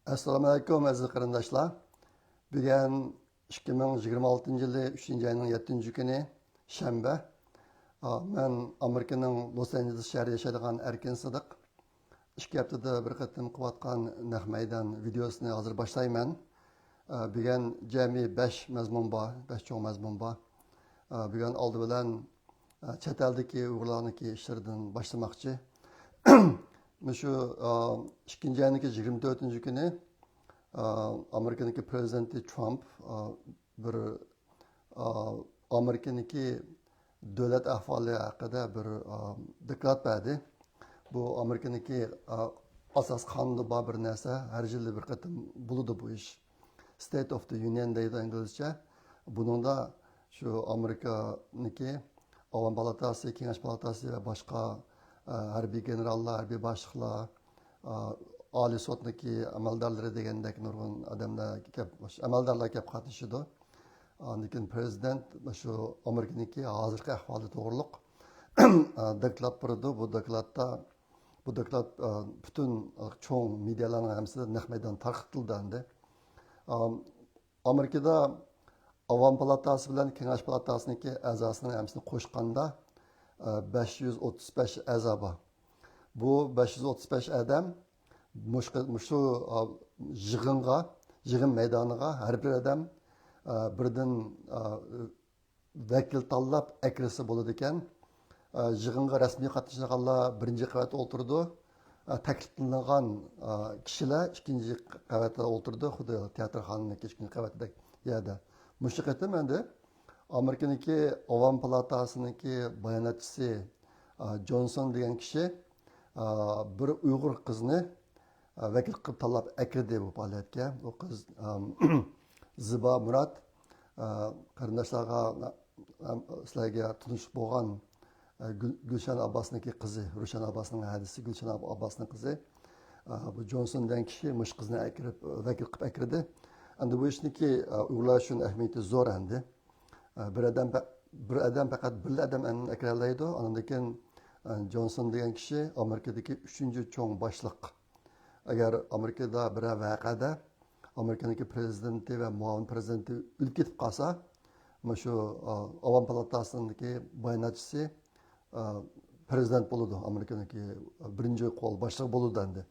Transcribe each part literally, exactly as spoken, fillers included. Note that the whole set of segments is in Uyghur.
ئەسسالامۇ ئەلەيكۇم، ئەزىز قېرىنداشلار. بۈگۈن ئىككى مىڭ يىگىرمە ئالتىنچى يىلى ئۈچىنچى ئاينىڭ يەتتىنچى كۈنى، شەنبە. ئا، مەن ئامېرىكىنىڭ لوس ئانژېلېس شەھىرىدە ياشايدىغان ئەركىن سىدىق. ئىككى ھەپتىدە بىر قېتىم قىلىۋاتقان نەق مەيدان ۋىدېيوسىنى ھازىر باشلايمەن. ئا، بۈگۈن جەمئىي بەش مەزمۇن بار، بەش چوڭ مەزمۇن بار. ئا، بۈگۈن ئالدى بىلەن، ئا، چەت ئەلدىكى ئۇيغۇرلارنىڭكى ئىشلىرىدىن باشلىماقچى. مۇشۇ، ئا، ئىككىنچى ئاينىڭكى يىگىرمە تۆتىنچى كۈنى، ئا، ئامېرىكىنىڭكى پرېزىدېنتى ترامپ، ئا، بىر، ئا، ئامېرىكىنىڭكى دۆلەت ئەھۋالى ھەققىدە بىر، ئا، دوكلات بەردى. بۇ ئامېرىكىنىڭكى، ئا، ئاساس قانۇنىدا بار بىر نەرسە، ھەر يىلى بىر قېتىم بولىدۇ بۇ ئىش. State of the Union دەيدۇ ئىنگلىزچە. بۇنىڭدا شۇ ئامېرىكانىڭكى ئاۋام پالاتاسى، كېڭەش پالاتاسى ۋە باشقا، ئە، ھەربىي گېنېراللار، ھەربىي باشلىقلار، ئە، ئالىي سوتنىڭكى ئەمەلدارلىرى دېگەندەك نۇرغۇن ئادەملەر كەپ، ئەمەلدارلار كەپ قاتنىشىدۇ. ئاندىن كېيىن پرېزىدېنت شۇ ئامېرىكىنىڭكى ھازىرقى ئەھۋالى توغرۇلۇق، ئە، دوكلات بېرىدۇ. بۇ دوكلاتتا، بۇ دوكلات، ئە، پۈتۈن، ئە، چوڭ مېدىيالارنىڭ ھەممىسىدە نەق مەيدان تارقىتىلدى ئەمدى. ئە، ئامېرىكىدا ئاۋام پالاتاسى بىلەن كېڭەش پالاتاسىنىڭكى ئەزاسىنىڭ ھەممىسىنى قوشقاندا، ئە، بەش يۈز ئوتتۇز بەش ئەزا بار. بۇ بەش يۈز ئوتتۇز بەش ئادەم مۇشۇ، مۇشۇ، ئە، يىغىنغا، يىغىن مەيدانىغا ھەر بىر ئادەم، ئە، بىردىن، ئە، ۋەكىل تاللاپ ئەكىرسە بولىدىكەن. ئە، يىغىنغا رەسمىي قاتنىشىدىغانلار بىرىنچى قەۋەتتە ئولتۇرىدۇ. ئە، تەكلىپ قىلىنغان، ئە، كىشىلەر ئىككىنچى قەۋەتتە ئولتۇرىدۇ، خۇددى تىياتىرخانىنىڭكى ئىككىنچى قەۋىتىدەك يەردە. مۇشۇ قېتىم ئەمدى ئامېرىكىنىڭكى ئاۋام پالاتاسىنىڭكى باياناتچىسى، ئە، جونسون دېگەن كىشى، ئە، بىر ئۇيغۇر قىزنى، ئە، ۋەكىل قىلىپ تاللاپ ئەكىردى بۇ پائالىيەتكە. ئۇ قىز، ئەم، زىبا مۇرات، ئە، قېرىنداشلارغا، ئەم، سىلەرگە تونۇش بولغان، ئە، گۈل-، گۈلشەن ئابباسنىڭكى قىزى، روشەن ئابباسنىڭ ھەدىسى، گۈلشەن ئاب-، ئابباسنىڭ قىزى. ئە، بۇ جونسون دېگەن كىشى مۇشۇ قىزنى ئەكىرىپ، ۋەكىل قىلىپ ئەكىردى. ئەمدى بۇ ئىشنىڭكى، ئە، ئۇيغۇرلار ئۈچۈن ئەھمىيىتى زور ئەمدى. ئە، بىر ئادەم پە-، بىر ئادەم پەقەت بىرلا ئادەم ئەمدى ئەكىرەلەيدۇ. ئاندىن كېيىن، ئە، جونسون دېگەن كىشى ئامېرىكىدىكى ئۈچىنچى چوڭ باشلىق. ئەگەر ئامېرىكىدا بىرەر ۋەقەدە ئامېرىكىنىڭكى پرېزىدېنتى ۋە مۇئاۋىن پرېزىدېنتى ئۆلۈپ كېتىپ قالسا، مانا شۇ، ئا، ئاۋام پالاتاسىنىڭكى باياناتچىسى، ئا، پرېزىدېنت بولىدۇ، ئامېرىكىنىڭكى بىرىنچى قول باشلىقى بولىدۇ ئەمدى.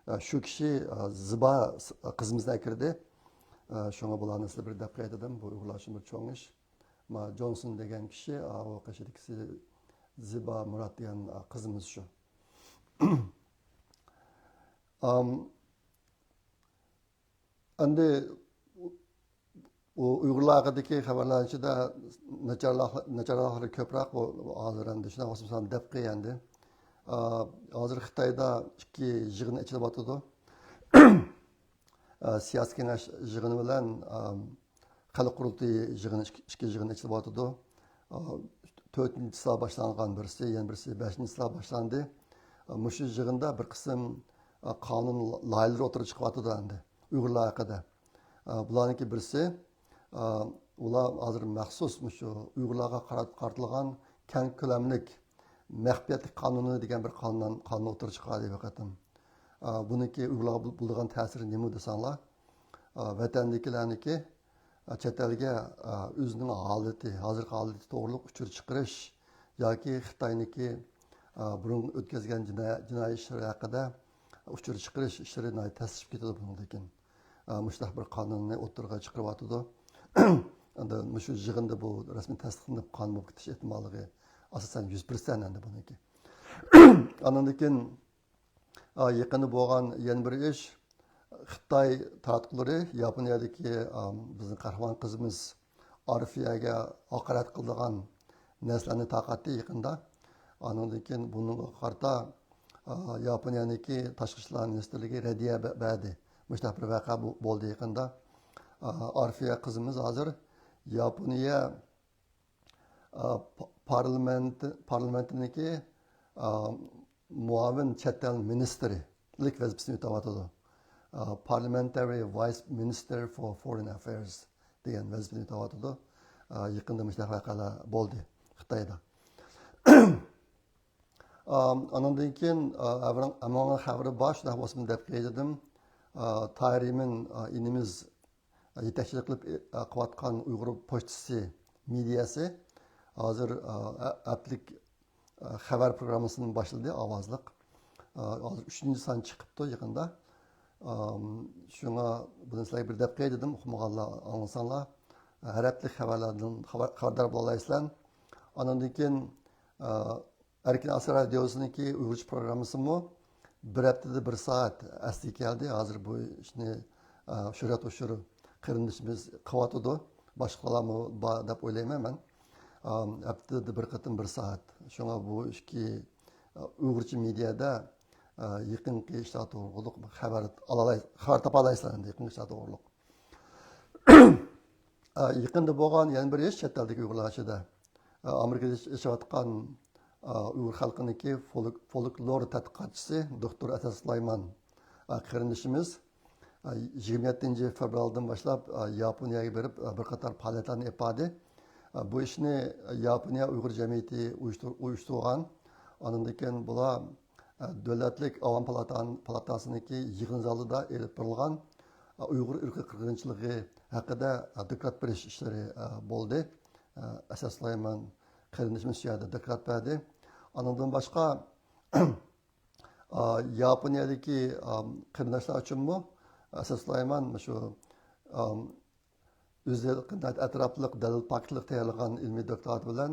ئا، شۇ كىشى، ئا، زىبا س-، قىزىمىزنى ئەكىردى. ئا، شۇڭا بۇلارنى سىلەر بىر دەپ قوياي دېدىم. بۇ ئۇيغۇرلار ئۈچۈن بىر چوڭ ئىش. ما جونسون دېگەن كىشى، ئا، ئۇ قېشىدىكىسى زىبا مۇرات دېگەن، ئا، قىزىمىز شۇ. ئام، ئەمدى ئۇ ئۇيغۇرلار ھەققىدىكى خەۋەرلەرنىڭ ئىچىدە ناچارلىق-، ناچارلىقلىرى كۆپرەك، بۇ ھازىر ئەمدى شۇنداق بولسا دەپ قوياي ئەمدى. ئا، ھازىر خىتايدا ئىككى يىغىن ئېچىلىۋاتىدۇ. ئا، سىياسىي كېڭەش يىغىنى بىلەن، ئا، خەلق قۇرۇلتىيى يىغىنى، ئىككى، ئىككى يىغىن ئېچىلىۋاتىدۇ. ئا، تۆتىنچى چىسلا باشلانغان بىرسى، يەنە بىرسى بەشىنچى چىسلا باشلاندى. ئا، مۇشۇ يىغىندا بىر قىسىم، ئا، قانۇن لايىھەلىرى ئوتتۇرىغا چىقىۋاتىدۇ ئەمدى ئۇيغۇرلار ھەققىدە. ئا، بۇلارنىڭكى بىرسى، ئا، ئۇلار ھازىر مەخسۇس مۇشۇ ئۇيغۇرلارغا قارات-، قارىتىلغان كەڭ كۆلەملىك مەخپىيەتلىك قانۇنى دېگەن بىر قانۇن، قانۇن ئوتتۇرىغا چىقاردى بۇ قېتىم. ئا، بۇنىڭكى ئۇيغۇرلارغا بول-، بولىدىغان تەسىرى نېمە دېسەڭلار، ئا، ۋەتەندىكىلەرنىڭكى، ئا، چەت ئەلگە، ئا، ئۆزىنىڭ ھالىتى، ھازىرقى ھالىتى توغرۇلۇق ئۇچۇر چىقىرىش ياكى خىتاينىڭكى، ئا، بۇرۇن ئۆتكۈزگەن جىنايە-، جىنايى ئىشلىرى ھەققىدە ئۇچۇر چىقىرىش ئىشلىرى ناھايىتى تەسلىشىپ كېتىدۇ بۇنىڭدىن كېيىن. ئا، مۇشۇنداق بىر قانۇننى ئوتتۇرىغا چىقىرىۋاتىدۇ. ئەمدى مۇشۇ يىغىندا بۇ رەسمىي تەستىقلىنىپ قانۇن بولۇپ كېتىش ئېھتىماللىقى ئاساسەن يۈز پىرسەنت ئەمدى بۇنىڭكى. ئاندىن كېيىن، ئا، يېقىندا بولغان يەنە بىر ئىش، خىتاي تاراتقۇلىرى ياپونىيەدىكى، ئا، بىزنىڭ قەھرىمان قىزىمىز ئارفىيەگە ھاقارەت قىلىدىغان نەرسىلەرنى تارقاتتى يېقىندا. ئاندىن كېيىن بۇنىڭغا قارىتا، ئا، ياپونىيەنىڭكى تاشقى ئىشلار مىنىستىرلىكى رەددىيە بە-، بەردى. مۇشۇنداق بىر ۋەقە بو-، بولدى يېقىندا. ئا، ئارفىيە قىزىمىز ھازىر ياپونىيە، ئا، پا-، پارلامېنت، پارلامېنتىنىڭكى، ئا، مۇئاۋىن چەت ئەل مىنىستىرلىك ۋەزىپىسىنى ئۆتەۋاتىدۇ. ئا، Parliamentary Vice Minister for Foreign Affairs دېگەن ۋەزىپىنى ئۆتەۋاتىدۇ. ئا، يېقىندا مۇشۇنداق ۋەقەلەر بولدى خىتايدا. ئا، ئانىڭدىن كېيىن، ئا، ھەممىنىڭ خەۋىرى بار، شۇنداق بولسىمۇ دەپ قوياي دېدىم. ئا، تاھىر ئىمىن، ئا، ئىنىمىز، ئا، يېتەكچىلىك قىلىپ، ئا، قىلىۋاتقان ئۇيغۇر پوچتىسى مېدىيەسى ھازىر، ئا، ھە-، ھەپتىلىك، ئا، خەۋەر پروگراممىسىنى باشلىدى، ئاۋازلىق. ئا، ھازىر ئۈچىنچى سان چىقىپتۇ يېقىندا. ئام، شۇڭا بۇنى سىلەرگە بىر دەپ قوياي دېدىم، ئوقۇمىغانلار ئاڭلىساڭلار. ھەر ھەپتىلىك خەۋەرلەردىن خەۋەر-، خەۋەردار بولالايسىلەر. ئاندىن كېيىن، ئا، ئەركىن ئاسىيا رادىيوسىنىڭكى ئۇيغۇرچە پروگراممىسىمۇ بىر ھەپتىدە بىر سائەت ئەسلىگە كەلدى. ھازىر بۇ ئىشنى، ئا، شۆھرەت ھوشۇر قېرىندىشىمىز قىلىۋاتىدۇ. باشقىلارمۇ بار دەپ ئويلايمەن مەن. ئا، ھەپتىدە بىر قېتىم بىر سائەت. شۇڭا بۇ ئىككى، ئا، ئۇيغۇرچە مېدىيادا، ئا، يېقىنقى ئىشلار توغرۇلۇق خەۋەر ئالالاي-، خەۋەر تاپالايسىلەر ئەمدى يېقىنقى ئىشلار توغرۇلۇق. ئا، يېقىندا بولغان يەنە بىر ئىش چەت ئەلدىكى ئۇيغۇرلار ئىچىدە. ئا، ئامېرىكىدا ياش-، ياشاۋاتقان، ئا، ئۇيغۇر خەلقىنىڭكى فولك-، فولكلور تەتقىقاتچىسى دوكتور ئەسەت سۇلايمان، ئا، قېرىندىشىمىز، ئا، يىگىرمە يەتتىنچى فېۋرالدىن باشلاپ، ئا، ياپونىيەگە بېرىپ، ئا، بىر قاتار پائالىيەتلەرنى ئېلىپ باردى. ئا، بۇ ئىشنى ياپونىيە ئۇيغۇر جەمئىيىتى ئۇيۇشتۇر-، ئۇيۇشتۇرغان. ئاندىن كېيىن بۇلار دۆلەتلىك ئاۋام پالاتان-، پالاتاسىنىڭكى يىغىن زالىدا ئېلىپ بېرىلغان ئۇيغۇر ئىرقىي قىرغىنچىلىقى ھەققىدە دوكلات بېرىش ئىشلىرى بولدى. ئەسەت سۇلايمان قېرىندىشىمىز شۇ يەردە دوكلات بەردى. ئانىڭدىن باشقا، ياپونىيەدىكى قېرىنداشلار ئۈچۈنمۇ ئەسەت سۇلايمان شۇ ئۆزى ئەتراپلىق دەلىل پاكىتلىق تەييارلىغان ئىلمىي دوكلاتى بىلەن،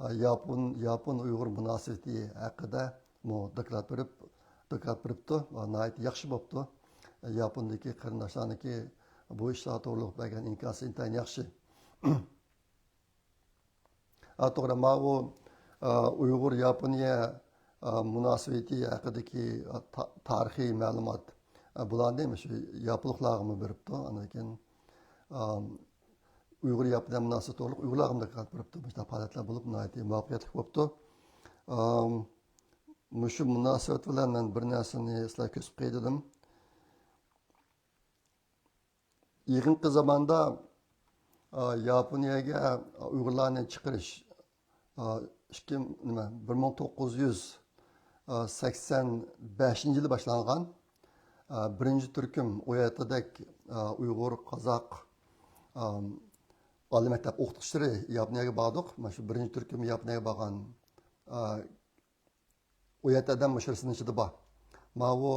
ئا، ياپون، ياپون ئۇيغۇر مۇناسىۋىتى ھەققىدە مۇ دوكلات بېرىپ، دوكلات بېرىپتۇ. ئا، ناھايىتى ياخشى بوپتۇ. ياپوندىكى قېرىنداشلارنىڭكى بۇ ئىشلار توغرۇلۇق بەرگەن ئىنكاسى ئىنتايىن ياخشى. ئا، توغرا، ماۋۇ، ئا، ئۇيغۇر ياپونىيە، ئا، مۇناسىۋىتى ھەققىدىكى، ئا، تا-، تارىخىي مەلۇمات، ئا، بۇلارنى مۇشۇ ياپونلۇقلارغىمۇ بېرىپتۇ. ئاندىن كېيىن، ئا، ئۇيغۇر ياپونىيە مۇناسىۋىتى توغرۇلۇق ئۇيغۇرلارغىمۇ دوكلات بېرىپتۇ. مۇشۇنداق پائالىيەتلەر بولۇپ ناھايىتى مۇۋەپپەقىيەتلىك بوپتۇ. ئا، مۇشۇ مۇناسىۋەت بىلەن مەن بىر نەرسىنى سىلەرگە كۆرسىتىپ قوياي دېدىم. يېقىنقى زاماندا، ئا، ياپونىيەگە، ئا، ئۇيغۇرلارنى چىقىرىش، ئا، ئىككى، نېمە، بىر مىڭ توققۇز يۈز سەكسەن بەشىنچى يىلى باشلانغان، ئا، بىرىنچى تۈركۈم ئۇياتىدەك، ئا، ئۇيغۇر، قازاق، ئا، ئالىي مەكتەپ ئوقۇتقۇچىلىرى ياپونىيەگە باردۇق. مانا شۇ بىرىنچى تۈركۈم ياپونىيەگە بارغان، ئا، ئۇيات ئادەم مۇشۇ رەسىمنىڭ ئىچىدە بار. ماۋۇ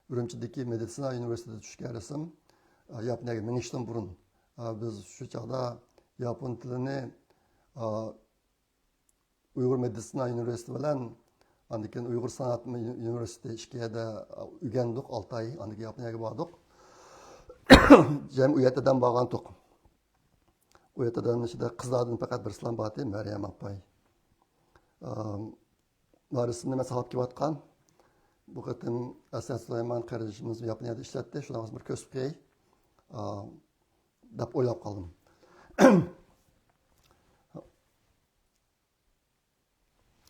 ئۈرۈمچىدىكى مېدىتسىنا ئۇنىۋېرسىتېتىدا چۈشكەن رەسىم. ئا، ياپونىيەگە مېڭىشتىن بۇرۇن. ئا، بىز شۇ چاغدا ياپون تىلىنى، ئا، ئۇيغۇر مېدىتسىنا ئۇنىۋېرسىتېتى بىلەن ئاندىن كېيىن ئۇيغۇر سانائەت ئۇنىۋېرسىتېتى ئىككى يەردە ئۆگەندۇق، ئالتە ئاي. ئاندىن كېيىن ياپونىيەگە باردۇق. جەمئىي ئۇيات ئادەم بارغانتۇق. ئۇيات ئادەمنىڭ ئىچىدە قىزلاردىن پەقەت بىرسىلا بارتى، مەريەم ئاپاي. ئام، مارىسىنى مەن ساقلاپ كېلىۋاتقان. بۇ قېتىم ئەسەت سۇلايمان قېرىندىشىمىز ياپونىيەدە ئىشلەتتى. شۇنىڭغا بىر كۆرسىتىپ قوياي، ئام، دەپ ئويلاپ قالدىم.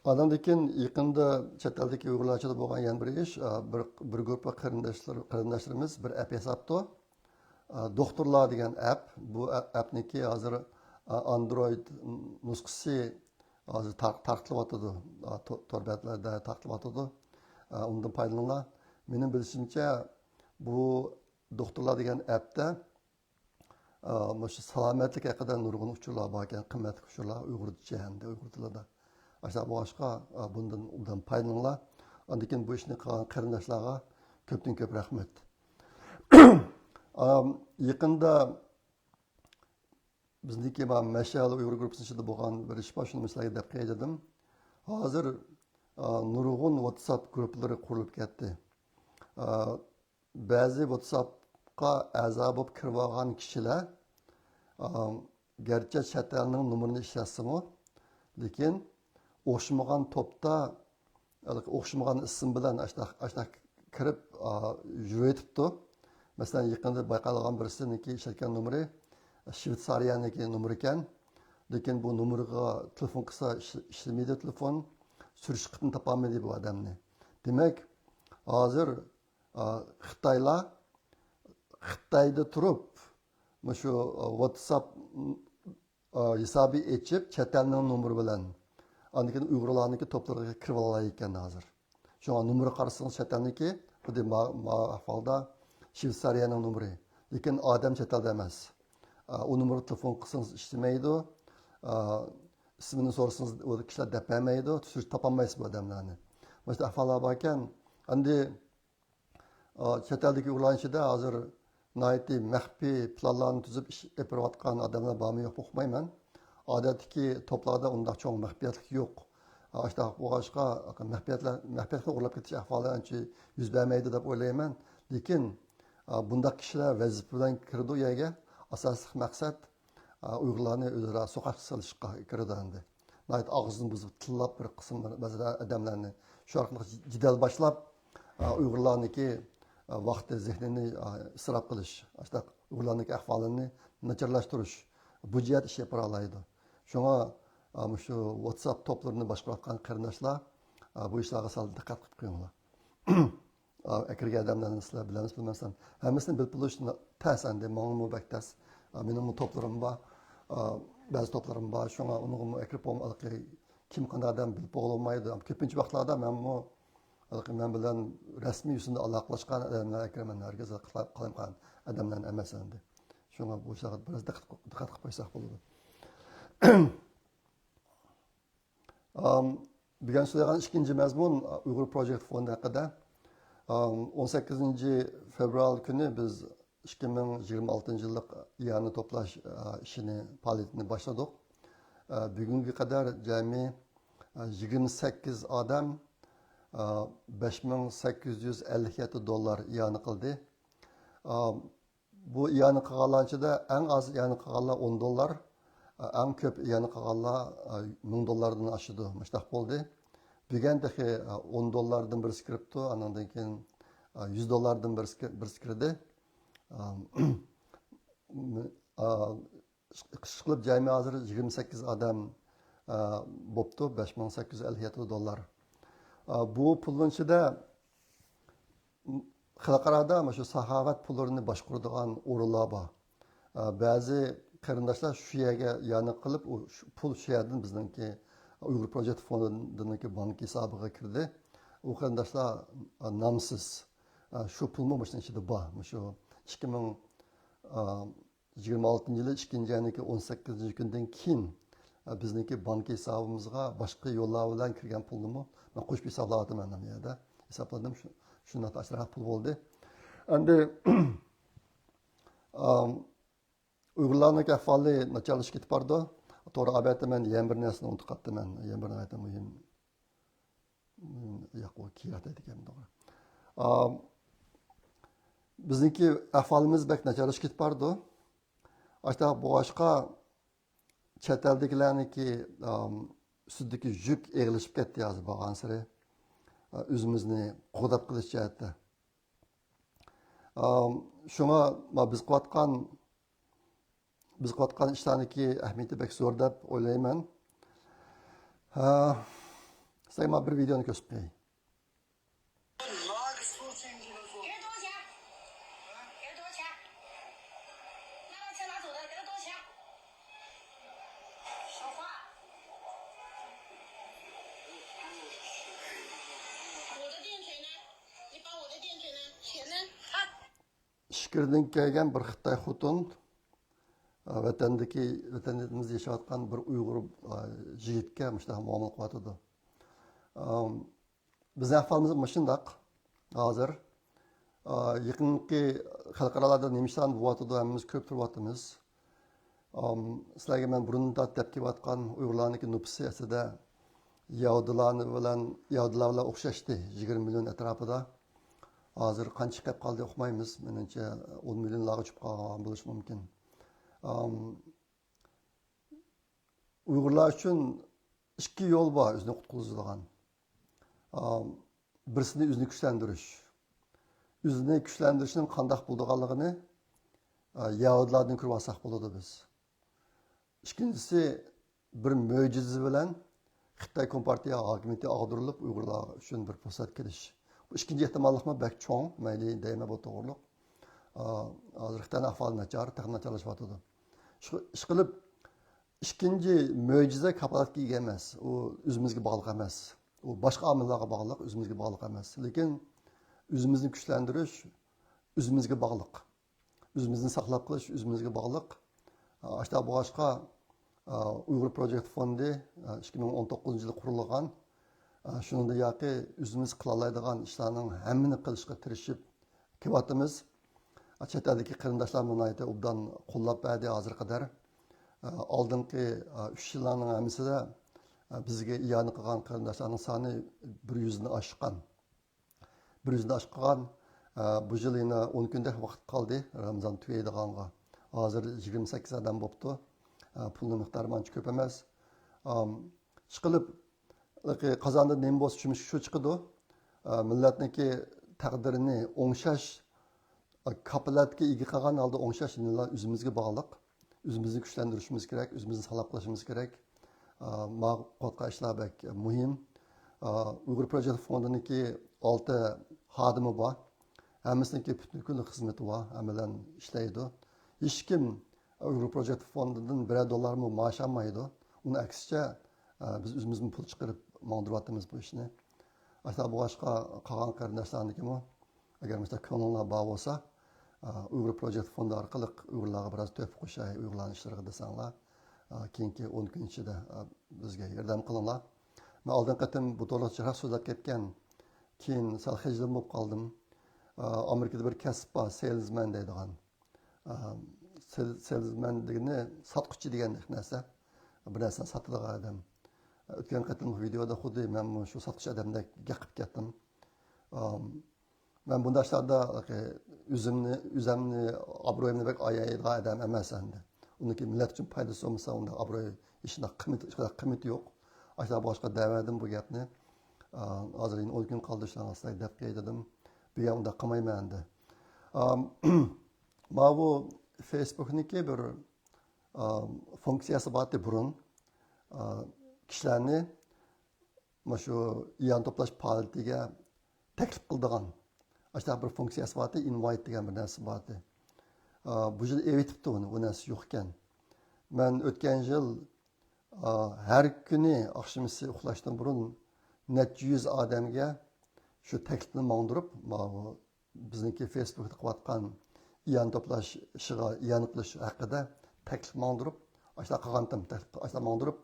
ئاندىن كېيىن يېقىندا چەت ئەلدىكى ئۇيغۇرلار ئىچىدە بولغان يەنە بىر ئىش، ئا، بىر، بىر گۇرۇپپا قېرىنداشلار، قېرىنداشلىرىمىز بىر ئەپ ياساپتۇ. ئا، دوختۇرلار دېگەن ئەپ. بۇ ئە-، ئەپنىڭكى ھازىر، ئا، ئاندرويد نۇسخىسى ھازىر تار-، تارقىتىلىۋاتىدۇ. ئا، تو-، تور بەتلەردە تارقىتىلىۋاتىدۇ. ئا، ئۇنىڭدىن پايدىلىنىڭلار. مېنىڭ بىلىشىمچە، بۇ دوختۇرلار دېگەن ئەپتە ئا، مۇشۇ سالامەتلىك ھەققىدە نۇرغۇن ئۇچۇرلار باركەن، قىممەتلىك ئۇچۇرلار ئۇيغۇرچە ھەمدە ئۇيغۇر تىلىدا. ئاشۇنداق بولغاچقا، ئا، بۇندىن ئوبدان پايدىلىنىڭلار. ئاندىن كېيىن بۇ ئىشنى قىلغان قېرىنداشلارغا كۆپتىن كۆپ رەھمەت. ئا، يېقىندا بىزنىڭكى ما مەشئەل ئۇيغۇر گۇرۇپپىسىنىڭ ئىچىدە بولغان بىر ئىش بار، شۇنى سىلەرگە دەپ قوياي دېدىم. ھازىر، ئا، نۇرغۇن ۋاتساپ گۇرۇپپىلىرى قۇرۇلۇپ كەتتى. ئا، بەزى ۋاتساپقا ئەزا بولۇپ كىرىۋالغان كىشىلەر، ئا، گەرچە چەت ئەلنىڭ نومۇرىنى ئىشلەتسىمۇ، لېكىن ئوخشىمىغان توپتا، ئوخشىمىغان ئىسىم بىلەن ئاشۇنداق، ئاشۇنداق كىرىپ، ئا، يۈرۈۋېتىپتۇ. مەسىلەن، يېقىندا بايقالغان بىرسىنىڭكى ئىشلەتكەن نومۇرى شۋېتسارىيەنىڭكى نومۇرى ئىكەن. لېكىن بۇ نومۇرغا تېلېفون قىلسا ئىش-، ئىشلىمەيدۇ تېلېفون. سۈرۈشتە قېتىم تاپالمىدى بۇ ئادەمنى. دېمەك، ھازىر ئا، خىتايلار خىتايدا تۇرۇپ، مۇشۇ، ئا، ۋاتساپ، ئا، ھېسابى ئېچىپ، چەت ئەلنىڭ نومۇرى بىلەن، ئاندىن كېيىن ئۇيغۇرلارنىڭكى توپلىرىغا كىرىۋالالايدىكەن ھازىر. شۇڭا نومۇرى قارىسىڭىز چەت ئەلنىڭكى، خۇددى ما-، ما ئەھۋالدا شۋېتسارىيەنىڭ نومۇرى. لېكىن ئادەم چەت ئەلدە ئەمەس. ئا، ئۇ نومۇرغا تېلېفون قىلسىڭىز ئىشلىمەيدۇ. ئا، ئىسمىنى سورىسىڭىز، ئۇ كىشىلەر دەپ بەرمەيدۇ. سۈرۈشتۈرۈپ تاپالمايسىز بۇ ئادەملەرنى. مانا شۇنداق ئەھۋاللار باركەن. ئەمدى، ئا، چەت ئەلدىكى ئۇيغۇرلارنىڭ ئىچىدە ھازىر ناھايىتى مەخپىي پىلانلارنى تۈزۈپ ئىش ئېلىپ بېرىۋاتقان ئادەملەر بارمۇ يوقمۇ ئۇقمايمەن. ئادەتتىكى توپلاردا ئۇنداق چوڭ مەخپىيەتلىك يوق. ئاشۇنداق بولغاچقا، مەخپىيەتلەر، مەخپىيەتلىك ئۇرلاپ كېتىش ئەھۋالى ئانچە يۈز بەرمەيدۇ دەپ ئويلايمەن. لېكىن، ئا، بۇنداق كىشىلەر ۋەزىپە بىلەن كىرىدۇ يەرگە. ئاساسلىق مەقسەت، ئا، ئۇيغۇرلارنى ئۆزئارا سوقۇققا سېلىشقا كىرىدۇ ئەمدى. ناھايىتى ئاغزىنى بۇزۇپ تىللاپ بىر قىسىم بەزى ئادەملەرنى شۇ ئارقىلىق جېدەل باشلاپ، ئا، ئۇيغۇرلارنىڭكى، ئا، ۋاقتى، زېھنىنى، ئا، ئىسراپ قىلىش، ئاشۇنداق ئۇيغۇرلارنىڭكى ئەھۋالىنى ناچارلاشتۇرۇش، بۇ جەھەت ئىش ئېلىپ بارالايدۇ. شۇڭا، ئا، مۇشۇ ۋاتساپ توپلىرىنى باشقۇرۇۋاتقان قېرىنداشلار، ئا، بۇ ئىشلارغا سەل دىققەت قىلىپ قويۇڭلار. ئا، ئەكىرگەن ئادەملەرنى سىلەر بىلەمسىز، بىلمەمسىز، ھەممىسىنى بىلىپ بولۇش نا-، تەس ئەمدى، ماڭىمۇ بەك تەس. ئا، مېنىڭمۇ توپلىرىم بار، ئا، بەزى توپلىرىم بار، شۇڭا ئۇنىڭغىمۇ ئەكىرىپ بولم-، ھېلىقى كىم قانداق ئادەم بىلىپ بولالمايدۇ. كۆپىنچە ۋاقىتلاردا مەنمۇ ھېلىقى مەن بىلەن رەسمىي يۈزىدە ئالاقىلاشقان ئادەملەر ئەكىرىمەن، ھەرگىز قالايمىقان ئادەملەرنى ئەمەس ئەمدى. شۇڭا بۇ ئىشلارغا بىراز دىققەت، دىققەت قىلىپ قويساق بولىدۇ. ئام، بۈگۈن سۆزلەيدىغان ئىككىنچى مەزمۇن، ئۇيغۇر پروجېكت فوندى ھەققىدە. ئام، ئون سەككىزىنچى فېۋرال كۈنى بىز ئىككى مىڭ يىگىرمە ئالتىنچى يىللىق ئىئانە توپلاش، ئا، ئىشىنى، پائالىيىتىنى باشلىدۇق. ئا، بۈگۈنگە قەدەر جەمئىي، ئا، يىگىرمە سەككىز ئادەم، ئا، بەش مىڭ سەككىز يۈز ئەللىك يەتتە دوللار ئىئانە قىلدى. ئا، بۇ ئىئانە قىلغانلارنىڭ ئىچىدە ئەڭ ئاز ئىئانە قىلغانلار ئون دوللار، ئەڭ كۆپ ئىئانە قىلغانلار مىڭ دوللاردىن ئاشىدۇ. مۇشۇنداق بولدى. بۈگۈن تېخى ئون دوللاردىن بىرسى كىرىپتۇ، ئاندىن كېيىن يۈز دوللاردىن بىرسى، بىرسى كىردى. ئىشقىلىپ جەمئىي ھازىر يىگىرمە سەككىز ئادەم بوپتۇ، بەش مىڭ سەككىز يۈز ئەللىك يەتتە دوللار. بۇ پۇلنىڭ ئىچىدە خەلقئارادا مۇشۇ ساخاۋەت پۇللىرىنى باشقۇرىدىغان ئورۇنلار بار. ئە، بەزى قېرىنداشلار شۇ يەرگە يانىق قىلىپ، ئۇ شۇ پۇل شۇ يەردىن بىزنىڭكى ئۇيغۇر پروجېكت فوندىنىڭكى بانكا ھېسابىغا كىردى. ئۇ قېرىنداشلار، ئە، نامسىز. ئە، شۇ پۇلمۇ مۇشۇنىڭ ئىچىدە بار. مۇشۇ ئىككى مىڭ، ئە، يىگىرمە ئالتىنچى يىلى ئىككىنچى ئاينىڭكى ئون سەككىزىنچى كۈندىن كېيىن، ئە، بىزنىڭكى بانكا ھېسابىمىزغا باشقا يوللار بىلەن كىرگەن پۇلنىمۇ مەن قوشۇپ ھېسابلاۋاتىمەن مەن بۇ يەردە. ھېسابلىدىم، شۇ، شۇنداق ئاشۇنداق پۇل بولدى. ئەمدى، ئام، ئۇيغۇرلارنىڭ ئەھۋالى ناچارلىشىپ كېتىپ بارىدۇ. توغرا ئەلۋەتتە مەن يەنە بىر نەرسىنى ئۇنتۇپ قاپتىمەن. يەنە بىر ناھايىتى مۇھىم، مۇھىم، ياق، ئۇ كېيىنرەك دەيدىكەن، توغرا. ئام، بىزنىڭكى ئەھۋالىمىز بەك ناچارلىشىپ كېتىپ بارىدۇ. ئاشۇنداق بولغاچقا، چەت ئەلدىكىلەرنىڭكى، ئام، ئۈستىدىكى يۈك ئېغىرلىشىپ كەتتى ھازىر بارغانسېرى. ئا، ئۆزىمىزنى قوغداپ قېلىش جەھەتتە. ئام، شۇڭا ما بىز قىلىۋاتقان، بىز قىلىۋاتقان ئىشلارنىڭكى ئەھمىيىتى بەك زور دەپ ئويلايمەن. ھە، سىلەرگە ما بىر ۋىدېئونى كۆرسىتىپ قوياي. ئىچكىرىدىن كەلگەن بىر خىتاي خوتۇن، ئا، ۋەتەندىكى، ۋەتىنىمىزدە ياشاۋاتقان بىر ئۇيغۇر، ئا، يىگىتكە مۇشۇنداق مۇئامىلە قىلىۋاتىدۇ. ئام، بىزنىڭ ئەھۋالىمىز مۇشۇنداق ھازىر. ئا، يېقىنقى خەلقئارالاردا نېمە ئىشلارنى بولۇۋاتىدۇ، ھەممىمىز كۆرۈپ تۇرۇۋاتىمىز. ئام، سىلەرگە مەن بۇرۇندىن تارتىپ دەپ كېلىۋاتقان ئۇيغۇرلارنىڭكى نوپۇسى ئەسلىدە يەھۇدىيلار بىلەن، يەھۇدىيلار بىلەن ئوخشاشتى، يىگىرمە مىليون ئەتراپىدا. ھازىر قانچە چىقىپ قالدى ئۇقمايمىز. مېنىڭچە، ئون مىليونلارغا چۈشۈپ قالغان بولۇشى مۇمكىن. ئام، ئۇيغۇرلار ئۈچۈن ئىككى يول بار ئۆزىنى قۇتقۇزىدىغان. ئام، بىرسىنى ئۆزىنى كۈچلەندۈرۈش. ئۆزىنى كۈچلەندۈرۈشنىڭ قانداق بولىدىغانلىقىنى، ئا، يەھۇدىيلاردىن كۆرۈۋالساق بولىدۇ بىز. ئىككىنچىسى، بىر مۆجىزە بىلەن خىتاي كومپارتىيە ھاكىمىيىتى ئاغدۇرۇلۇپ، ئۇيغۇرلار ئۈچۈن بىر پۇرسەت كېلىش. بۇ ئىككىنچى ئېھتىماللىقمۇ بەك چوڭ، مەيلى دەيمەن بۇ توغرۇلۇق. ئا، ھازىر خىتاينىڭ ئەھۋالى ناچار، تېخىمۇ ناچارلىشىۋاتىدۇ. شۇ، ئىشقىلىپ، ئىككىنچى مۆجىزە كاپالەتكە ئىگە ئەمەس. ئۇ ئۆزىمىزگە باغلىق ئەمەس. ئۇ باشقا ئامىللارغا باغلىق، ئۆزىمىزگە باغلىق ئەمەس. لېكىن ئۆزىمىزنى كۈچلەندۈرۈش، ئۆزىمىزگە باغلىق. ئۆزىمىزنى ساقلاپ قېلىش ئۆزىمىزگە باغلىق. ئاشۇنداق بولغاچقا، ئۇيغۇر پروجېكت فوندى ئىككى مىڭ ئون توققۇزىنچى يىلى قۇرۇلغان. شۇنىڭدا ياقى ئۆزىمىز قىلالايدىغان ئىشلارنىڭ ھەممىنى قىلىشقا تىرىشىپ كېلىۋاتىمىز. چەت ئەلدىكى قېرىنداشلارمۇ ناھايىتى ئوبدان قوللاپ بەردى ھازىرغا قەدەر. ئالدىنقى ئۈچ يىللارنىڭ ھەممىسىدە بىزگە ئىئانە قىلغان قېرىنداشلارنىڭ سانى بىر يۈزدىن ئاشقان. بىر يۈزدىن ئاشقان. بۇ يىل يەنە ئون كۈندەك ۋاقىت قالدى رامزان تۈگەيدىغانغا. ھازىر يىگىرمە سەككىز ئادەم بوپتۇ. پۇلنىڭ مىقدارى ئانچە كۆپ ئەمەس. ئىشقىلىپ، قازاندا نېمە بولسا شۇ، شۇ چىقىدۇ. مىللەتنىڭكى تەقدىرىنى ئوڭشاش، كاپالەتكە ئىگە قىلغان ھالدا ئوڭشاش يەنىلا ئۆزىمىزگە باغلىق. ئۆزىمىزنى كۈچلەندۈرۈشىمىز كېرەك، ئۆزىمىزنى ساقلاپ قېلىشىمىز كېرەك. ماڭا قىلىۋاتقان ئىشلار بەك مۇھىم. ئۇيغۇر پروجېكت فوندىنىڭكى ئالتە خادىمى بار. ھەممىسىنىڭكى پۈتۈن كۈنلۈك خىزمىتى بار، ئەمەلەن ئىشلەيدۇ. ھېچكىم ئۇيغۇر پروجېكت فوندىدىن بىرەر دوللارمۇ مائاش ئالمايدۇ. ئۇنىڭ ئەكسىچە، بىز ئۆزىمىزدىن پۇل چىقىرىپ ماڭدۇرۇۋاتىمىز بۇ ئىشنى. ئاشۇنداق بولغاچقا، قالغان قېرىنداشلارنىڭكىمۇ، ئەگەر مۇشۇنداق كۆڭلۈڭلار بار بولسا، ئۇيغۇر پروجېكت فوندى ئارقىلىق ئۇيغۇرلارغا بىراز تۆھپە قوشاي، ئۇيغۇرلارنىڭ ئىشلىرىغا دېسەڭلار، كېيىنكى ئون كۈن ئىچىدە بىزگە ياردەم قىلىڭلار. مەن ئالدىنقى قېتىم بۇ توغرىلىق جىقراق سۆزلەپ كەتكەن، كېيىن سەل خىجىلمۇ بولۇپ قالدىم. ئامېرىكىدا بىر كەسىپ بار، سېلزمەن دەيدىغان. سېلزمەن دېگىنى ساتقۇچى دېگەن نەرسە. بىر نەرسىنى ساتىدىغان ئادەم. ئۆتكەن قېتىمقى ۋىدېئودا خۇددى مەنمۇ شۇ ساتقۇچى ئادەمدەك گەپ قىلىپ كەتتىم. مەن بۇنداق ئىشلاردا ئۆزۈمنى، ئۆزۈمنى، ئابرۇيۇمنى بەك ئايايدىغان ئادەم ئەمەس ئەمدى. ئۇنىڭكى مىللەت ئۈچۈن پايدىسى بولمىسا، ئۇنداق ئابرۇي، ھېچقانداق قىممىتى، ھېچقانداق قىممىتى يوق. ئاشۇنداق بولغاچقا دەۋەردىم بۇ گەپنى. ھازىر يەنە ئون كۈن قالدى، شۇنىڭغا سىلەرگە دەپ قوياي دېدىم. بۈگۈن ئۇنداق قىلمايمەن ئەمدى. ماۋۇ فېيسبۇكنىڭكى بىر فۇنكسىيەسى بارتى بۇرۇن. كىشىلەرنى مۇشۇ ئىئانە توپلاش پائالىيىتىگە تەكلىپ قىلىدىغان ئاشۇنداق بىر فۇنكسىيەسى بارتى، ئىنۋايت دېگەن بىر نەرسە بارتى. بۇ يىل ئېۋىتىپتۇ ئۇنى، ئۇ نەرسە يوق ئىكەن. مەن ئۆتكەن يىل ھەر كۈنى ئاخشىمىسى ئۇخلاشتىن بۇرۇن نەچچە يۈز ئادەمگە شۇ تەكلىپنى ماڭدۇرۇپ، ماۋۇ بىزنىڭكى فېيسبۇكتا قىلىۋاتقان ئىئانە توپلاش ئىشىغا ئىئانە قىلىش ھەققىدە تەكلىپ ماڭدۇرۇپ، ئاشۇنداق قىلغانتىم، تەكلىپ ئاشۇنداق ماڭدۇرۇپ،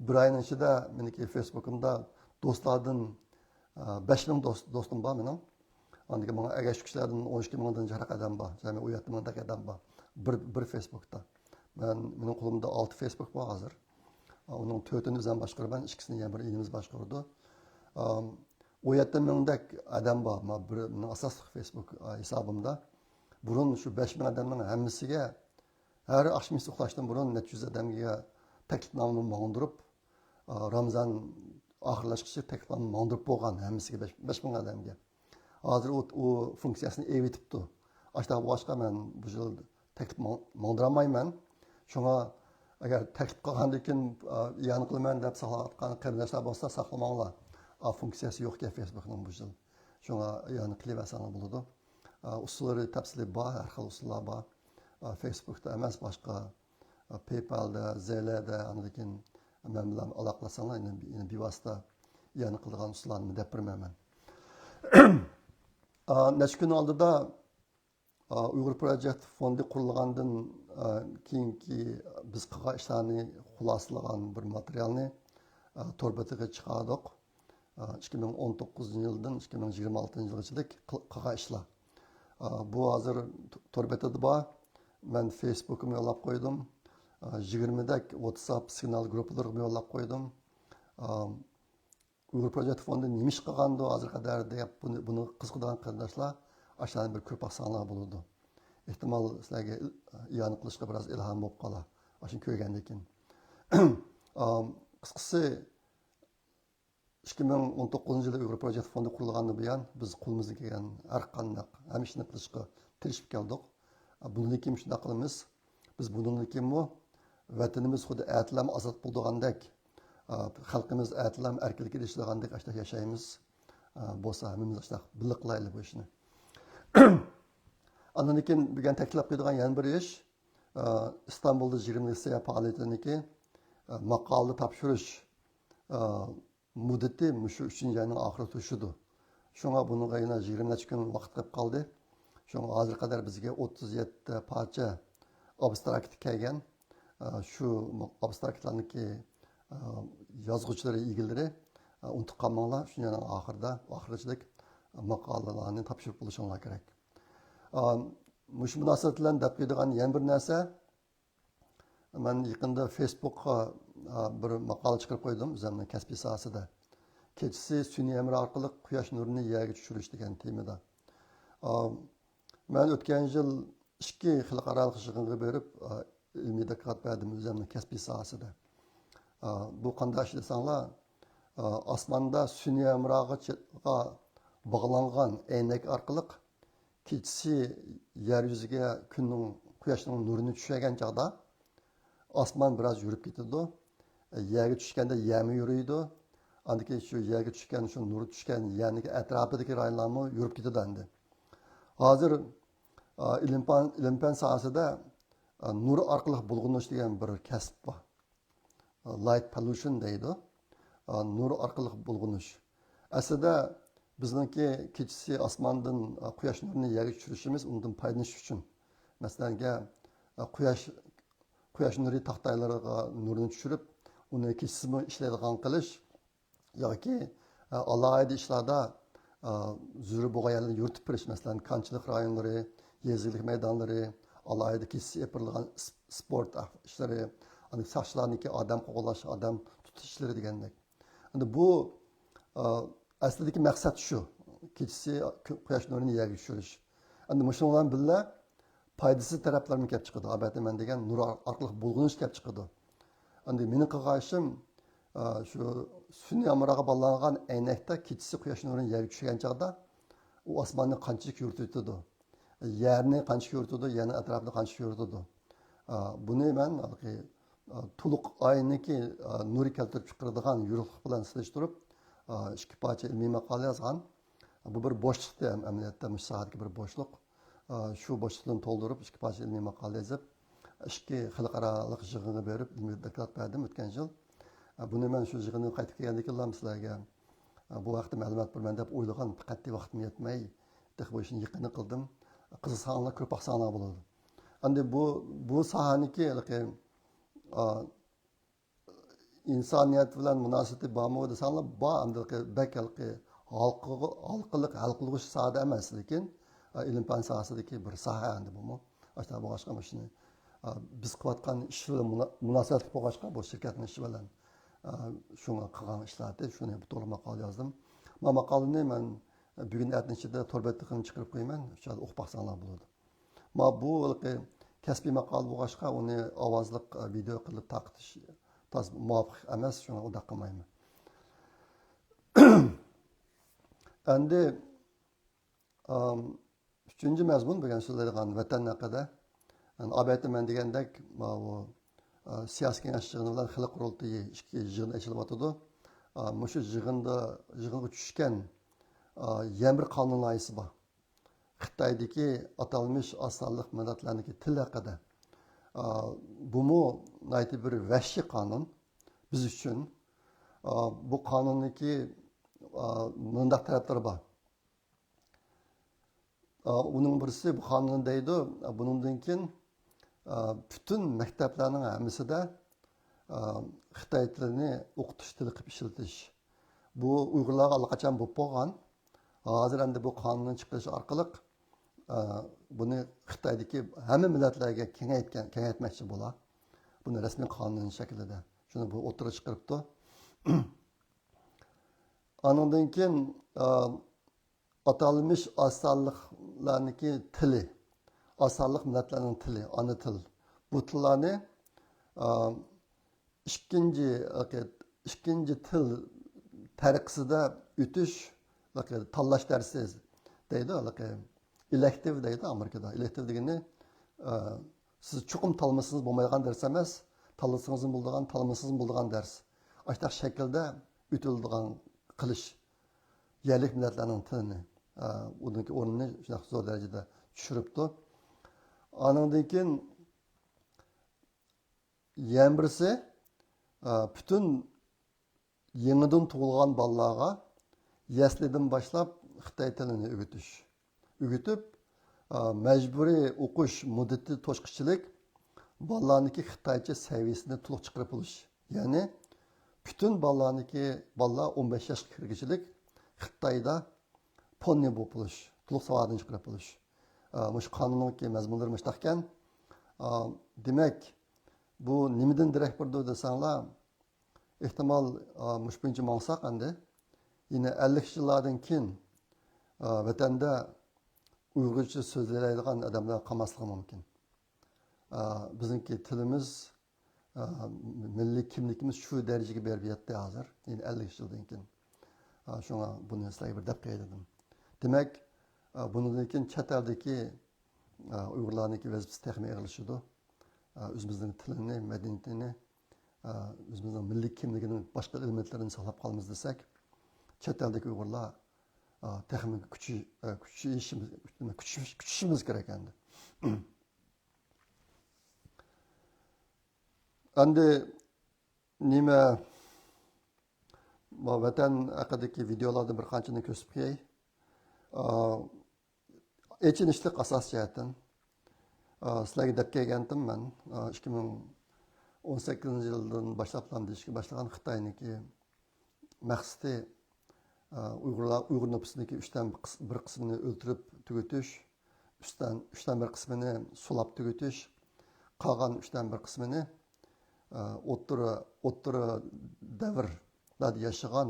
بىر ئاينىڭ ئىچىدە مېنىڭكى فېيسبۇكۇمدا دوستلاردىن، ئە، بەش مىڭ دوست، دوستۇم بار مېنىڭ. ئاندىن كېيىن ماڭا ئەگەشكۈچىلەردىن ئون ئىككى مىڭدىن جىقراق ئادەم بار، جەمئىي ئون يەتتە مىڭدەك ئادەم بار بىر، بىر فېيسبۇكتا. مەن، مېنىڭ قولۇمدا ئالتە فېيسبۇك بار ھازىر. ئۇنىڭ تۆتىنى ئۆزۈم باشقۇرىمەن، ئىككىسىنى يەنە بىر ئىنىمىز باشقۇرىدۇ. ئام، ئون يەتتە مىڭدەك ئادەم بار، ما، بىر، مېنىڭ ئاساسلىق فېيسبۇك، ئا، ھېسابىمدا. بۇرۇن شۇ بەش مىڭ ئادەمنىڭ ھەممىسىگە ھەر ئاخشىمىسى ئۇخلاشتىن بۇرۇن نەچچە يۈز ئادەمگە تەكلىپنامە ماڭدۇرۇپ، ئا، رامزان ئاخىرلاشقىچە تەكلىپنامە ماڭدۇرۇپ بولغان ھەممىسىگە بەش، بەش مىڭ ئادەمگە. ھازىر ئۇ، ئۇ فۇنكسىيەسىنى ئېۋىتىپتۇ. ئاشۇنداق بولغاچقا مەن بۇ يىل تەكلىپ ماڭ-، ماڭدۇرالمايمەن. شۇڭا ئەگەر تەكلىپ قىلغاندىن كېيىن، ئا، ئىئانە قىلىمەن دەپ ساقلاۋاتقان قېرىنداشلار بولسا ساقلىماڭلار. ئا، فۇنكسىيەسى يوق ئىكەن فېيسبۇكنىڭ بۇ يىل. شۇڭا ئىئانە قىلىۋەرسەڭلار بولىدۇ. ئا، ئۇسۇللىرى تەپسىلىي بار، ھەر خىل ئۇسۇللار بار. ئا، فېيسبۇكتا ئەمەس، باشقا، ئا، پەيپالدا، زېلەدە، ئاندىن كېيىن مەن بىلەن ئالاقىلەشسەڭلار، يەنە، يەنە بىۋاسىتە ئىئانە قىلىدىغان ئۇسۇللارنى دەپ بېرىمەن مەن. ئا، نەچچە كۈن ئالدىدا ئا، ئۇيغۇر پروجېكت فوندى قۇرۇلغاندىن، ئا، كېيىنكى بىز قىلغان ئىشلارنى خۇلاسىلىغان بىر ماتېرىيالنى، ئا، تور بېتىگە چىقاردۇق. ئا، ئىككى مىڭ ئون توققۇزىنچى يىلدىن ئىككى مىڭ يىگىرمە ئالتىنچى يىلغىچىلىك قىل-، قىلغان ئىشلار. ئا، بۇ ھازىر ت-، تور بېتىدە بار. مەن فېيسبۇكىمۇ يوللاپ قويدۇم. ئا، يىگىرمىدەك ۋاتساپ سىگنال گۇرۇپپىلىرىغىمۇ يوللاپ قويدۇم. ئا، ئۇيغۇر پروجېكت فوندى نېمە ئىش قىلغاندۇ ھازىرغا قەدەر دەپ، بۇنى، بۇنى قىزىقىدىغان قېرىنداشلار ئاشۇلارنى بىر كۆرۈپ باقساڭلار بولىدۇ. ئېھتىمال سىلەرگە ئىل-، ئىئانە قىلىشقا بىراز ئىلھام بولۇپ قالار، ئاشۇنى كۆرگەندىن كېيىن. ئام، قىسقىسى، ئىككى مىڭ ئون توققۇزىنچى يىلى ئۇيغۇر پروجېكت فوندى قۇرۇلغاندىن بۇيان، بىز قولىمىزدىن كەلگەن ھەر قانداق ھەممە ئىشنى قىلىشقا تىرىشىپ كەلدۇق. بۇندىن كېيىن شۇنداق قىلىمىز. بىز بۇنىڭدىن كېيىنمۇ ۋەتىنىمىز خۇددى ئەتىلەم ئازاد بولىدىغاندەك، ئا، خەلقىمىز ئەتىلەم ئەركىنلىكىدە ياشايدىغاندەك ئاشۇنداق ياشايمىز. ئا، بولسا ھەممىمىز ئاشۇنداق بىللە قىلايلى بۇ ئىشنى. ئاندىن كېيىن بۈگۈن تەكلىپ قىلىدىغان يەنە بىر ئىش، ئا، ئىستانبۇلدا يىگىرمە سەييە پائالىيىتىنىڭكى، ئا، ماقالە تاپشۇرۇش، ئا، مۇددىتى مۇشۇ ئۈچىنچى ئاينىڭ ئاخىرىدا تۇتىشىدۇ. شۇڭا بۇنىڭغا يەنە يىگىرمە نەچچە كۈن ۋاقىت قېلىپ قالدى. شۇڭا ھازىرغا قەدەر بىزگە ئوتتۇز يەتتە پارچە ئابستراكت كەلگەن. ئە، شۇ ئابستراكتلارنىڭكى، ئە، يازغۇچىلىرى، ئىگىلىرى، ئە، ئۇنتۇپ قالماڭلار، شۇ يىلنىڭ ئاخىرىدا، ئاخىرغىچىلىك ماقالىلەرنى تاپشۇرۇپ بولۇشۇڭلار كېرەك. ئە، مۇشۇ مۇناسىۋەت بىلەن دەپ قويىدىغان يەنە بىر نەرسە، مەن يېقىندا فېيسبۇكقا، ئا، بىر ماقالە چىقىرىپ قويدۇم، ئۆزۈمنىڭ كەسپىي ساھەسىدە. كېچىسى سۈنئىي ھەمراھ ئارقىلىق قۇياش نۇرىنى يەرگە چۈشۈرۈش دېگەن تېمىدا. ئا، مەن ئۆتكەن يىل ئىككى خەلقئارالىق يىغىنغا بېرىپ، ئا، ئىلمىي دوكلات بەردىم ئۆزۈمنىڭ كەسپىي ساھەسىدە. ئا، بۇ قانداق ئىش دېسەڭلار، ئا، ئاسماندا سۈنئىي ھەمراھقا باغلانغان ئەينەك ئارقىلىق كېچىسى يەر يۈزىگە كۈننىڭ، قۇياشنىڭ نۇرىنى چۈشۈرگەن چاغدا، ئاسمان بىراز يورۇپ كېتىدۇ. يەرگە چۈشكەندە يەرمۇ يورۇيدۇ. ئاندىن كېيىن شۇ يەرگە چۈشكەن، شۇ نۇر چۈشكەن يەرنىڭ ئەتراپىدىكى رايونلارمۇ يورۇپ كېتىدۇ ئەمدى. ھازىر، ئا، ئىلىم-پەن، ئىلىم-پەن ساھەسىدە، ئا، نۇر ئارقىلىق بۇلغىنىش دېگەن بىر كەسىپ بار. Light pollution دەيدۇ. ئا، نۇر ئارقىلىق بۇلغىنىش. ئەسلىدە بىزنىڭكى كېچىسى ئاسماندىن، ئا، قۇياش نۇرىنى يەرگە چۈشۈرۈشىمىز ئۇنىڭدىن پايدىلىنىش ئۈچۈن. مەسىلەنگە، ئا، قۇياش، قۇياش نۇرى تاختايلىرىغا نۇرنى چۈشۈرۈپ، ئۇنى كېچىسىمۇ ئىشلەيدىغان قىلىش ياكى، ئا، ئالاھىدە ئىشلاردا، ئا، زۆرۈر بولغان يەرلەرنى يورۇتۇپ بېرىش، مەسىلەن، كانچىلىق رايونلىرى، يېزا ئىگىلىك مەيدانلىرى، ئالاھىدە كېچىسى ئېپىرىلغان ئىس-، ئىسپورت ئىشلىرى، ئاندىن ساقچىلارنىڭكى ئادەم قوغلاش، ئادەم تۇتۇش ئىشلىرى دېگەندەك. ئەمدى بۇ، ئا، ئەسلىدىكى مەقسەت شۇ. كېچىسى قۇياش نۇرىنى يەرگە چۈشۈرۈش. ئەمدى مۇشۇنىڭ بىلەن بىللە پايدىسىز تەرەپلەرمۇ كەپ چىقىدۇ. ئەلۋەتتە، مەن دېگەن نۇر ئارقىلىق بۇلغىنىش كەپ چىقىدۇ. ئەمدى مېنىڭ قىلغان ئىشىم، ئا، شۇ سۈنئىي ھەمراھقا باغلانغان ئەينەكتە كېچىسى قۇياش نۇرىنى يەرگە چۈشۈرگەن چاغدا، ئۇ ئاسماننى قانچىلىك يورۇتۇۋېتىدۇ، يەرنى قانچىلىك يورۇتىدۇ، يەرنىڭ ئەتراپىنى قانچىلىك يورۇتىدۇ. ئا، بۇنى مەن ھېلىقى، ئا، تولۇق ئاينىڭكى، ئا، نۇرى كەلتۈرۈپ چىقىرىدىغان يورۇقلۇق بىلەن سېلىشتۇرۇپ، ئا، ئىككى پارچە ئىلمىي ماقالە يازغان. بۇ بىر بوشلۇقتى، ئەم-، ئەمەلىيەتتە مۇشۇ ساھەدىكى بىر بوشلۇق. ئا، شۇ بوشلۇقنى تولدۇرۇپ، ئىككى پارچە ئىلمىي ماقالە يېزىپ، ئىككى خەلقئارالىق يىغىنغا بېرىپ، ئىلمىي دوكلات بەردىم ئۆتكەن يىل. ئا، بۇنى مەن شۇ يىغىندىن قايتىپ كەلگەندىن كېيىنلا سىلەرگە، ئا، بۇ ھەقتە مەلۇمات بېرىمەن دەپ ئويلىغان، قەتئىي ۋاقتىم يەتمەي، تېخى بۇ ئىشنى يېقىندا قىلدىم. قىزىقساڭلار، كۆرۈپ باقساڭلار بولىدۇ. ئەمدى بۇ، بۇ ساھەنىكى ھېلىقى، ئا، ئىنسانىيەت بىلەن مۇناسىۋىتى بارمۇ دېسەڭلار، بار. ئەمدى بەك ھېلىقى ھالقىغۇ-، ھالقىلىق ھەل قىلغۇچ ساھەدە ئەمەس، لېكىن، ئا، ئىلىم-پەن ساھەسىدىكى بىر ساھە ئەمدى بۇمۇ. ئاشۇنداق بولغاچقا، مۇشۇنى، ئا، بىز قىلىۋاتقان ئىش بىلەن مۇنا-، مۇناسىۋەتلىك بولغاچقا، بۇ شىركەتنىڭ ئىشى بىلەن، ئا، شۇڭا قىلغان ئىشلار ئىدى. شۇنى بۇ توغرا ماقالە يازدىم. ما ماقالىنى مەن بۈگۈن ئەتىنىڭ ئىچىدە تور بەتلىكىنى چىقىرىپ قويىمەن. شۇ يەردە ئوقۇپ باقساڭلار بولىدۇ. ما بۇ ھېلىقى كەسپىي ماقالە بولغاچقا، ئۇنى ئاۋازلىق، ئە، ۋىدېئو قىلىپ تارقىتىش تازا مۇۋاپىق ئەمەس، شۇڭا ئۇنداق قىلمايمەن. ئەمدى، ئام، ئۈچىنچى مەزمۇن بۈگۈن سۆزلەيدىغان ۋەتەن ھەققىدە. يەنى ئەلۋەتتە مەن دېگەندەك، ماۋۇ، ئە، سىياسىي كېڭەش يىغىنى بىلەن خەلق قۇرۇلتىيى ئىككى يىغىن ئېچىلىۋاتىدۇ. ئا، مۇشۇ يىغىندا، يىغىنغا چۈشكەن، ئا، يەنە بىر قانۇن لايىھىسى بار. خىتايدىكى ئاتالمىش ئاز سانلىق مىللەتلەرنىڭكى تىلى ھەققىدە. ئا، بۇمۇ ناھايىتى بىر ۋەھشىي قانۇن بىز ئۈچۈن. ئا، بۇ قانۇننىڭكى، ئا، مۇنداق تەرەپلىرى بار. ئا، ئۇنىڭ بىرسى بۇ قانۇن دەيدۇ. بۇنىڭدىن كېيىن، ئا، پۈتۈن مەكتەپلەرنىڭ ھەممىسىدە، ئا، خىتاي تىلىنى ئوقۇتۇش تىلى قىلىپ ئىشلىتىش. بۇ ئۇيغۇرلارغا ئاللىقاچان بولۇپ بولغان. ھازىر ئەمدى بۇ قانۇننىڭ چىقىرىلىشى ئارقىلىق، ئا، بۇنى خىتايدىكى ھەممە مىللەتلەرگە كېڭەيتكەن، كېڭەيتمەكچى بولا. بۇنى رەسمىي قانۇن شەكلىدە شۇنى بۇ ئوتتۇرىغا چىقىرىپتۇ. ئانىڭدىن كېيىن، ئا، ئاتالمىش ئاز سانلىقلارنىڭكى تىلى، ئاز سانلىق مىللەتلەرنىڭ تىلى، ئانا تىل. بۇ تىللارنى، ئا، ئىككىنچى، ئىككىنچى تىل تەرىقىسىدە ئۆتۈش، تاللاش دەرسى دەيدۇ، ئېلېكتىپ دەيدۇ ئامېرىكىدا. ئېلېكتىپ دېگىنى، ئا، سىز چوقۇم تاللىمىسىڭىز بولمايدىغان دەرس ئەمەس، تاللىسىڭىزمۇ بولىدىغان، تاللىمىسىڭىزمۇ بولىدىغان دەرس. ئاشۇنداق شەكىلدە ئۆتۈلىدىغان قىلىش. يەرلىك مىللەتلەرنىڭ تىلىنى، ئا، ئۇنىڭكى ئورنىنى شۇنداق زور دەرىجىدە چۈشۈرۈپتۇ. ئانىڭدىن كېيىن يەنە بىرسى، ئا، پۈتۈن يېڭىدىن تۇغۇلغان بالىلارغا يەسلىدىن باشلاپ خىتاي تىلىنى ئۆگىتىش. ئۆگىتىپ، ئا، مەجبۇرىي ئوقۇش مۇددىتى توشقۇنچىلىك بالىلارنىڭكى خىتايچە سەۋىيەسىنى تولۇق چىقىرىپ بولۇش. يەنى پۈتۈن بالىلارنىڭكى، بالىلار ئون بەش ياشقا كىرگۈچىلىك خىتايدا پوننى بولۇپ بولۇش، تولۇق ساۋادىنى چىقىرىپ بولۇش. ئا، مۇشۇ قانۇننىڭكى مەزمۇنلىرى مۇشۇنداقكەن. ئا، دېمەك، بۇ نېمىدىن دېرەك بېرىدۇ دېسەڭلار، ئېھتىمال، ئا، مۇشۇ بويىچە ماڭساق ئەمدى، يەنە ئەللىك يىللاردىن كېيىن، ئا، ۋەتەندە ئۇيغۇرچە سۆزلەيدىغان ئادەملەر قالماسلىقى مۇمكىن. ئا، بىزنىڭكى تىلىمىز، ئا، مىللىي كىملىكىمىز شۇ دەرىجىگە بېرىپ يەتتى ھازىر، يەنە ئەللىك يىلدىن كېيىن. ئا، شۇڭا بۇنى سىلەرگە بىر دەپ قوياي دېدىم. دېمەك، ئا، بۇنىڭدىن كېيىن چەت ئەلدىكى، ئا، ئۇيغۇرلارنىڭكى ۋەزىپىسى تېخىمۇ ئېغىرلىشىدۇ. ئا، ئۆزىمىزنىڭ تىلىنى، مەدەنىيىتىنى، ئا، ئۆزىمىزنىڭ مىللىي كىملىكىنىڭ باشقا ئېلېمېنتلىرىنى ساقلاپ قالىمىز دېسەك، چەت ئەلدىكى ئۇيغۇرلار، ئا، تېخىمۇ كۈچى-، ئا، كۈچىيىشىمىز، كۈچىيىش-، كۈچىشىمىز كېرەك ئەمدى. ئەمدى نېمە، ما ۋەتەن ھەققىدىكى ۋىدېئولاردىن بىر قانچىنى كۆرسىتىپ قوياي. ئا، ئېچىنىشلىق ئاساسىي جەھەتتىن. ئا، سىلەرگە دەپ كەلگەنتىم مەن، ئا، ئىككى مىڭ ئون سەككىزىنچى يىلدىن باشلاپلا دېيىشكە باشلىغان خىتاينىڭكى مەقسىتى، ئا، ئۇيغۇرلار، ئۇيغۇر نوپۇسىنىڭكى ئۈچتىن بىر قىس-، بىر قىسمىنى ئۆلتۈرۈپ تۈگىتىش، ئۈچتىن، ئۈچتىن بىر قىسمىنى سولاپ تۈگىتىش، قالغان ئۈچتىن بىر قىسمىنى، ئا، ئوتتۇرا، ئوتتۇرا دەۋرلەردە ياشىغان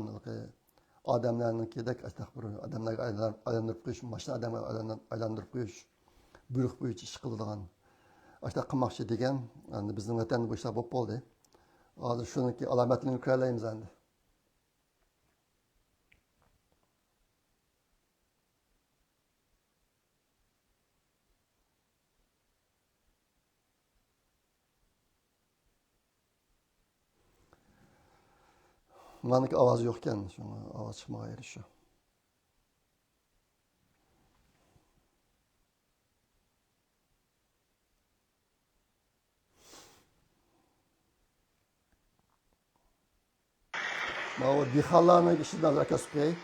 ئادەملەرنىڭكىدەك ئاشۇنداق بىر ئادەملەرگە ئايلان-، ئايلاندۇرۇپ قويۇش، ماشىنا ئادەمگە ئايلان-، ئايلاندۇرۇپ قويۇش، بۇيرۇق بويىچە ئىش قىلىدىغان، ئاشۇنداق قىلماقچى دېگەن. ئەمدى بىزنىڭ ۋەتەندە بۇ ئىشلار بولۇپ بولدى. ھازىر شۇنىڭكى ئالامەتلىرىنى كۆرەلەيمىز ئەمدى. مانىكى ئاۋازى يوقكەن، شۇڭا ئاۋاز چىقمىغان يېرى شۇ. ماۋۇ دېھقانلارنىڭ ئىشىدىن ئازراق كەسىپ قوياي.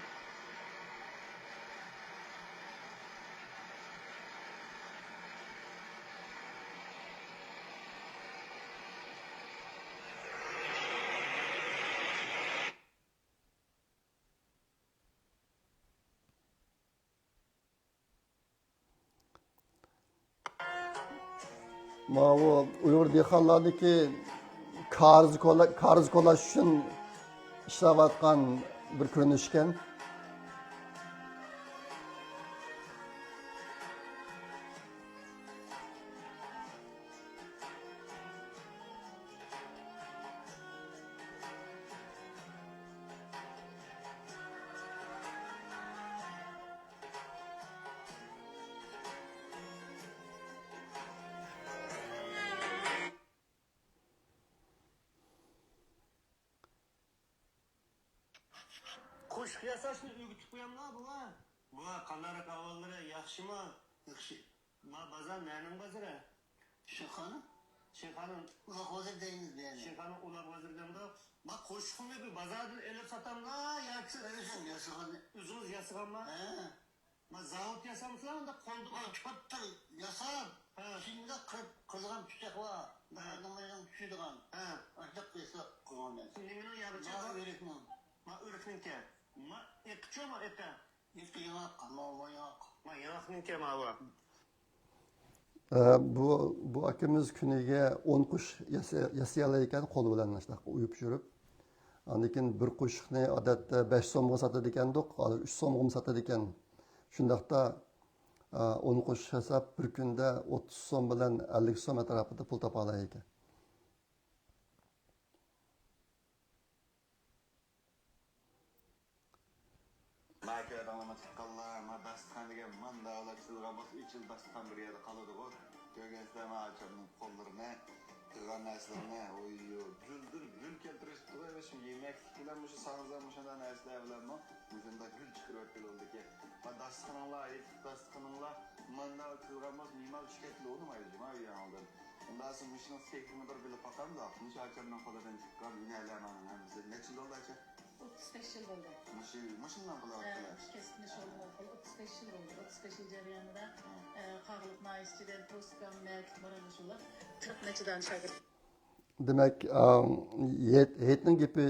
ماۋۇ ئۇيغۇر دېھقانلارنىڭكى كارىز كولا-، كارىز كولاش ئۈچۈن ئىشلەۋاتقان بىر كۆرۈنۈش ئىكەن. قوشۇق ياساشنى ئۆگىتىپ قوياملا، بوۋا. بوۋا، قانداقراق ئەھۋاللىرى، ياخشىمۇ؟ ياخشى. ما بازار نەنىڭ بازىرى؟ شىنخانا. شىنخانا. ئۇلاغ بازىرى دەيمىز بۇ يەرنى. شىنخانا ئۇلاغ بازىرى دەمدۇ. ما قوشۇقنى بۇ بازاردىن ئېلىپ ساتاملا ياكى ئۆزۈم ياسىغان. ئۆزىڭىز ياسىغانما؟ ھە. ما زاۋۇت ياسامسىلەر ئۇنداق قولدا؟ ما چوتتىن ياساپ، ھە. شۇنداق قىلىپ قىلغان پىچاق بار. ھە. داڭمايغان چۈشىدىغان. ھە. ئاشۇنداق ياساپ قىلغان نەرسە. نېمىنىڭ ياغىچى؟ ما ئۆرۈكنىڭ. ما ئۆرۈكنىڭكى. ما ئېقىچۇ، ما ئېقى. ياق، ياق، ماۋۇ ياق. ما ياقنىڭكى ماۋۇ. ئە، بۇ، بۇ ئاكىمىز كۈنىگە ئون قوشۇق ياسا-، ياسىيالايدىكەن، قولى بىلەن مۇشۇنداق ئويۇپ يۈرۈپ. ئاندىن كېيىن بىر قوشۇقنى ئادەتتە بەش سومغا ساتىدىكەندۇق، ھازىر ئۈچ سومغىمۇ ساتىدىكەن. شۇنداقتا، ئە، ئون قوشۇق ياساپ، بىر كۈندە ئوتتۇز سوم بىلەن ئەللىك سوم ئەتراپىدا پۇل تاپالايدىكەن. ما كۆردۈڭلارمۇ تۇغقانلار، ما داستىخان دېگەن ماندالا تىزىلغان بولسا، ئۈچ يىل داستىخان بىر يەردە قالىدىغۇ. كۆرگەنسىلەر ما ئاچامنىڭ قوللىرىنى، قىلغان نەرسىلىرىنى، ئويۇ، گۈلدۈر گۈل كەلتۈرۈشتىغۇ. شۇ يېمەكلىك بىلەن مۇشۇ ساڭزا مۇشۇنداق نەرسىلەر بىلەنمۇ مۇشۇنداق گۈل چىقىرىۋەتكىلى بولىدىكەن. ما داستىخىنىڭلار، يېتىق داستىخىنىڭلار ماندالا تىزىلغان بولسا، مېھمان چۈشكەنلا ئۇنىمايدۇ جۇما ئۆيۈڭدىن. ئۇنداقسا مۇشۇنىڭ سېھرىنى بىر بىلىپ باقامدۇ؟ مۇشۇ ئاچامنىڭ قولىدىن چىققان ھۈنەرلەرنىڭ ھەممىسى نەچچە يىل بولدى ئاچا؟ ئوتتۇز بەش يىل بولدى. مۇشۇ، مۇشۇنداق بولۇۋاتىدۇ. ئە، مۇشۇ كەسىپنى شۇغۇللىنىۋاتقىلى ئوتتۇز بەش يىل بولدى. ئوتتۇز بەش يىل جەريانىدا، ئە، قاغىلىق ناھىيەسى ئىچىدە توسكام، مەكىت، مارالنى شۇنداق قىرىق نەچچە دانە شاگىرت. دېمەك، ئام، ھېيت-، ھېيتنىڭ گېپى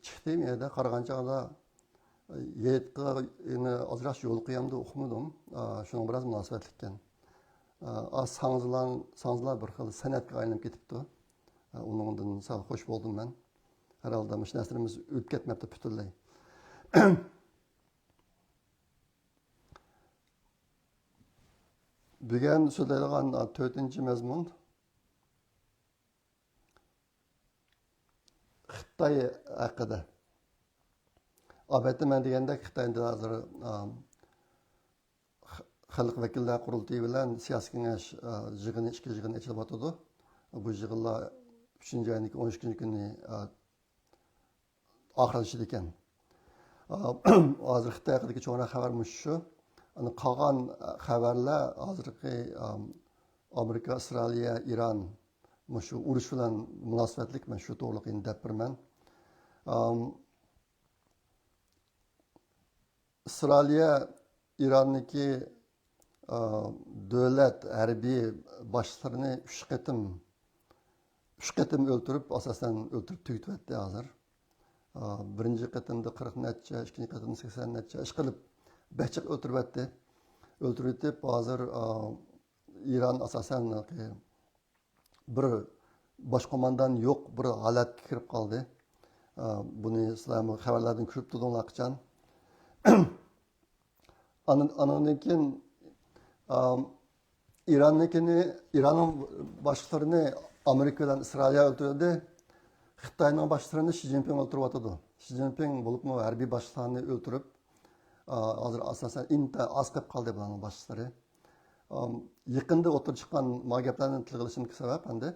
چىقتى، مەن يەردە قارىغان چاغدا ھېيتقا يەنە ئازراق يول قويامدۇ ئۇقمىدىم. ئا، شۇنىڭ بىراز مۇناسىۋەتلىككەن. ئا، ساڭزىلار، ساڭزىلار بىر خىل سەنئەتكە ئايلىنىپ كېتىپتۇ. ئا، ئۇنىڭدىن سەل خوش بولدۇم مەن. ھەرھالدا مۇشۇ نەرسىلىرىمىز ئۆلۈپ كەتمەپتۇ پۈتۈنلەي. بۈگۈن سۆزلەيدىغان، ئا، تۆتىنچى مەزمۇن خىتاي ھەققىدە. ئەلۋەتتە، مەن دېگەندەك خىتايدا ھازىر، ئا، خەلق ۋەكىللەر قۇرۇلتىيى بىلەن سىياسىي كېڭەش، ئا، يىغىنى، ئىككى يىغىنى ئېچىلىۋاتىدۇ. بۇ يىغىنلار ئۈچىنچى ئاينىڭ ئون ئىككىنچى كۈنى، ئا، ئاخىرلىشىدىكەن. ئا، ھازىر خىتاي ھەققىدىكى چوڭراق خەۋەر مۇشۇ. ئاندىن قالغان خەۋەرلەر ھازىرقى، ئا، ئامېرىكا، ئىسرائىلىيە، ئىران، مۇشۇ ئۇرۇش بىلەن مۇناسىۋەتلىك، مەن شۇ توغرىلىق يەنە دەپ بېرىمەن. ئا، ئىسرائىلىيە ئىراننىڭكى، ئا، دۆلەت ھەربىي باشلىقلىرىنى ئۈچ قېتىم، ئۈچ قېتىم ئۆلتۈرۈپ، ئاساسەن ئۆلتۈرۈپ تۈگىتىۋەتتى ھازىر. ئا، بىرىنچى قېتىمدا قىرىق نەچچە، ئىككىنچى قېتىمدا سەكسەن نەچچە، ئىشقىلىپ بەش جىق ئۆلتۈرۈۋەتتى. ئۆلتۈرۈۋېتىپ، ھازىر، ئا، ئىران ئاساسەن بىر باش قوماندان يوق بىر ھالەتكە كىرىپ قالدى. ئا، بۇنى سىلەرمۇ خەۋەرلەردىن كۆرۈپ تۇردۇڭلار قاچان. ئاندىن، ئاندىن كېيىن، ئا، ئىراننىڭكىنى، ئىراننىڭ باشلىقلىرىنى ئامېرىكا بىلەن ئىسرائىلىيە ئۆلتۈردى. خىتاينىڭ باشلىقلىرىنى شى جىنپىڭ ئۆلتۈرۈۋاتىدۇ. شى جىنپىڭ بولۇپمۇ ھەربىي باشلىقلارنى ئۆلتۈرۈپ، ئا، ھازىر ئاساسەن ئىنتايىن ئاز قېلىپ قالدى بۇلارنىڭ باشلىقلىرى. ئام، يېقىندا ئوتتۇرىغا چىققان، ما گەپلەرنى تىلغا ئېلىشىمدىكى سەۋەب ئەمدى،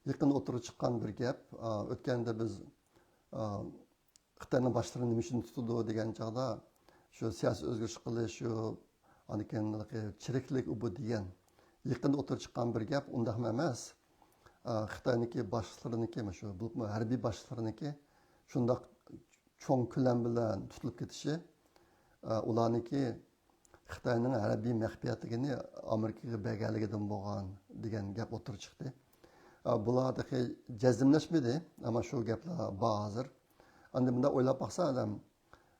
يېقىندا ئوتتۇرىغا چىققان بىر گەپ، ئا، ئۆتكەندە بىز، ئا، خىتاينىڭ باشلىرى نېمە ئۈچۈن تۇتىدۇ دېگەن چاغدا، شۇ سىياسىي ئۆزگىرىش قىلىش، شۇ، ئاندىن كېيىن چىرىكلىك ئۇ بۇ دېگەن. يېقىندا ئوتتۇرىغا چىققان بىر گەپ، ئۇنداقمۇ ئەمەس. ئا، خىتاينىڭكى باشلىقلىرىنىڭكى، مۇشۇ بولۇپمۇ ھەربىي باشلىقلىرىنىڭكى شۇنداق چوڭ كۆلەم بىلەن تۇتۇلۇپ كېتىشى، ئا، ئۇلارنىڭكى خىتاينىڭ ھەربىي مەخپىيەتلىكىنى ئامېرىكىغا بەرگەنلىكىدىن بولغان دېگەن گەپ ئوتتۇرىغا چىقتى. ئا، بۇلار تېخى جەزملەشمىدى، ئەمما شۇ گەپلەر بار ھازىر. ئەمدى مۇنداق ئويلاپ باقسا ئادەم،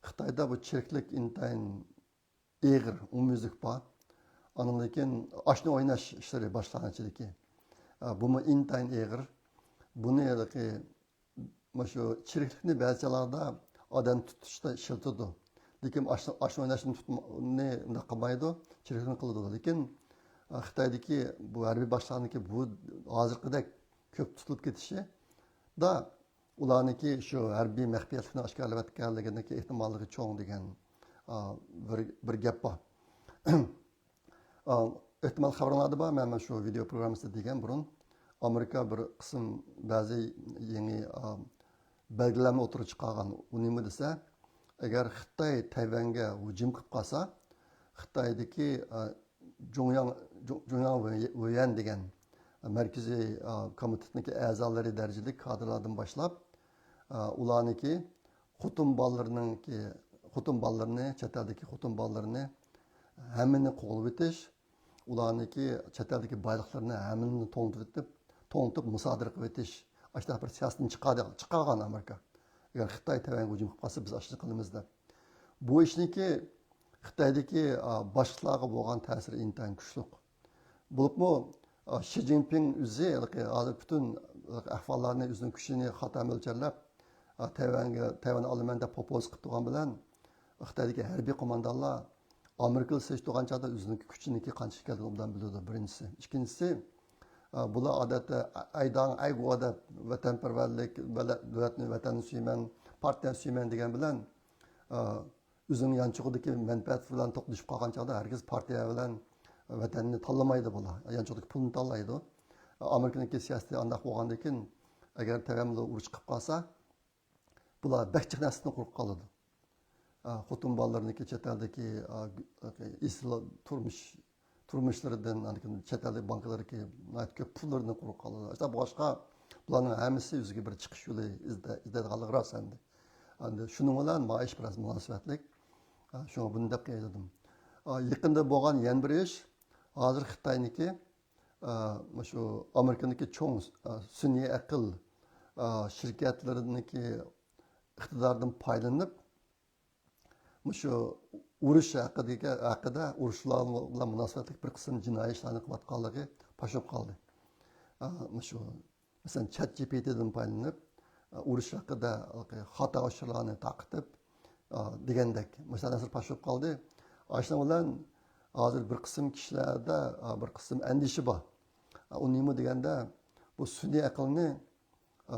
خىتايدا بۇ چىرىكلىك ئىنتايىن ئېغىر، ئومۇميۈزلۈك بار. ئاندىن كېيىن ئاشنا ئويناش ئىشلىرى باشلانغان ئىچىدىكى. ئا، بۇمۇ ئىنتايىن ئېغىر. بۇنى ھېلىقى مۇشۇ چىرىكلىكنى بەزى چاغلاردا ئادەم تۇتۇشتا ئىشلىتىدۇ. لېكىن ئاش-، ئاشنا ئويناشنى تۇتما-، نى ئۇنداق قىلمايدۇ، چىرىكلىكنى قىلىدۇ. لېكىن، ئا، خىتايدىكى بۇ ھەربىي باشلىقلارنىڭكى بۇ ھازىرقىدەك كۆپ تۇتۇلۇپ كېتىشىدا ئۇلارنىڭكى شۇ ھەربىي مەخپىيەتلىكنى ئاشكارىلاۋەتكەنلىكىنىڭكى ئېھتىماللىقى چوڭ دېگەن، ئا، بىر، بىر گەپ بار. ئا، ئېھتىمال خەۋىرىڭلاردا بار، مەن، مەن شۇ ۋىدېئو پروگراممىسىدا دېگەن بۇرۇن، ئامېرىكا بىر قىسىم بەزى يېڭى، ئا، بەلگىلەمە ئوتتۇرىغا چىقارغان. ئۇ نېمە دېسە، ئەگەر خىتاي تەيۋەنگە ھۇجۇم قىلىپ قالسا، خىتايدىكى، ئا، جۇڭياڭ، جۇ-، جۇڭياڭ ۋېيەن دېگەن مەركىزىي، ئا، كومىتېتنىڭكى ئەزالىرى دەرىجىلىك كادىرلاردىن باشلاپ، ئا، ئۇلارنىڭكى خوتۇن بالىلىرىنىڭكى، خوتۇن بالىلىرىنى، چەت ئەلدىكى خوتۇن بالىلىرىنى ھەممىنى قوغلىۋېتىش، ئۇلارنىڭكى چەت ئەلدىكى بايلىقلىرىنى ھەممىنى توڭلىتىپ، توڭلىتىپ مۇسادىرە قىلىۋېتىش، ئاشۇنداق بىر سىياسەتنى چىقاردى-، چىقارغان ئامېرىكا. ئەگەر خىتاي تەيۋەنگە ھۇجۇم قىلىپ قالسا، بىز ئاشۇنى قىلىمىز دەپ. بۇ ئىشنىڭكى خىتايدىكى، ئا، باشلىقلارغا بولغان تەسىرى ئىنتايىن كۈچلۈك. بولۇپمۇ، ئا، شى جىنپىڭ ئۆزى ھېلىقى ھازىر پۈتۈن ئەھۋاللارنى، ئۆزىنىڭ كۈچىنى خاتا مۆلچەرلەپ، ئا، تەيۋەنگە، تەيۋەن ئالىمەن دەپ پوپوز قىلىپ تۇرغان بىلەن، خىتايدىكى ھەربىي قوماندانلار ئامېرىكا بىلەن سېلىشتۇرغان چاغدا ئۆزىنىڭكى كۈچىنىڭكى قانچە ئىكەنلىكىنى ئوبدان بىلىدۇ، بىرىنچىسى. ئىككىنچىسى، ئا، بۇلار ئادەتتە ئەيداڭ، ئەيگۇ دەپ ۋەتەنپەرۋەرلىك، دۆلەتنى، ۋەتەننى سۆيىمەن، پارتىيەنى سۆيىمەن دېگەن بىلەن، ئا، ئۆزىنىڭ يانچۇقىدىكى مەنپەئەت بىلەن توقۇنۇشۇپ قالغان چاغدا ھەرگىز پارتىيە بىلەن ۋەتەننى تاللىمايدۇ بۇلار. يانچۇقىدىكى پۇلنى تاللايدۇ. ئامېرىكىنىڭكى سىياسىتى ئانداق بولغاندىن كېيىن، ئەگەر تەيۋەن بىلەن ئۇرۇش قىلىپ قالسا، بۇلار بەك جىق نەرسىدىن قۇرۇق قالىدۇ. ئا، خوتۇن بالىلىرىنىڭكى چەت ئەلدىكى، ئا، ئېسىل تۇرمۇش، تۇرمۇشلىرىدىن، ئاندىن كېيىن چەت ئەلدىكى بانكىلاردىكى ناھايىتى كۆپ پۇللىرىدىن قۇرۇق قالىدۇ. شۇنداق بولغاچقا، بۇلارنىڭ ھەممىسى ئۆزىگە بىر چىقىش يولى ئىزدە-، ئىزدەيدىغانلىقى راست ئەمدى. ئەمدى شۇنىڭ بىلەن ما ئىش بىراز مۇناسىۋەتلىك. ئا، شۇڭا بۇنى دەپ قوياي دېدىم. ئا، يېقىندا بولغان يەنە بىر ئىش، ھازىر خىتاينىڭكى، ئا، مۇشۇ ئامېرىكىنىڭكى چوڭ، ئا، سۈنئىي ئەقىل، ئا، شىركەتلىرىنىڭكى ئىقتىدارىدىن پايدىلىنىپ، مۇشۇ ئۇرۇش ھەققىدىكى، ھەققىدە ئۇرۇشلار بىلەن مۇناسىۋەتلىك بىر قىسىم جىنايى ئىشلارنى قىلىۋاتقانلىقى پاش بولۇپ قالدى. ئا، مۇشۇ، مەسىلەن، چات جى پى تىدىن پايدىلىنىپ، ئا، ئۇرۇش ھەققىدە خاتا ئۇچۇرلارنى تارقىتىپ، ئا، دېگەندەك مۇشۇنداق نەرسىلەر پاش بولۇپ قالدى. ئاشۇنىڭ بىلەن ھازىر بىر قىسىم كىشىلەردە، ئا، بىر قىسىم ئەندىشە بار. ئا، ئۇ نېمە دېگەندە، بۇ سۈنئىي ئەقىلنى، ئا،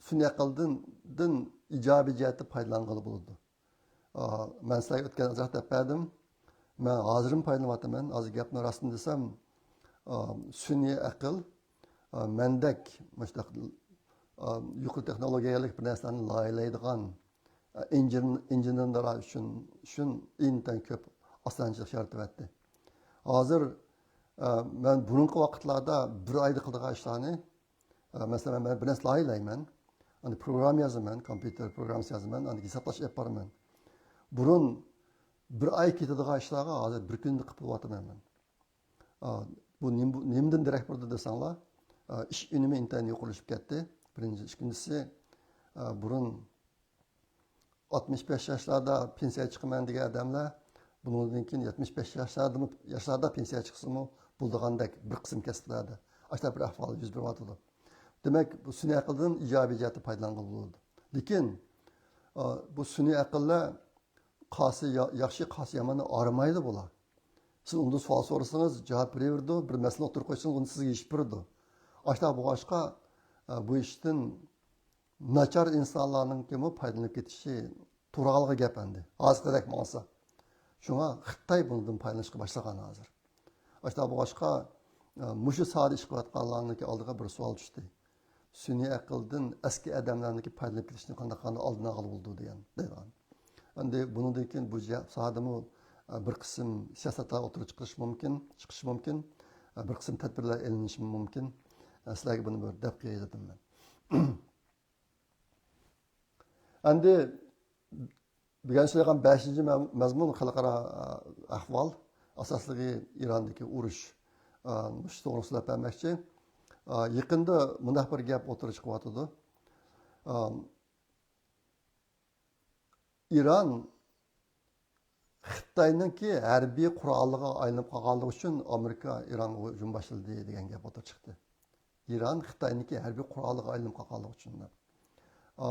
سۈنئىي ئەقىلدىن، دىن ئىجابىي جەھەتتە پايدىلانغىلى بولىدۇ. ئا، مەن سىلەرگە ئۆتكەن ئازراق دەپ بەردىم. مەن ھازىرمۇ پايدىلىنىۋاتىمەن. ھازىر گەپنى راستىنى دېسەم، ئا، سۈنئىي ئەقىل، ئا، مەندەك مۇشۇنداق، ئا، يۇقىرى تېخنولوگىيەلىك بىر نەرسىلەرنى لايىھەلەيدىغان، ئا، ئىنژېنېرلار ئۈچۈن، ئۈچۈن ئىنتايىن كۆپ ئاسانچىلىق يارىتىۋەتتى. ھازىر، ئا، مەن بۇرۇنقى ۋاقىتلاردا بىر ئايدا قىلىدىغان ئىشلارنى، ئە، مەسىلەن، مەن بىر نەرسە لايىھەلەيمەن. ئاندىن پروگرامما يازىمەن، كومپيۇتېر پروگراممىسى يازىمەن، ئاندىن ھېسابلاش ئېلىپ بارىمەن. بۇرۇن بىر ئاي كېتىدىغان ئىشلارغا ھازىر بىر كۈندە قىلىپ بولۇۋاتىمەن مەن. ئا، بۇ نېمە، بۇ نېمىدىن دېرەك بېرىدۇ دېسەڭلار، ئا، ئىش ئۈنۈمى ئىنتايىن يۇقىرىلىشىپ كەتتى. بىرىنچى، ئىككىنچىسى، ئا، بۇرۇن ئاتمىش بەش ياشلاردا پېنسىيەگە چىقىمەن دېگەن ئادەملەر بۇنىڭدىن كېيىن يەتمىش بەش ياشلاردىمۇ، ياشلاردا پېنسىيەگە چىقسىمۇ بولىدىغاندەك بىر قىسىم كەسىپلەردە ئاشۇنداق بىر ئەھۋال يۈز بېرىۋاتىدۇ. دېمەك، بۇ سۈنئىي ئەقىلدىن ئىجابىي جەھەتتە پايدىلانغىلى بولىدۇ. لېكىن، ئا، بۇ سۈنئىي ئەقىللەر قايسى يا-، ياخشى، قايسى ياماننى ئايرىمايدۇ بۇلار. سىز ئۇنىڭدىن سوئال سورىسىڭىز، جاۋاب بېرىۋېرىدۇ، بىر مەسىلىنى ئوتتۇرىغا قويسىڭىز، ئۇنى سىزگە يېشىپ بېرىدۇ. ئاشۇنداق بولغاچقا، ئا، بۇ ئىشتىن ناچار ئىنسانلارنىڭكىمۇ پايدىلىنىپ كېتىشى تۇرالغۇ گەپ ئەمدى. ھازىرقىدەك ماڭسا. شۇڭا خىتاي بۇنىڭدىن پايدىلىنىشقا باشلىغان ھازىر. ئاشۇنداق بولغاچقا، ئە، مۇشۇ ساھەدە ئىش قىلىۋاتقانلارنىڭكى ئالدىغا بىر سوئال چۈشتى. سۈنئىي ئەقىلدىن ئەسكى ئادەملەرنىڭكى پايدىلىنىپ كېتىشىنى قانداق، قانداق ئالدىنى ئالغىلى بولىدۇ دېگەن، دەيدىغان. ئەمدى بۇنىڭدىن كېيىن بۇ جە-، ساھەدىمۇ، ئە، بىر قىسىم سىياسەتلەر ئوتتۇرىغا چىقىرىش مۇمكىن، چىقىشى مۇمكىن، ئە، بىر قىسىم تەدبىرلەر ئېلىنىشى مۇمكىن. ئە، سىلەرگە بۇنى بىر دەپ قوياي دېدىم مەن. ئەمدى بۈگۈن سۆزلەيدىغان بەشىنچى مە-، مەزمۇن خەلقئارا، ئە، ئەھۋال، ئاساسلىقى ئىراندىكى ئۇرۇش، ئە، مۇشۇ توغرىسىدا سۆزلەپ بەرمەكچى. ئە، يېقىندا مۇنداق بىر گەپ ئوتتۇرىغا چىقىۋاتىدۇ. ئە، ئىران خىتاينىڭكى ھەربىي قورالىغا ئايلىنىپ قالغانلىقى ئۈچۈن ئامېرىكا ئىرانغا ھۇجۇم باشلىدى دېگەن گەپ ئوتتۇرىغا چىقتى. ئىران خىتاينىڭكى ھەربىي قورالىغا ئايلىنىپ قالغانلىقى ئۈچۈن دەپ. ئا،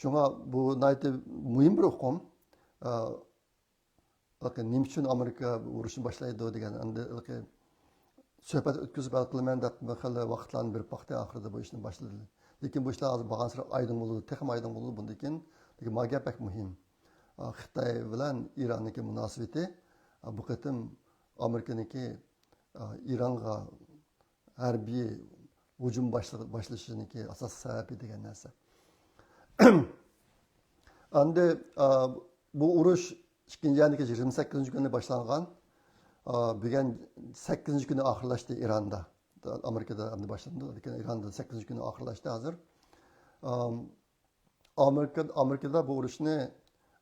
شۇڭا بۇ ناھايىتى مۇھىم بىر ئۇقۇم. ئا، نېمە ئۈچۈن ئامېرىكا ئۇرۇشنى باشلايدۇ دېگەن، ئەمدى سۆھبەت ئۆتكۈزۈپ ھەل قىلىمەن دەپ خېلى ۋاقىتلارنى بېرىپ باقتى، ئاخىرىدا بۇ ئىشنى باشلىدى. لېكىن بۇ ئىشلار ھازىر بارغانسېرى ئايدىڭ بولىدۇ، تېخىمۇ ئايدىڭ بولىدۇ بۇندىن كېيىن. لېكىن مانا گەپ بەك مۇھىم. ئا، خىتاي بىلەن ئىراننىڭكى مۇناسىۋىتى، ئا، بۇ قېتىم ئامېرىكىنىڭكى، ئا، ئىرانغا ھەربىي ھۇجۇم باشلا-، باشلىشىنىڭكى ئاساسلىق سەۋەبى دېگەن نەرسە. ئەمدى، ئا، بۇ ئۇرۇش ئىككىنچى ئاينىڭ يىگىرمە سەككىزىنچى كۈنى باشلانغان. ئا، بۈگۈن سەككىزىنچى كۈنى ئاخىرلاشتى ئىراندا. ئامېرىكىدا ئەمدى باشلاندى، لېكىن ئىراندا سەككىزىنچى كۈنى ئاخىرلاشتى ھازىر. ئام، ئامېرىكا، ئامېرىكىدا بۇ ئۇرۇشنى،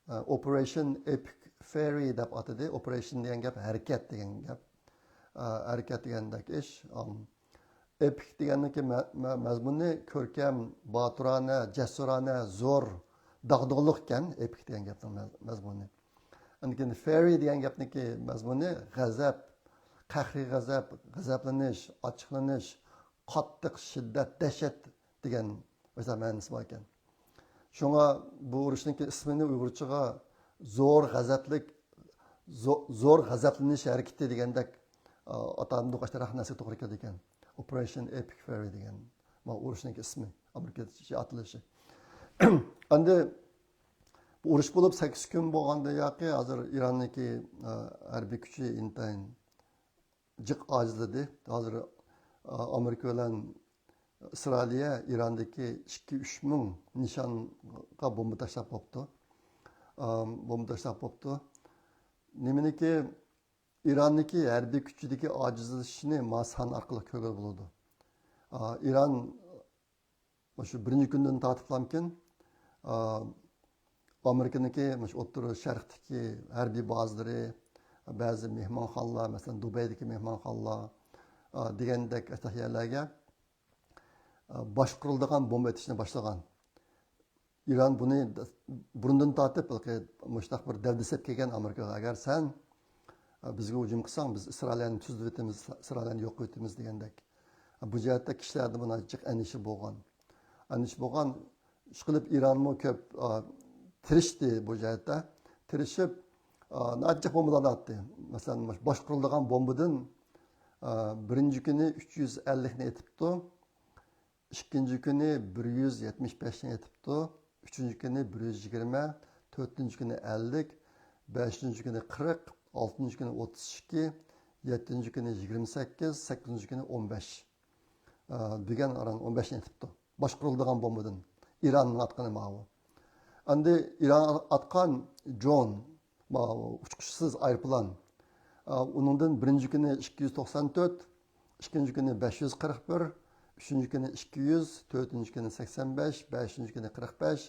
ئە، ئوپېرېشن ئېپىك فېرى دەپ ئاتىدى. ئوپېرېشن دېگەن گەپ ھەرىكەت دېگەن گەپ. ئە، ھەرىكەت دېگەندەك ئىش. ئام، ئېپىك دېگەننىڭكى مە-، مە-، مەزمۇنى كۆركەم، باتۇرانە، جەسۇرانە، زور، داغدۇغىلىق ئىكەن، ئېپىك دېگەن گەپنىڭ مەز-، مەزمۇنى. ئاندىن كېيىن فېرى دېگەن گەپنىڭكى مەزمۇنى غەزەپ، قەھرىي غەزەپ، غەزەپلىنىش، ئاچچىقلىنىش، قاتتىق شىددەت، دەھشەت دېگەن مەسىلەن مەنىسى بار ئىكەن. شۇڭا بۇ ئۇرۇشنىڭكى ئىسمىنى ئۇيغۇرچىغا زور غەزەپلىك، زو-، زور غەزەپلىنىش ھەرىكىتى دېگەندەك، ئا، ئاتالمىدۇق، ئاشۇنداق نەرسىگە توغرا كېلىدىكەن. ئوپېرېشن ئېپىك فېرى دېگەن. مانا ئۇرۇشنىڭكى ئىسمى، ئامېرىكىچە ئاتىلىشى. ئەمدى بۇ ئۇرۇش بولۇپ سەككىز كۈن بولغاندىن ياقى ھازىر ئىراننىڭكى، ئا، ھەربىي كۈچى ئىنتايىن جىق ئاجىزلىدى. ھازىر، ئا، ئامېرىكا بىلەن ئىسرائىلىيە ئىراندىكى ئىككى، ئۈچ مىڭ نىشانغا بومبا تاشلاپ بوپتۇ. ئا، بومبا تاشلاپ بوپتۇ. نېمىنىكى، ئىراننىكى ھەربىي كۈچىدىكى ئاجىزلىشىشىنى ما سان ئارقىلىق كۆرگىلى بولىدۇ. ئا، ئىران مۇشۇ بىرىنچى كۈندىن تارتىپلامكىن، ئامېرىكىنىڭكى مۇشۇ ئوتتۇرا شەرقتىكى ھەربىي بازىلىرى، بەزى مېھمانخانىلار، مەسىلەن، دۇبەيدىكى مېھمانخانىلار، ئا، دېگەندەك ئاشۇنداق يەرلەرگە، ئا، باشقۇرۇلىدىغان بومبا ئېتىشنى باشلىغان. ئىران بۇنى بۇرۇندىن تارتىپ مۇشۇنداق بىر دەلدە سېلىپ كەلگەن ئامېرىكىغا، ئەگەر سەن، ئا، بىزگە ھۇجۇم قىلساڭ، بىز ئىسرائىلىيەنى تۈزلىۋېتىمىز، ئىسرائىلىيەنى يوق قىلىۋېتىمىز دېگەندەك. بۇ جەھەتتە كىشىلەردە بۇ ناھايىتى جىق ئەندىشە بولغان. ئەندىشە بولغان. ئىشقىلىپ ئىرانمۇ كۆپ، ئا، تىرىشتى بۇ جەھەتتە. تىرىشىپ، ئا، ناھايىتى جىق بومبىلارنى ئاتتى. مەسىلەن، مۇشۇ باشقۇرۇلىدىغان بومبىدىن، ئا، بىرىنچى كۈنى ئۈچ يۈز ئەللىكنى ئېتىپتۇ. ئىككىنچى كۈنى بىر يۈز يەتمىش بەشنى ئېتىپتۇ. ئۈچىنچى كۈنى بىر يۈز يىگىرمە، تۆتىنچى كۈنى ئەللىك، بەشىنچى كۈنى قىرىق، ئالتىنچى كۈنى ئوتتۇز ئىككى، يەتتىنچى كۈنى يىگىرمە سەككىز، سەككىزىنچى كۈنى ئون بەش. ئا، دېگەن ئاران ئون بەشنى ئېتىپتۇ. باشقۇرۇلىدىغان بومبىدىن. ئىراننىڭ ئاتقىنى ماۋۇ. ئەمدى ئىران ئاتقان درون، ماۋۇ ئۇچقۇچىسىز ئايروپىلان. ئا، ئۇنىڭدىن بىرىنچى كۈنى ئىككى يۈز توقسان تۆت، ئىككىنچى كۈنى بەش يۈز قىرىق بىر، ئۈچىنچى كۈنى ئىككى يۈز، تۆتىنچى كۈنى سەكسەن بەش، بەشىنچى كۈنى قىرىق بەش،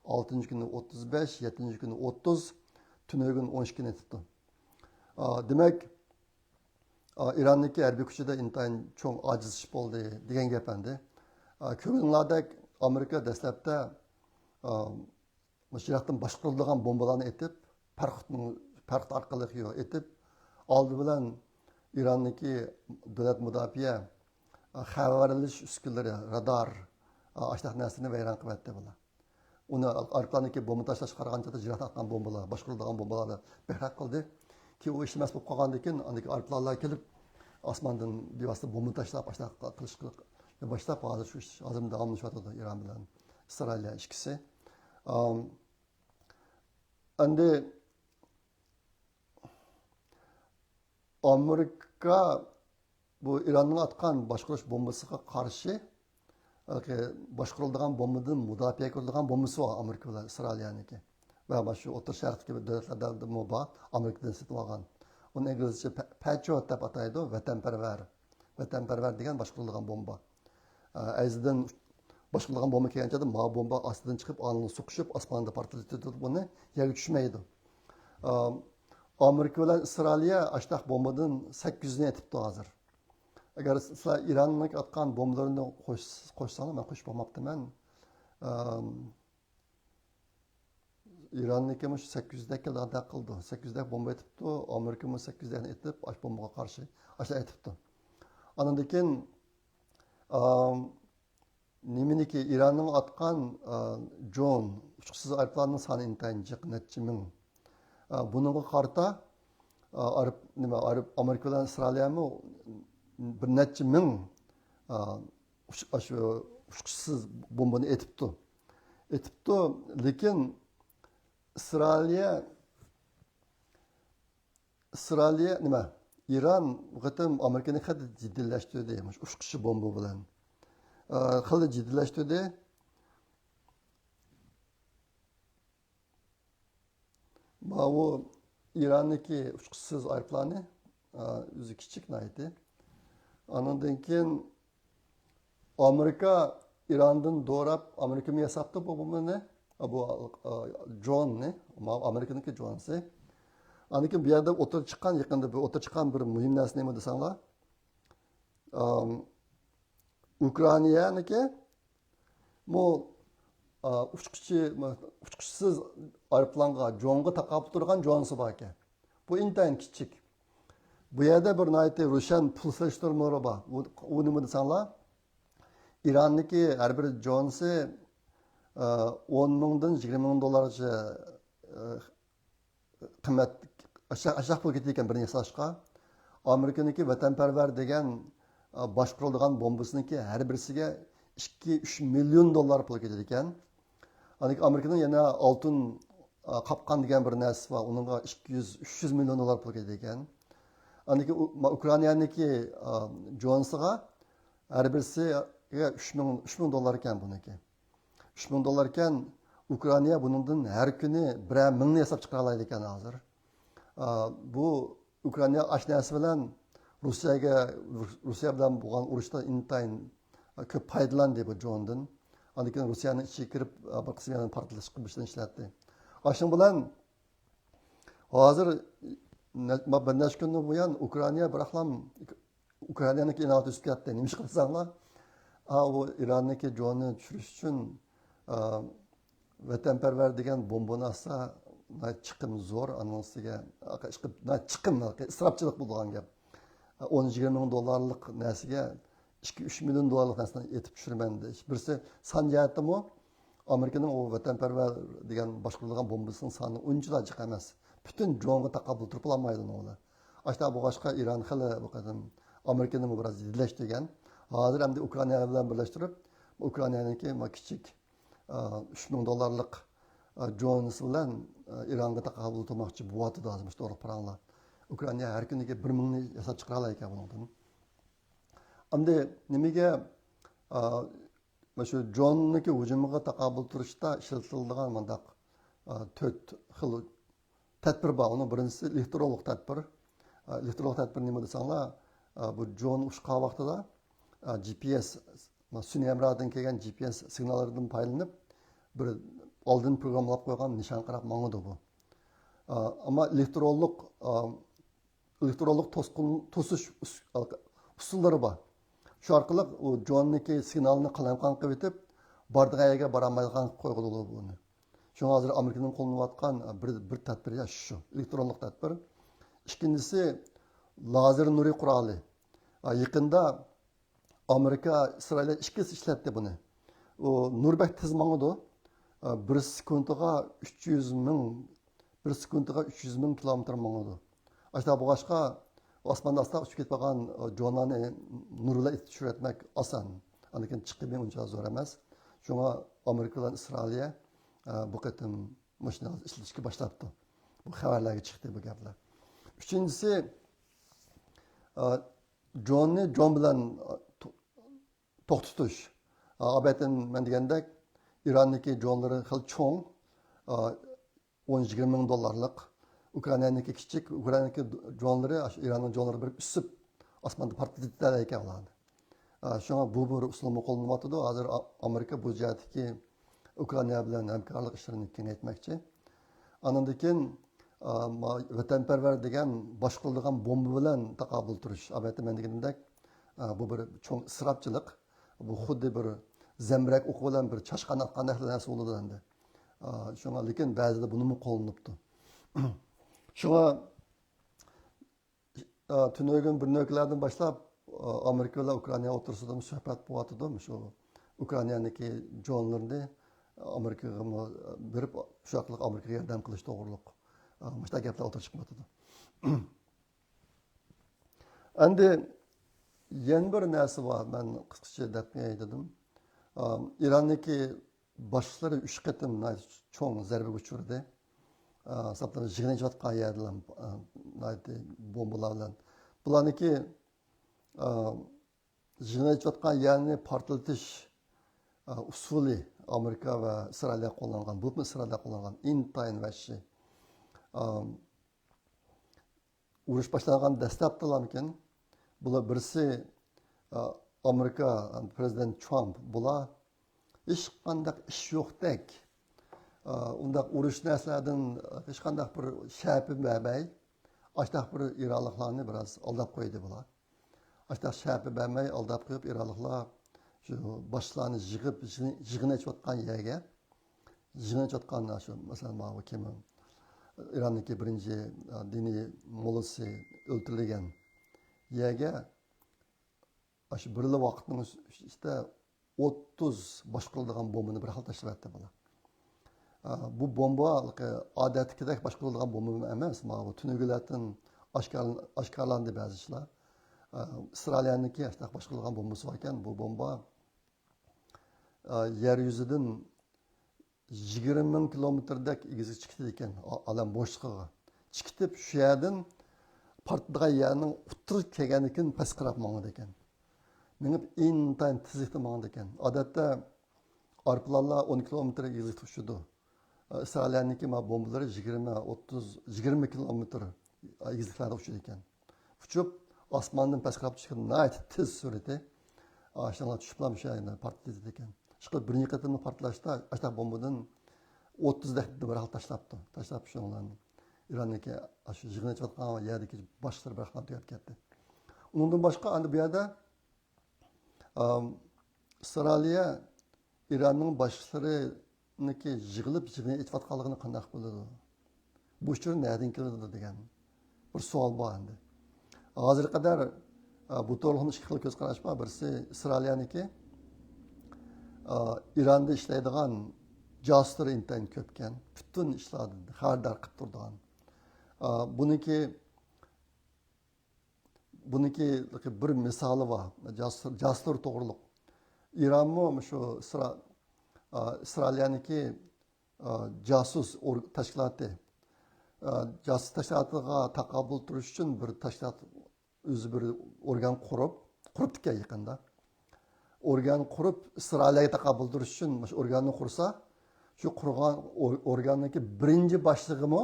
ئالتىنچى كۈنى ئوتتۇز بەش، يەتتىنچى كۈنى ئوتتۇز، تۈنۈگۈن ئون ئىككىنى ئېتىپتۇ. ئا، دېمەك، ئا، ئىراننىڭكى ھەربىي كۈچىدە ئىنتايىن چوڭ ئاجىزلىشىش بولدى دېگەن گەپ ئەمدى. ئا، كۆرگىنىڭلاردەك ئامېرىكا دەسلەپتە، ئا، مۇشۇ يىراقتىن باشقۇرۇلىدىغان بومبىلارنى ئېتىپ، پەرخۇدنىڭ، پەرخۇد ئارقىلىق يو-، ئېتىپ، ئالدى بىلەن ئىراننىڭكى دۆلەت مۇداپىئە، ئا، خەۋەر ئېلىش ئۈسكۈنىلىرى، رادار، ئا، ئاشۇنداق نەرسىنى ۋەيران قىلىۋەتتى بۇلار. ئۇنى ئايروپىلاننىڭكى بومبا تاشلاشقا قارىغاندا جىق ئاتقان بومبىلار، باشقۇرۇلىدىغان بومبىلار دەپ بەكرەك قىلدى. كېيىن ئۇ ئىشلىمەس بولۇپ قالغاندىن كېيىن، ئاندىكى ئايروپىلانلار كېلىپ، ئاسماندىن بىۋاسىتە بومبا تاشلاپ، ئاشۇنداق قىلىشقا باشلاپ، ھازىر شۇ ئىش ھازىرمۇ داۋاملىشىۋاتىدۇ ئىران بىلەن ئىسرائىلىيە ئىككىسى. ئام، ئەمدى ئامېرىكا بۇ ئىراننىڭ ئاتقان باشقۇرۇش بومبىسىغا قارشى، ھېلىقى باشقۇرۇلىدىغان بومبىدىن مۇداپىئە قىلىدىغان بومبىسى بار ئامېرىكا بىلەن ئىسرائىلىيەنىڭكى. ۋە مانا شۇ ئوتتۇرا شەرقتىكى بىر دۆلەتلەردىمۇ بار، ئامېرىكىدىن سېتىۋالغان. ئۇنى ئىنگلىزچە پە-، پەترىيوت دەپ ئاتايدۇ، ۋەتەنپەرۋەر. ۋەتەنپەرۋەر دېگەن باشقۇرۇلىدىغان بومبا. ئە، ئەيزىدىن باشقۇرۇلغان بومبا كەلگەن چاغدا ماۋۇ بومبا ئاستىدىن چىقىپ، ئانىڭ سوقۇشۇپ، ئاسماندا پارتلىتىدۇ، بۇنى يەرگە چۈشمەيدۇ. ئە، ئامېرىكا بىلەن ئىسرائىلىيە ئاشتاق بومبىدىن سەككىز يۈزنى ئېتىپتۇ ھازىر. ئەگەر سىلەر ئىراننىڭ ئاتقان بومبىلىرىنى قوش-، قوشساڭلار، مەن قوشۇپ بولماپتىمەن. ئە، ئىراننىڭكى مۇشۇ سەككىز يۈزدەك ئادەم قىلدى. سەككىز يۈزدەك بومبا ئېتىپتۇ. ئامېرىكىمۇ سەككىز يۈزدەكنى ئېتىپ، ئاش بومبىغا قارشى ئاشۇ ئېتىپتۇ. ئاندىن كېيىن، ئام، نېمىنىكى، ئىراننىڭ ئاتقان، ئا، درون، ئۇچقۇچىسىز ئايروپىلاننىڭ سانى ئىنتايىن جىق، نەچچە مىڭ. ئا، بۇنىڭغا قارىتا، ئا، ئارىپ-، نېمە، ئارىپ-، ئامېرىكا بىلەن ئىسرائىلىيەمۇ بىر نەچچە مىڭ، ئا، ئۇچ-، ئاشۇ ئۇچقۇچىسىز بومبىنى ئېتىپتۇ. ئېتىپتۇ، لېكىن ئىسرائىلىيە، ئىسرائىلىيە نېمە؟ ئىران بۇ قېتىم ئامېرىكىنى خېلى جىددىيلەشتۈردى، مۇشۇ ئۇچقۇچى بومبا بىلەن. ئا، خېلى جىددىيلەشتۈردى. ماۋۇ ئىراننىڭكى ئۇچقۇچىسىز ئايروپىلانى، ئا، ئۆزى كىچىك ناھايىتى. ئانىڭدىن كېيىن ئامېرىكا ئىراندىن دوراپ، ئامېرىكىمۇ ياساپتۇ بۇ بومبىنى، بۇ، ئا، دروننى، ماۋۇ ئامېرىكىنىڭكى درونسى. ئاندىن كېيىن بۇ يەردە ئوتتۇرىغا چىققان، يېقىندا بۇ ئوتتۇرىغا چىققان بىر مۇھىم نەرسە نېمە دېسەڭلار، ئام، ئۇكرائىنانىڭكى مۇ، ئا، ئۇچقۇچى، ئۇچقۇچىسىز ئايروپىلانغا، درونغا تاقابىل تۇرىدىغان درونسى بار ئىكەن. بۇ ئىنتايىن كىچىك. بۇ يەردە بىر ناھايىتى روشەن پۇل سېلىشتۇرمىلىرى بار. ئۇ، ئۇ نېمە دېسەڭلار، ئىراننىڭكى ھەر بىر درونسى، ئا، ئون مىڭدىن يىگىرمە مىڭ دوللارغىچە، ئا، قىممەت، ئاشا-، ئاشاق پۇل كېتىدىكەن بىرنى ياساشقا. ئامېرىكىنىڭكى ۋەتەنپەرۋەر دېگەن، ئا، باشقۇرۇلىدىغان بومبىسىنىڭكى ھەر بىرسىگە ئىككى، ئۈچ مىليون دوللار پۇل كېتىدىكەن. ئاندىن كېيىن ئامېرىكىنىڭ يەنە ئالتۇن، ئا، قاپقان دېگەن بىر نەرسىسى بار. ئۇنىڭغا ئىككى يۈز، ئۈچ يۈز مىليون دوللار پۇل كېتىدىكەن. ئاندىن كېيىن ئۇ-، ما-، ئۇكرائىنانىڭكى، ئا، درونسىغا ھەر بىرسىگە ئۈچ مىڭ، ئۈچ مىڭ دوللار ئىكەن بۇنىڭكى. ئۈچ مىڭ دوللار ئىكەن، ئۇكرائىنا بۇنىڭدىن ھەر كۈنى بىرەر مىڭنى ياساپ چىقىرالايدىكەن ھازىر. ئا، بۇ ئۇكرائىنا ئاشۇ نەرسە بىلەن روسىيەگە، روسىيە بىلەن بولغان ئۇرۇشتا ئىنتايىن كۆپ پايدىلاندى بۇ دروندىن. ئاندىن كېيىن روسىيەنىڭ ئىچىگە كىرىپ، بىر قىسىم يەردىن پارتلىتىشقا باشلىدى، ئىشلەتتى. ئاشۇنىڭ بىلەن ھازىر نە-، ما-، بىر نەچچە كۈندىن بۇيان ئۇكرائىنا بىراقلام ئۇكرائىنانىڭكى ئىناۋىتى ئۈسۈپ كەتتى. نېمىشقا دېسەڭلار، ئا، ئۇ ئىراندىكى جوننى چۈشۈرۈش ئۈچۈن، ئا، ۋەتەنپەرۋەر دېگەن بومبىنى ئاتسا، ناھايىتى چىقىم زور، ئانىڭ ئۈستىگە، ناھايىتى چىقىم، ئىسراپچىلىق بولىدىغان گەپ. ئون يىگىرمە مىڭ دوللارلىق نەرسىگە ئىككى ئۈچ مىليون دوللارلىق نەرسىنى ئېتىپ چۈشۈرىمەن دېيىش. بىرسى سان جەھەتتىمۇ ئامېرىكىنىڭ ئۇ ۋەتەنپەرۋەر دېگەن باشقۇرۇلغان بومبىسىنىڭ سانى ئۇنچىلا جىق ئەمەس. پۈتۈن جونغا تاقابىل تۇرۇپ بولالمايدۇ ئۇنىڭ بىلەن. ئاشتا بولغاچقا ئىران خېلى بۇ قېتىم ئامېرىكىنىمۇ بىراز يېتىلەشتۈرگەن. ھازىر ئەمدى ئۇكرائىنا بىلەن بىرلەشتۈرۈپ، ئۇكرائىنانىڭكى ما كىچىك، ئا، ئۈچ مىڭ دوللارلىق، ئا، جونىسى بىلەن، ئا، ئىرانغا تاقابىل تۇرماقچى بولۇۋاتىدۇ ھازىر مۇشۇ توغرىلىق پاراڭلار. ئۇكرائىنا ھەر كۈنىگە بىر مىڭنى ياساپ چىقىرالايدىكەن بۇنىڭدىن. ئەمدى نېمىگە، ئا، مانا شۇ جوننىڭكى ھۇجۇمىغا تاقابىل تۇرۇشتا ئىشلىتىلىدىغان مۇنداق، ئا، تۆت خىل تەدبىر بار. ئۇنىڭ بىرىنچىسى ئېلېكترونلۇق تەدبىر. ئا، ئېلېكترونلۇق تەدبىر نېمە دېسەڭلار، ئا، بۇ جون ئۇچقان ۋاقتىدا، ئا، جي پي ئېس، سۈنئىي ھەمراھدىن كەلگەن جي پي ئېس سىگناللىرىدىن پايدىلىنىپ، بىر ئالدىن پروگراممىلاپ قويغان نىشانغا قاراپ ماڭىدۇ بۇ. ئا، ئەمما ئېلېكترونلۇق، ئا، ئېلېكترونلۇق توسقۇن، توسۇش ئۇس-، ئۇسۇللىرى بار. شۇ ئارقىلىق ئۇ جوننىكى سىگنالنى قالايمىقان قىلىۋېتىپ، بارىدىغان يەرگە بارالمايدىغان قىلىپ قويغىلى بولىدۇ بۇنى. شۇڭا ھازىر ئامېرىكىنىڭ قوللىنىۋاتقان بىر، بىر تەدبىرى شۇ، ئېلېكترونلۇق تەدبىر. ئىككىنچىسى، لازېر نۇرى قورالى. ئا، يېقىندا ئامېرىكا، ئىسرائىل ئىككىسى ئىشلەتتى بۇنى. ئۇ نۇر بەك تېز ماڭىدۇ. ئا، بىر سېكۇنتىغا ئۈچ يۈز مىڭ، بىر سېكۇنتىغا ئۈچ يۈز مىڭ كىلومېتىر ماڭىدۇ. ئاشۇنداق بولغاچقا، ئاسماندا ئاستا ئۇچۇپ كېتىپ قالغان، ئا، جونلارنى نۇر بىلەن ئېتىپ چۈشۈرۈۋەتمەك ئاسان. ئاندىن كېيىن چىقىمى ئۇنچە زور ئەمەس. شۇڭا ئامېرىكا بىلەن ئىسرائىلىيە، ئا، بۇ قېتىم مۇشۇنى ئىشلىتىشكە باشلاپتۇ. بۇ خەۋەرلەرگە چىقتى بۇ گەپلەر. ئۈچىنچىسى، ئا، جوننى جون بىلەن، ئا، تو-، توختىتىش. ئا، ئابەتتىن مەن دېگەندەك، ئىراندىكى جونلىرى خېلى چوڭ، ئا، ئون يىگىرمە مىڭ دوللارلىق. ئۇكرائىنانىڭكى كىچىك، ئۇكرائىنانىڭكى جونلىرى ئاشۇ ئىراننىڭ جونلىرى بېرىپ ئۈسۈپ، ئاسماندا پارتلىتىدىكەن ئۇلارنى. ئا، شۇڭا بۇ بىر ئۇسۇلمۇ قوللىنىلىۋاتىدۇ. ھازىر ئا-، ئامېرىكا بۇ جەھەتتىكى ئۇكرائىنا بىلەن ھەمكارلىق ئىشلىرىنى كېڭەيتمەكچى. ئانىڭدىن كېيىن، ئا، ما-، ۋەتەنپەرۋەر دېگەن باشقۇرۇلىدىغان بومبا بىلەن تاقابىل تۇرۇش. ئەلۋەتتە، مەن دېگىنىمدەك، ئا، بۇ بىر چوڭ ئىسراپچىلىق. بۇ خۇددى بىر زەمبىرەك ئوقى بىلەن بىر چاشقان ئاتقاندەك نەرسە بولىدۇ ئەمدى. ئا، شۇڭا، لېكىن بەزىدە بۇنىمۇ قوللىنىپتۇ. شۇڭا، ئا، تۈنۈگۈن بىر نۆكەرلەردىن باشلاپ، ئا، ئامېرىكا بىلەن ئۇكرائىنا ئوتتۇرىسىدا سۆھبەت بولۇۋاتىدۇ. شۇ ئۇكرائىنانىڭكى جونلىرىنى ئامېرىكىغا بېرىپ، شۇ ئارقىلىق ئامېرىكىغا ياردەم قىلىش توغرۇلۇق، ئا، مۇشۇنداق گەپلەر ئوتتۇرىغا چىقىۋاتىدۇ. ئەمدى يەنە بىر نەرسە بار، مەن قىسقىچە دەپ قوياي دېدىم. ئا، ئىراننىڭكى باشلىرى ئۈچ قېتىم ناھايىتى چوڭ زەربىگە ئۇچرىدى. ئا، ھېسابلىرى يىغىنى ئېچىۋاتقان يەردىلا، ئا، ناھايىتى بومبىلار بىلەن. بۇلارنىڭكى، ئا، يىغىنى ئېچىۋاتقان يەرنى پارتلىتىش، ئا، ئۇسۇلى ئامېرىكا ۋە ئىسرائىلىيە قوللانغان، بولۇپمۇ ئىسرائىلىيە قوللانغان ئىنتايىن ۋەھشىي. ئا، ئۇرۇش باشلانغان دەسلەپتىلامكىن، بۇلار بىرسى، ئا، ئامېرىكا پرېزىدېنت ترامپ، بۇلار ھېچقانداق ئىش يوقتەك، ئا، ئۇنداق ئۇرۇش نەرسىلەردىن ھېچقانداق بىر شەپە بەرمەي، ئاشتاق بىر ئىرانلىقلارنى بىراز ئالداپ قويدى بۇلار. ئاشتاق شەپە بەرمەي ئالداپ قويۇپ، ئىرانلىقلار شۇ باشلارنى يىغىپ، يىغىن، يىغىن ئېچىۋاتقان يەرگە، يىغىن ئېچىۋاتقان شۇ، مەسىلەن، ماۋۇ كىم، ئىراندىكى بىرىنچى، ئا، دىنىي موللىسى ئۆلتۈرۈلگەن يەرگە، ئاشۇ بىرلا ۋاقىتنىڭ ئىچ-، ئىچىدە ئوتتۇز باشقۇرۇلىدىغان بومبىنى بىر خىل تاشلىۋەتتى بۇلار. ئا، بۇ بومبا ئادەتتىكىدەك باشقۇرۇلىدىغان بومبا ئەمەس. ماۋۇ تۈنۈگۈنلەردىن ئاشكار-، ئاشكارىلاندى بەزى ئىشلار. ئا، ئىسرائىلىيەنىڭكى ئاشۇنداق باشقۇرۇلغان بومبىسى باركەن، بۇ بومبا، ئا، يەر يۈزىدىن يىگىرمە مىڭ كىلومېتىردەك ئېگىزگە چىقىدىكەن، ئا-، ئالەم بوشلۇقىغا. چىقىپ شۇ يەردىن پارتلىغان يەرنىڭ ئوتتۇرىغا كەلگەندىن كېيىن پەسكىرەپ ماڭىدىكەن. مېڭىپ ئىنتايىن تېزلىكتە ماڭىدىكەن. ئادەتتە ئايروپىلانلار ئون كىلومېتىر ئېگىزلىكتە ئۇچىدۇ. ئىسرائىلىيەنىڭكى ما بومبىلىرى يىگىرمە، ئوتتۇز، يىگىرمە كىلومېتىر ئېگىزلىكلەردە ئۇچىدىكەن. ئۇچۇپ، ئاسماندىن پەسكىرەپ چۈشكەن ناھايىتى تېز سۈرئىتى. ئاشۇنىڭ چۈشۈپلا مۇشۇ يەردە پارتلىتىدىكەن. ئىشقىلىپ بىرىنچى قېتىملىق پارتلاشتا ئاشتاق بومبىدىن ئوتتۇز دەقىقە بىر ھال تاشلاپتۇ. تاشلاپ شۇنىڭ بىلەن ئىراننىڭكى ئاشۇ يىغىن ئېچىۋاتقان يەردىكى باشلىرى بىر خىل تۈگەپ كەتتى. ئۇنىڭدىن باشقا ئەمدى بۇ يەردە ئىسرائىلىيە ئىراننىڭ باشلىرىنىڭكى يىغىلىپ يىغىن ئېچىۋاتقانلىقىنى قانداق بىلىدۇ؟ بۇ ئۇچۇر نەدىن كېلىدۇ دېگەن بىر سوئال بار ئەمدى. ھازىرغا قەدەر بۇ توغرىلىق ئىككى خىل كۆز قاراش بار. بىرسى ئىسرائىلىيەنىڭكى ئىراندا ئىشلەيدىغان جاسۇسلىرى ئىنتايىن كۆپكەن. پۈتۈن ئىشلاردا خەۋەردار قىلىپ تۇرىدىغان. بۇنىڭكى بۇنىڭكى بىر مىسالى بار. جاسۇس، جاسۇسلار توغرۇلۇق. ئىرانمۇ شۇ ئىسرا-، ئا، ئىسرائىلىيەنىڭكى، ئا، جاسۇس ئور-، تەشكىلاتى، ئا، جاسۇس تەشكىلاتىغا تاقابىل تۇرۇش ئۈچۈن بىر تەشكىلات، ئۆزى بىر ئورگان قۇرۇپ، قۇرۇپتىكەن يېقىندا. ئورگان قۇرۇپ، ئىسرائىلىيەگە تاقابىل تۇرۇش ئۈچۈن مۇشۇ ئورگاننى قۇرسا، شۇ قۇرغان ئور-، ئورگاننىڭكى بىرىنچى باشلىقىمۇ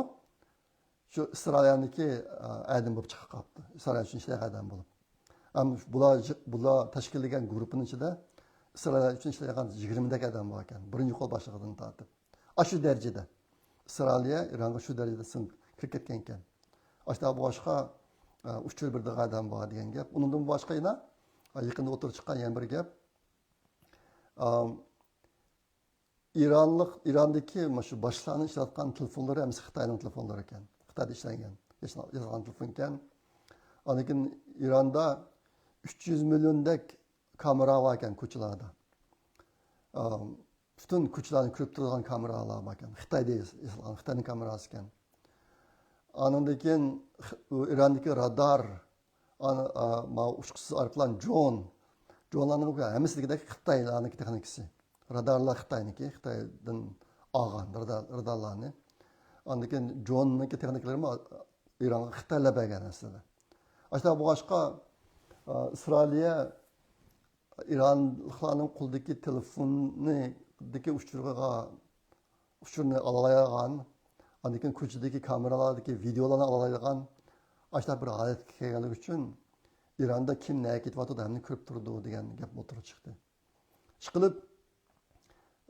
شۇ ئىسرائىلىيەنىڭكى، ئە، ئادەم بولۇپ چىقىپ قاپتۇ. ئىسرائىلىيە ئۈچۈن ئىشلەيدىغان ئادەم بولۇپ. ئەم، بۇلار، بۇلار تەشكىللىگەن گۇرۇپپىنىڭ ئىچىدە ئىسرائىلىيە ئۈچۈن ئىشلەيدىغان يىگىرمىدەك ئادەم بار ئىكەن. بىرىنچى قول باشلىقىدىن تارتىپ. ئاشۇ دەرىجىدە. ئىسرائىلىيە ئىرانغا شۇ دەرىجىدە سىڭ-، كىرىپ كەتكەن ئىكەن. ئاشۇنداق بولغاچقا، ئە، ئۇچۇر بېرىدىغان ئادەم بار دېگەن گەپ. ئۇنىڭدىن باشقا يەنە، ئە، يېقىندا ئوتتۇرىغا چىققان يەنە بىر گەپ. ئە، ئىرانلىق، ئىراندىكى مۇشۇ باشلىقلارنىڭ ئىشلەتكەن تېلېفونلىرى ھەممىسى خىتاينىڭ تېلېفونلىرى ئىكەن. خىتايدا ئىشلەنگەن، ياسالغان تېلېفون ئىكەن. ئاندىن كېيىن ئىراندا ئۈچ يۈز مىليوندەك كامېرا بار ئىكەن كوچىلاردا. ئا، پۈتۈن كوچىلارنى كۆرۈپ تۇرىدىغان كامېرالار بار ئىكەن. خىتايدا ياسالغان، خىتاينىڭ كامېراسى ئىكەن. ئاندىن كېيىن خ-، ئىراندىكى رادار، ئانا، ئا، ماۋۇ ئۇچقۇچىسىز ئايروپىلان درون. درونلارنىڭ ھەممىسى دېگۈدەك خىتايلارنىڭكى تېخنىكىسى. رادارلار خىتاينىڭكى، خىتايدىن ئالغان رادار، رادارلارنى. ئاندىن كېيىن دروننىڭكى تېخنىكىلىرىمۇ ئىرانغا خىتايلار بەرگەن ئەسلىدە. ئاشۇنداق بولغاچقا، ئا، ئىسرائىلىيە ئىرانلىقلارنىڭ قولىدىكى تېلېفونىدىكى ئۇچۇرغا ئۇچۇرنى ئالالايدىغان، ئاندىن كېيىن كوچىدىكى كامېرالاردىكى ۋىدېئولارنى ئالالايدىغان ئاشۇنداق بىر ھالەتكە كەلگەنلىكى ئۈچۈن ئىراندا كىم نەگە كېتىۋاتىدۇ، ھەممىنى كۆرۈپ تۇرىدۇ دېگەن گەپ ئوتتۇرىغا چىقتى. ئىشقىلىپ،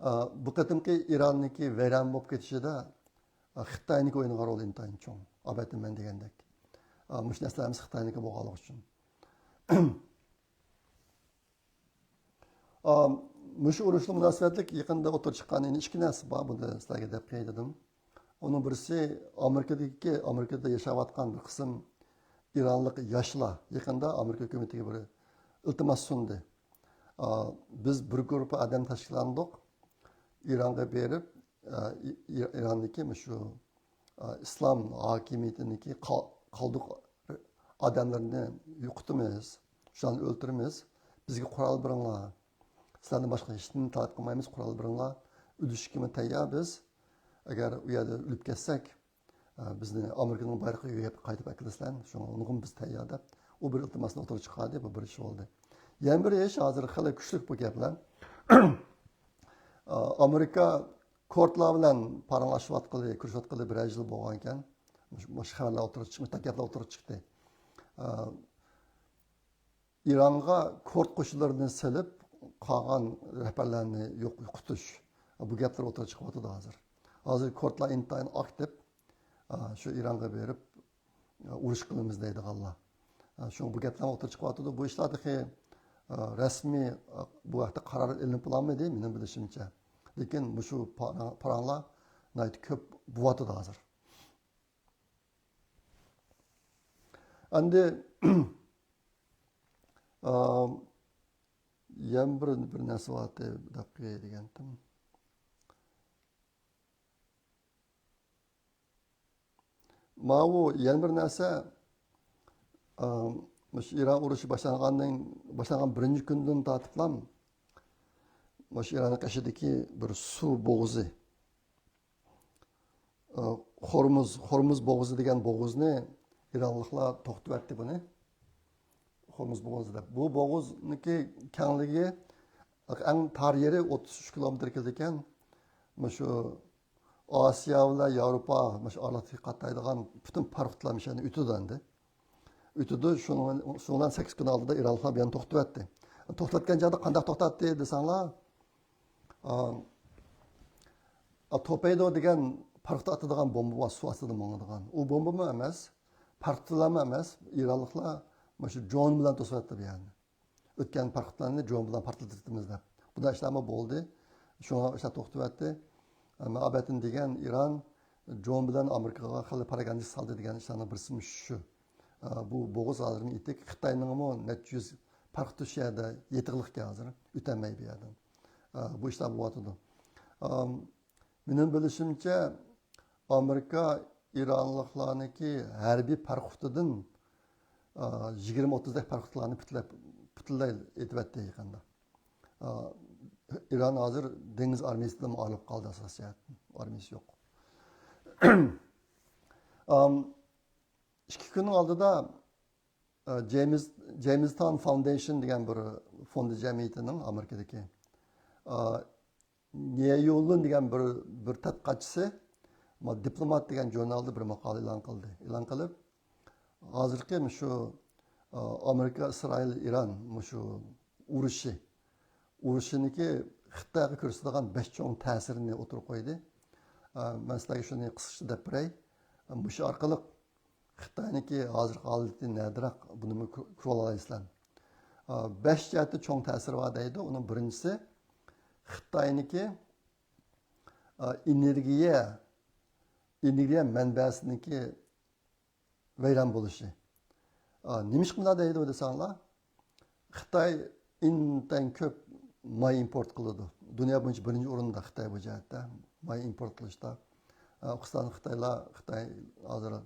ئا، بۇ قېتىمقى ئىراننىڭكى ۋەيران بولۇپ كېتىشىدە، ئا، خىتاينىڭكى ئوينىغان رولى ئىنتايىن چوڭ. ئاۋۋالدىن مەن دېگەندەك. ئا، مۇشۇ نەرسىلەر ھەممىسى خىتاينىڭكى بولغانلىقى ئۈچۈن. ئا، مۇشۇ ئۇرۇشقا مۇناسىۋەتلىك يېقىندا ئوتتۇرىغا چىققان يەنە ئىككى نەرسە بار، بۇنى سىلەرگە دەپ قوياي دېدىم. ئۇنىڭ بىرسى ئامېرىكىدىكى، ئامېرىكىدا ياشاۋاتقان بىر قىسىم ئىرانلىق ياشلار يېقىندا ئامېرىكا ھۆكۈمىتىگە بىر ئىلتىماس سۇندى. ئا، بىز بىر گۇرۇپپا ئادەم تەشكىللاندۇق، ئىرانغا بېرىپ، ئا، ئى-، ئى-، ئىراندىكى مۇشۇ، ئا، ئىسلام ھاكىمىيىتىنىڭكى قا-، قالدۇق ئادەملىرىنى يوقىتىمىز، شۇلارنى ئۆلتۈرىمىز. بىزگە قورال بېرىڭلار. سىلەردىن باشقا ھېچنېمىنى تەلەپ قىلمايمىز، قورال بېرىڭلار. ئۆلۈشكىمۇ تەييار بىز. ئەگەر ئۇ يەردە ئۆلۈپ كەتسەك، ئە، بىزنى ئامېرىكىنىڭ بايرىقىغا يۆگەپ قايتىپ ئەكېلىسىلەر. شۇڭا ئۇنىڭغىمۇ بىز تەييار دەپ، ئۇ بىر ئىلتىماسنى ئوتتۇرىغا چىقاردى، بۇ بىر ئىش بولدى. يەنە بىر ئىش، ھازىر خېلى كۈچلۈك بۇ گەپلەر. ئە، ئامېرىكا كۇردلار بىلەن پاراڭلىشىۋاتقىلى، كۆرۈشۈۋاتقىلى بىرەر يىل بولغانىكەن. مۇشۇ، مۇشۇ خەۋەرلەر ئوتتۇرىغا چىقمىش، گەپلەر ئوتتۇرىغا چىقتى. ئە، ئىرانغا كۇرد قوشۇنلىرىنى سېلىپ، قالغان رەھبەرلەرنى يوق-، يوقىتىش. بۇ گەپلەر ئوتتۇرىغا چىقىۋاتىدۇ ھازىر. ھازىر كۇردلار ئىنتايىن ئاكتىپ، ئا، شۇ ئىرانغا بېرىپ، ئا، ئۇرۇش قىلىمىز دەيدىغانلار. ئا، شۇڭا بۇ گەپلەر ئوتتۇرىغا چىقىۋاتىدۇ. بۇ ئىشلار تېخى، ئا، رەسمىي، ئا، بۇ ھەقتە قارار ئېلىنىپ بولالمىدى، مېنىڭ بىلىشىمچە. لېكىن مۇشۇ پاراڭ-، پاراڭلار ناھايىتى كۆپ بولۇۋاتىدۇ ھازىر. ئەمدى، ئام، يەنە بىر، بىر نەرسە بارتى، دەپ قوياي دېگەنتىم. ماۋۇ يەنە بىر نەرسە، ئام، مۇشۇ ئىران ئۇرۇشى باشلانغاندىن، باشلانغان بىرىنچى كۈندىن تارتىپلا مۇشۇ ئىراننىڭ قېشىدىكى بىر سۇ بوغۇزى، ئە، خورمۇز، خورمۇز بوغۇزى دېگەن بوغۇزنى ئىرانلىقلار توختىتىۋەتتى بۇنى. خورمۇز بوغۇزى دەپ. بۇ بوغۇزنىڭكى كەڭلىكى، ئەڭ تار يېرى ئوتتۇز ئۈچ كىلومېتىر كېلىدىكەن. مۇشۇ ئاسىيا بىلەن ياۋروپا، مۇشۇ ئارىلىقتىكى قاتنايدىغان پۈتۈن پاراخوتلار مۇشۇ يەردىن ئۆتىدۇ ئەمدى. ئۆتىدۇ، شۇنىڭ، شۇنىڭ بىلەن سەككىز كۈن ئالدىدا ئىرانلىقلار بۇ يەرنى توختىتىۋەتتى. توختاتقان چاغدا قانداق توختاتتى دېسەڭلار، ئا، توپەيدو دېگەن پارختا ئاتىدىغان بومبا بار، سۇ ئاستىدا ماڭىدىغان. ئۇ بومبىمۇ ئەمەس، پارختىلارمۇ ئەمەس، ئىرانلىقلار مانا شۇ درون بىلەن توسۇۋەتتى بۇ يەرنى. ئۆتكەن پارختىلارنى درون بىلەن پارتلىتىمىز دەپ. بۇنداق ئىشلارمۇ بولدى. شۇڭا ئىشلار توختىۋەتتى. ئەمما ئابەتتىن دېگەن ئىران درون بىلەن ئامېرىكىغا خېلى پروپاگاندىست سالدى دېگەن ئىشلارنىڭ بىرسى مۇشۇ. ئا، بۇ بوغۇز ھازىرمۇ ئېتىك. خىتاينىڭمۇ نەچچە يۈز پارختا شۇ يەردە يېتىقلىق ئىكەن ھازىر. ئۆتەلمەيدۇ بۇ يەردىن. ئا، بۇ ئىشلار بولۇۋاتىدۇ. ئام، مېنىڭ بىلىشىمچە، ئامېرىكا ئىرانلىقلارنىڭكى ھەربىي پارختىدىن، ئا، يىگىرمە ئوتتۇزدەك پارختىلارنى پۈتۈنلەي، پۈتۈنلەي ئېتىۋەتتى يېقىندا. ئا، ئىران ھازىر دېڭىز ئارمىيىسىدىن ئايرىلىپ قالدى ئاساسىي جەھەتتىن. ئارمىيىسى يوق. ئام، ئىككى كۈننىڭ ئالدىدا، ئا، جېيمىز، جېيمىز تاون فاوندېيشن دېگەن بىر فوندى جەمئىيىتىنىڭ ئامېرىكىدىكى، ئا، نيەيۇلۇن دېگەن بىر، بىر تەتقىقاتچىسى ما دىپلومات دېگەن ژۇرنالدا بىر ماقالە ئېلان قىلدى. ئېلان قىلىپ، ھازىرقى مۇشۇ، ئا، ئامېرىكا، ئىسرائىل، ئىران مۇشۇ ئۇرۇشى، ئۇرۇشىنىڭكى خىتايغا كۆرسىتىدىغان بەش چوڭ تەسىرىنى ئوتتۇرىغا قويدى. ئا، مەن سىلەرگە شۇنى قىسقىچە دەپ بېرەي. مۇشۇ ئارقىلىق خىتاينىڭكى ھازىرقى ھالىتى نەدىراق، بۇنىمۇ كۆ-، كۆرۈۋالالايسىلەر. ئا، بەش جەھەتتە چوڭ تەسىرى بار دەيدۇ. ئۇنىڭ بىرىنچىسى، خىتاينىڭكى، ئا، ئېنېرگىيە، ئېنېرگىيە مەنبەسىنىڭكى ۋەيران بولۇشى. ئا، نېمىشقا مۇنداق دەيدۇ دېسەڭلار، خىتاي ئىنتايىن كۆپ ماي ئىمپورت قىلىدۇ. دۇنيا بويىچە بىرىنچى ئورۇندا خىتاي بۇ جەھەتتە، ماي ئىمپورت قىلىشتا. ئا، خۇسۇسەن خىتايلار، خىتاي ھازىر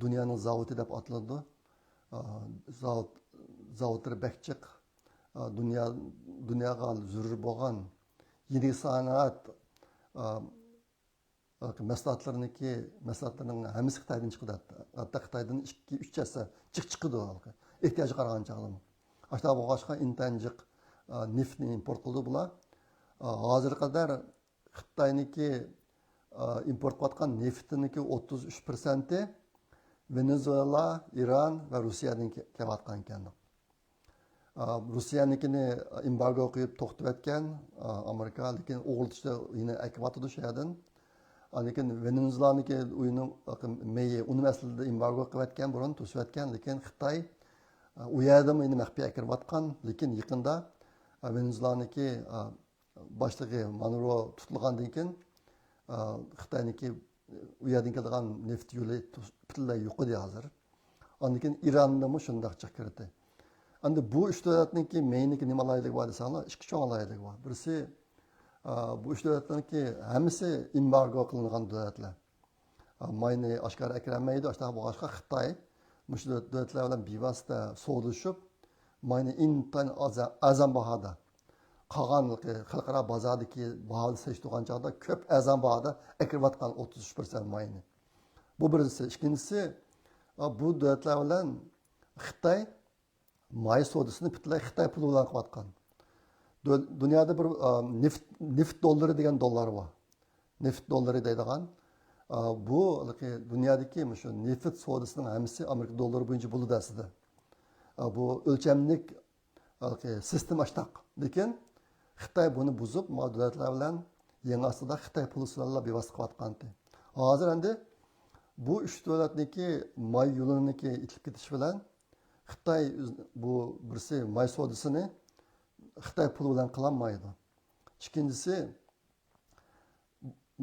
دۇنيانىڭ زاۋۇتى دەپ ئاتىلىدۇ. ئا، زاۋۇت، زاۋۇتلىرى بەك جىق. ئا، دۇنيا، دۇنياغا زۆرۈر بولغان يېڭى سانائەت، ئا، مەھسۇلاتلىرىنىڭكى، مەھسۇلاتلىرىنىڭ ھەممىسى خىتايدىن چىقىدۇ. ھەتتا خىتايدىن ئىككى، ئۈچ ھەسسە جىق چىقىدۇ. ئېھتىياجغا قارىغان چاغدىمۇ. ئاشۇنداق بولغاچقا ئىنتايىن جىق، ئا، نېفىتنى ئىمپورت قىلىدۇ بۇلار. ئا، ھازىرغا قەدەر خىتاينىڭكى، ئا، ئىمپورت قىلىۋاتقان نېفىتىنىڭكى ئوتتۇز ئۈچ پىرسەنتى ۋېنېزۇېلا، ئىران ۋە روسىيەدىن كېلىۋاتقان ئىكەن. ئا، روسىيەنىڭكىنى ئېمبارگو قويۇپ توختىتىۋەتكەن، ئا، ئامېرىكا، لېكىن ئوغرىتىشتا يەنە ئەكىۋاتىدۇ شۇ يەردىن. ئاندىن كېيىن ۋېنېزۇېلانىڭكى ئۇيىنىڭ مېيى، ئۇنىمۇ ئەسلىدە ئېمبارگو قىلىۋەتكەن، بۇرۇن توسۇۋەتكەن، لېكىن خىتاي، ئا، ئۇ يەردىنمۇ يەنە مەخپىي ئەكىرىۋاتقان، لېكىن يېقىندا، ئا، ۋېنېزۇېلانىڭكى، ئا، باشلىقى مادۇرو تۇتۇلغاندىن كېيىن، ئا، خىتاينىڭكى ئۇ يەردىن كېلىدىغان نېفىت يولى پۈتۈنلەي يوقىدى ھازىر. ئاندىن كېيىن ئىراندىمۇ شۇنداق جىق كىردى. ئەمدى بۇ ئۈچ دۆلەتنىڭكى مېيىنىڭكى نېمە ئالاھىدىلىكى بار دېسەڭلار، ئىككى چوڭ ئالاھىدىلىكى بار. بىرسى، ئا، بۇ ئۈچ دۆلەتنىڭكى ھەممىسى ئېمبارگو قىلىنغان دۆلەتلەر. ئا، ماينى ئاشكارا ئەكىرەلمەيدۇ. ئاشۇنداق بولغاچقا خىتاي مۇشۇ دۆلەتلەر بىلەن بىۋاسىتە سودىلىشىپ، ماينى ئىنتايىن ئازا-، ئەرزان باھادا، قالغان خەلقئارا بازاردىكى باھا بىلەن سېلىشتۇرغان چاغدا كۆپ ئەرزان باھادا ئەكىرىۋاتقان ئوتتۇز ئۈچ پىرسەنت ماينى. بۇ بىرىنچىسى. ئىككىنچىسى، ئا، بۇ دۆلەتلەر بىلەن خىتاي ماي سودىسىنى پۈتۈنلەي خىتاي پۇلى بىلەن قىلىۋاتقان. دۆ-، دۇنيادا بىر، ئا، نېفىت، نېفىت دوللىرى دېگەن دوللار بار. نېفىت دوللىرى دەيدىغان. ئا، بۇ ھېلىقى دۇنيادىكى مۇشۇ نېفىت سودىسىنىڭ ھەممىسى ئامېرىكا دوللىرى بويىچە بولىدۇ ئەسلىدە. ئا، بۇ ئۆلچەملىك ھېلىقى سىستېما ئاشتاق. لېكىن خىتاي بۇنى بۇزۇپ، ما دۆلەتلەر بىلەن يەڭ ئاستىدا خىتاي پۇلى بىلەنلا بىۋاسىتە قىلىۋاتقانتى. ھازىر ئەمدى بۇ ئۈچ دۆلەتنىڭكى ماي يولىنىڭكى ئېتىلىپ كېتىشى بىلەن خىتاي ئۆز-، بۇ بىرسى ماي سودىسىنى خىتاي پۇلى بىلەن قىلالمايدۇ. ئىككىنچىسى،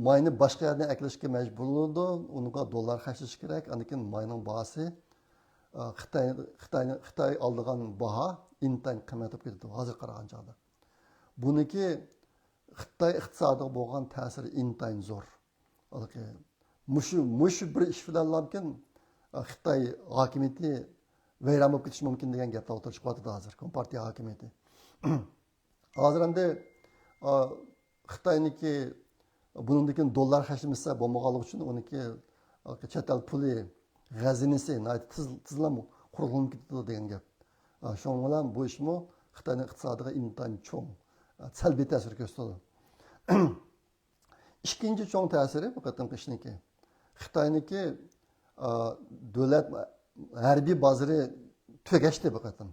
ماينى باشقا يەردىن ئەكېلىشكە مەجبۇر بولىدۇ، ئۇنىڭغا دوللار خەجلىشى كېرەك، ئاندىن كېيىن ماينىڭ باھاسى، ئا، خىتاي، خىتاينى، خىتاي ئالىدىغان باھا ئىنتايىن قىممەت بولۇپ كېتىدۇ، ھازىر قارىغان چاغدا. بۇنىڭكى خىتاي ئىقتىسادىغا بولغان تەسىرى ئىنتايىن زور. ھېلىقى مۇشۇ، مۇشۇ بىر ئىش بىلەنلامكىن، ئا، خىتاي ھاكىمىيىتى ۋەيران بولۇپ كېتىشى مۇمكىن دېگەن گەپلەر ئوتتۇرىغا چىقىۋاتىدۇ ھازىر، كومپارتىيە ھاكىمىيىتى. ھازىر ئەمدى، ئا، خىتاينىڭكى بۇنىڭدىن كېيىن دوللار خەجلىمىسە بولمىغانلىقى ئۈچۈن ئۇنىڭكى، ئا، چەت ئەل پۇلى غەزىنىسى ناھايىتى تېز، تېزلا قۇرۇقلىنىپ كېتىدۇ دېگەن گەپ. ئا، شۇنىڭ بىلەن بۇ ئىشمۇ خىتاينىڭ ئىقتىسادىغا ئىنتايىن چوڭ، ئا، سەلبىي تەسىر كۆرسىتىدۇ. ئىككىنچى چوڭ تەسىرى بۇ قېتىمقى ئىشنىڭكى، خىتاينىڭكى، ئا، دۆلەت ھەربىي بازىرى تۈگەشتى بۇ قېتىم.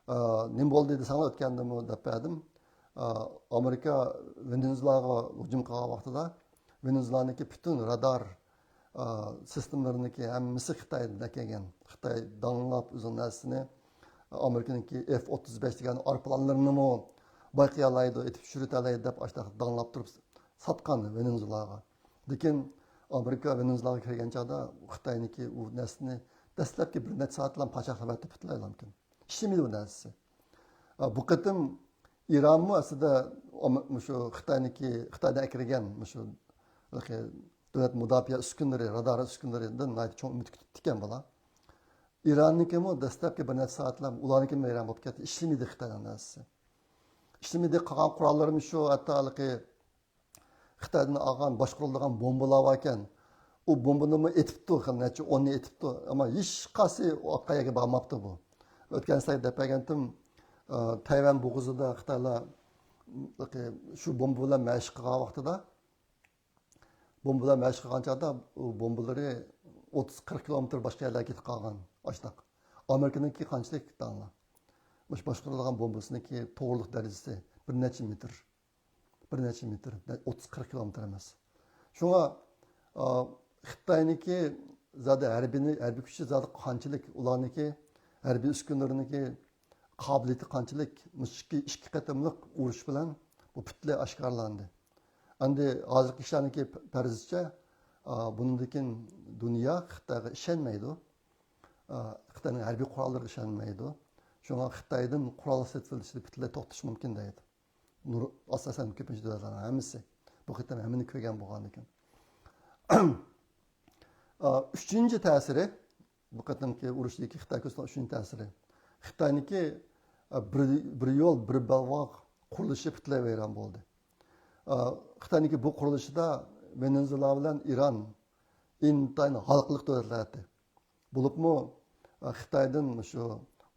ئا، نېمە بولدى دېسەڭلار، ئۆتكەندىمۇ دەپ بەردىم. ئامېرىكا ۋېنېزۇېلاغا ھۇجۇم قىلغان ۋاقتىدا ۋېنېزۇېلانىڭكى پۈتۈن رادار سىستېمىلىرىنىڭكى ھەممىسى خىتايدىن ئەكەلگەن. خىتاي داڭلاپ ئۆزىنىڭ نەرسىسىنى، ئامېرىكىنىڭكى ئېف ئوتتۇز بەش دېگەن ئايروپىلانلىرىنىمۇ بايقىيالايدۇ، ئېتىپ چۈشۈرۈۋېتەلەيدۇ دەپ ئاشۇنداق داڭلاپ تۇرۇپ ساتقان ۋېنېزۇېلاغا. لېكىن ئامېرىكا ۋېنېزۇېلاغا كىرگەن چاغدا خىتاينىڭكى ئۇ نەرسىنى دەسلەپكى بىر نەچچە سائەتلا پاچاقلاپ ئەتتى پۈتۈنلەي مۇمكىن. ئىشلىمىدى بۇ نەرسىسى. بۇ قېتىم ئىرانمۇ ئەسلىدە مۇشۇ خىتاينىڭكى، خىتايدىن ئەكىرگەن مۇشۇ دۆلەت مۇداپىئە ئۈسكۈنىلىرى، رادار ئۈسكۈنىلىرىدىن ناھايىتى چوڭ ئۈمىد كۈتۈپتىكەن بۇلار. ئىراننىڭكىمۇ دەسلەپكى بىر نەچچە سائەتلا ئۇلارنىڭكىمۇ ۋەيران بولۇپ كەتتى. ئىشلىمىدى خىتاينىڭ نەرسىسى. ئىشلىمىدى، قالغان قوراللىرىمۇ شۇ، ھەتتا ھېلىقى خىتايدىن ئالغان باشقۇرۇلىدىغان بومبىلار باركەن، ئۇ بومبىنىمۇ ئېتىپتۇ، خېلى نەچچە ئوننى ئېتىپتۇ. ئەمما ھېچقايسى ئۇ يەرگە بارماپتۇ بۇ. ئۆتكەن سەپەر دەپ بەرگەنتىم، تەيۋەن بوغۇزىدا خىتايلار شۇ بومبا بىلەن مەشىق قىلغان ۋاقتىدا، بومبا بىلەن مەشىق قىلغان چاغدا ئۇ بومبىلىرى ئوتتۇز قىرىق كىلومېتىر باشقا يەرلەرگە كېتىپ قالغان ئاشۇنداق. ئامېرىكىنىڭكى قانچىلىك دەڭلار؟ مۇشۇ باشقۇرۇلىدىغان بومبىسىنىڭكى توغرىلىق دەرىجىسى بىر نەچچە مېتىر. بىر نەچچە مېتىر، ئوتتۇز قىرىق كىلومېتىر ئەمەس. شۇڭا، ئا، خىتاينىڭكى زادى ھەربىينى، ھەربىي كۈچى زادى قانچىلىك، ئۇلارنىڭكى ھەربىي ئۈسكۈنىلىرىنىڭكى قابىلىيىتى قانچىلىك، مۇشۇ ئىككى، ئىككى قېتىملىق ئۇرۇش بىلەن بۇ پۈتۈنلەي ئاشكارىلاندى. ئەمدى ھازىرقى كىشىلەرنىڭكى پەرىزىچە، ئا، بۇنىڭدىن كېيىن دۇنيا خىتايغا ئىشەنمەيدۇ. ئا، خىتاينىڭ ھەربىي قوراللىرىغا ئىشەنمەيدۇ. شۇڭا خىتايدىن قورال سېتىۋېلىشنى پۈتۈنلەي توختىتىش مۇمكىن دەيدۇ. نۇر-، ئاساسەن كۆپىنچە دۆلەتلەرنىڭ ھەممىسى. بۇ قېتىم ھەممىنى كۆرگەن بولغاندىكىن. ئا، ئۈچىنچى تەسىرى، بۇ قېتىمقى ئۇرۇشتىكى خىتاي كۆرسىتىدىغان ئۈچىنچى تەسىرى. خىتاينىڭكى، ئا، بىر، بىر يول، بىر بەلباغ قۇرۇلۇشى پۈتۈنلەي ۋەيران بولدى. ئا، خىتاينىڭكى بۇ قۇرۇلۇشىدا ۋېنېزۇېلا بىلەن ئىران ئىنتايىن ھالقىلىق دۆلەتلەر ئىدى. بولۇپمۇ، ئا، خىتايدىن شۇ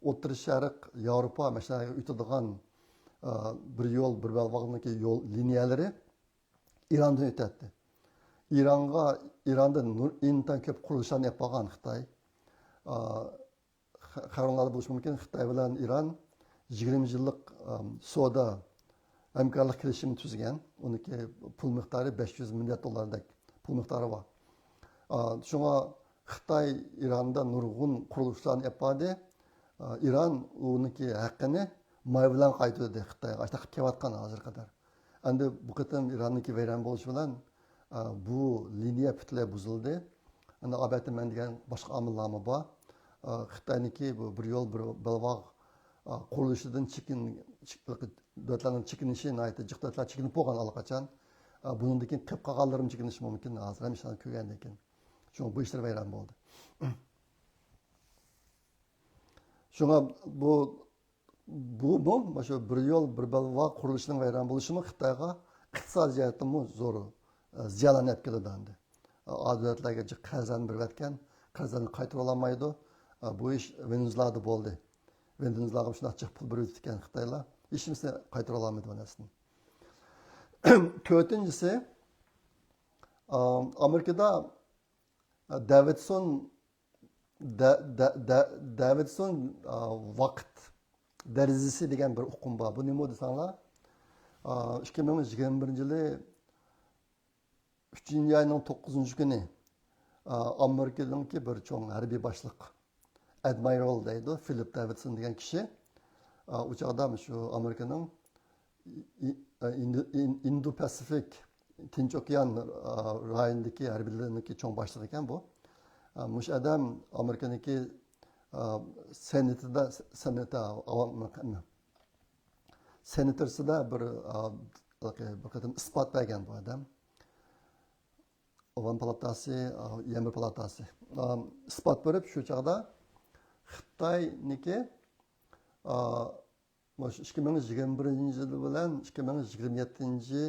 ئوتتۇرا شەرق، ياۋروپا مەشەلەرگە ئۆتىدىغان، ئا، بىر يول، بىر بەلباغنىڭكى يول لىنىيەلىرى ئىراندىن ئۆتەتتى. ئىرانغا، ئىراندا نۇر-، ئىنتايىن كۆپ قۇرۇلۇشلارنى ئېلىپ بارغان خىتاي. ئا، خە-، خەۋىرىڭلاردا بولۇشى مۇمكىن، خىتاي بىلەن ئىران يىگىرمە يىللىق، ئام، سودا ھەمكارلىق كېلىشىمى تۈزگەن. ئۇنىڭكى پۇل مىقدارى بەش يۈز مىليارد دوللاردەك پۇل مىقدارى بار. ئا، شۇڭا خىتاي ئىراندا نۇرغۇن قۇرۇلۇشلارنى ئېلىپ باردى. ئا، ئىران ئۇنىڭكى ھەققىنى ماي بىلەن قايتۇردى خىتايغا. ئاشۇنداق قىلىپ كېلىۋاتقان ھازىرغا قەدەر. ئەمدى بۇ قېتىم ئىراننىڭكى ۋەيران بولۇشى بىلەن، ئا، بۇ لىنىيە پۈتۈنلەي بۇزۇلدى. ئەمدى ئاۋەتتە مەن دېگەن باشقا ئامىللارمۇ بار. ئا، خىتاينىڭكى بۇ بىر يول، بىر بەلباغ، ئا، قۇرۇلۇشىدىن چېكىن-، چېك-، دۆلەتلەرنىڭ چېكىنىشى ناھايىتى جىق دۆلەتلەر چېكىنىپ بولغان ئاللىقاچان. ئا، بۇنىڭدىن كېيىن قېلىپ قالغانلىرىمۇ چېكىنىشى مۇمكىن. ھازىر ھەممە ئىشلارنى كۆرگەندىن كېيىن. شۇڭا بۇ ئىشلار ۋەيران بولدى. شۇڭا بۇ، بۇمۇ، مانا شۇ بىر يول، بىر بەلباغ قۇرۇلۇشىنىڭ ۋەيران بولۇشىمۇ خىتايغا ئىقتىسادىي جەھەتتىنمۇ زور، ئە، زىيانلارنى ئەپ كېلىدۇ ئەمدى. ئا، دۆلەتلەرگە جىق قەرزلەرنى بېرىۋەتكەن، قەرزلەرنى قايتۇرالمايدۇ. ئا، بۇ ئىش ۋېنېزۇېلادا بولدى. ۋېنېزۇېلاغا شۇنداق جىق پۇل بېرىۋېتىدىكەن خىتايلار. ھېچنېمىسىنى قايتۇرالمايدۇ بۇ نەرسىنى. تۆتىنچىسى، ئا، ئامېرىكىدا داۋىدسون، دە-، دە-، دە-، داۋىدسون، ئا، ۋاقىت دەرىجىسى دېگەن بىر ئۇقۇم بار. بۇ نېمە دېسەڭلار، ئا، ئىككى مىڭ يىگىرمە بىرىنچى يىلى ئۈچىنچى ئاينىڭ توققۇزىنچى كۈنى، ئا، ئامېرىكىنىڭكى بىر چوڭ ھەربىي باشلىق، ئادمىرال دەيدۇ، فىلىپ داۋىدسون دېگەن كىشى، ئا، ئۇ چاغدا شۇ ئامېرىكىنىڭ ئى-، ئى-، ئىندو-، ئىن-، ئىندو پاسىفىك، تىنچ ئوكيان، ئا، رايونىدىكى ھەربىيلىرىنىڭكى چوڭ باشلىقى ئىكەن بۇ. ئا، مۇشۇ ئادەم ئامېرىكىنىڭكى، ئا، سېنېتىدا، سېنېتا، ئاۋام-، سېنېتورسىدا بىر، ئا، بىر قېتىم ئىسپات بەرگەن بۇ ئادەم. ئاۋام پالاتاسى، ئا، يەنە بىر پالاتاسى. ئا، ئىسپات بېرىپ شۇ چاغدا خىتاينىڭكى، ئا، مۇشۇ ئىككى مىڭ يىگىرمە بىرىنچى يىل بىلەن ئىككى مىڭ يىگىرمە يەتتىنچى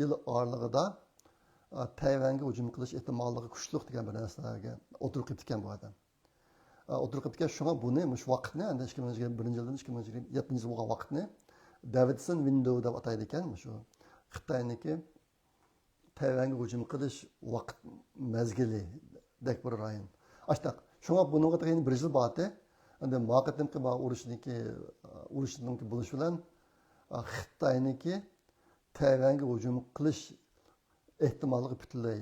يىل ئارىلىقىدا، ئا، تەيۋەنگە ھۇجۇم قىلىش ئېھتىماللىقى كۈچلۈك دېگەن بىر نەرسىلەرگە ئوتتۇرىغا قويۇپتىكەن بۇ ئادەم. ئا، ئوتتۇرىغا قويۇپتىكەن، شۇڭا بۇنى، مۇشۇ ۋاقىتنى، ئەمدى ئىككى مىڭ يىگىرمە بىرىنچى يىلدىن ئىككى مىڭ يىگىرمە يەتتىنچى يىل بولغان ۋاقىتنى داۋىدسون ۋىندوۋ دەپ ئاتايدىكەن، مۇشۇ خىتاينىڭكى تەيۋەنگە ھۇجۇم قىلىش ۋاقىت مەزگىلىدەك بىر رايون. ئاشتاق. شۇڭا بۇنىڭغا تېخى يەنە بىر يىل بارتى. ئەمدى ما قېتىمقى ما ئۇرۇشنىڭكى، ئۇرۇشنىڭكى بولۇشى بىلەن، خىتاينىڭكى تەيۋەنگە ھۇجۇم قىلىش ئېھتىماللىقى پۈتۈنلەي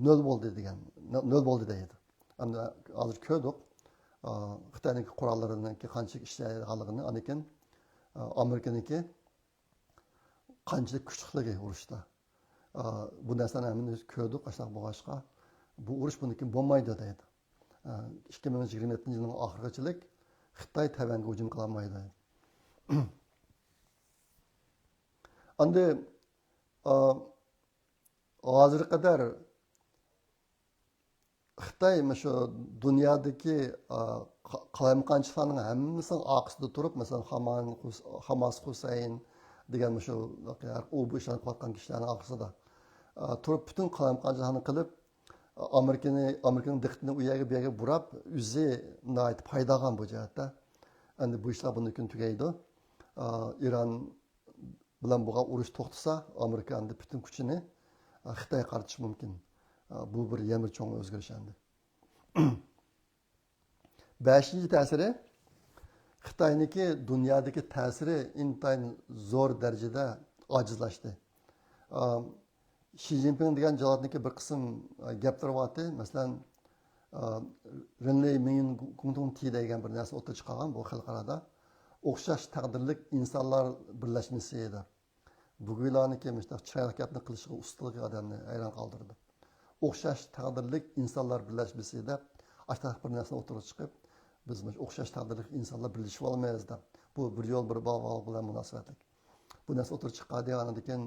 نۆل بولدى دېگەن، نۆل بولدى دەيدۇ. ئەمدى ھازىر كۆردۇق، خىتاينىڭكى قوراللىرىنىڭكى قانچىلىك ئىشلەيدىغانلىقىنى، ئاندىن كېيىن ئامېرىكىنىڭكى قانچىلىك كۈچلۈكلۈكى ئۇرۇشتا. بۇ نەرسىلەرنى ھەممىمىز كۆردۇق، ئاشۇنداق بولغاچقا، بۇ ئۇرۇش بۇندىن كېيىن بولمايدۇ دەيدۇ. ئىككى مىڭ يىگىرمە يەتتىنچى يىلنىڭ ئاخىرىغىچىلىك خىتاي تەيۋەنگە ھۇجۇم قىلالمايدۇ. ئەمدى، ئا، ھازىرغا قەدەر خىتاي مۇشۇ دۇنيادىكى، ئا، قا-، قالايمىقانچىلىقلارنىڭ ھەممىسىنىڭ ئارقىسىدا تۇرۇپ، مەسىلەن، خامان-، خاماس خۇسەين دېگەن مۇشۇ ئۇ بۇ ئىشلارنى قىلىۋاتقان كىشىلەرنىڭ ئارقىسىدا، ئا، تۇرۇپ پۈتۈن قالايمىقانچىلىقنى قىلىپ، ئامېرىكىنى، ئامېرىكىنىڭ دىققىتىنى ئۇ يەرگە، بۇ يەرگە بۇراپ، ئۆزى ناھايىتى پايدا ئالغان بۇ جەھەتتە. ئەمدى بۇ ئىشلار بۇندىن كېيىن تۈگەيدۇ. ئا، ئىران بىلەن بولغان ئۇرۇش توختىسا، ئامېرىكا ئەمدى پۈتۈن كۈچىنى، ئا، خىتايغا قارىتىشى مۇمكىن. ئا، بۇ بىر يەنە بىر چوڭ ئۆزگىرىش ئەمدى. بەشىنچى تەسىرى، خىتاينىڭكى دۇنيادىكى تەسىرى ئىنتايىن زور دەرىجىدە ئاجىزلاشتى. ئا، شى جىنپىڭ دېگەن جاللاتنىڭكى بىر قىسىم، ئا، گەپلىرى بارتى. مەسىلەن، ئا، رېنلېي مىڭيىن گۇڭتۇڭ تى دېگەن بىر نەرسە ئوتتۇرىغا چىقارغان، بۇ خەلقئارادا ئوخشاش تەقدىرلىك ئىنسانلار بىرلەشمىسى دەپ. بۇ گۇيلانىڭكى مۇشۇنداق چىرايلىق گەپنى قىلىشىغا ئۇستىلىقى ئادەمنى ھەيران قالدۇرىدۇ. ئوخشاش تەقدىرلىك ئىنسانلار بىرلەشمىسى دەپ، ئاشۇنداق بىر نەرسىنى ئوتتۇرىغا چىقىپ، بىز مۇشۇ ئوخشاش تەقدىرلىك ئىنسانلار بىرلىشىۋالىمىز دەپ، بۇ بىر يول، بىر باغلىق بىلەن مۇناسىۋەتلىك. بۇ نەرسە ئوتتۇرىغا چىققاندىن كېيىن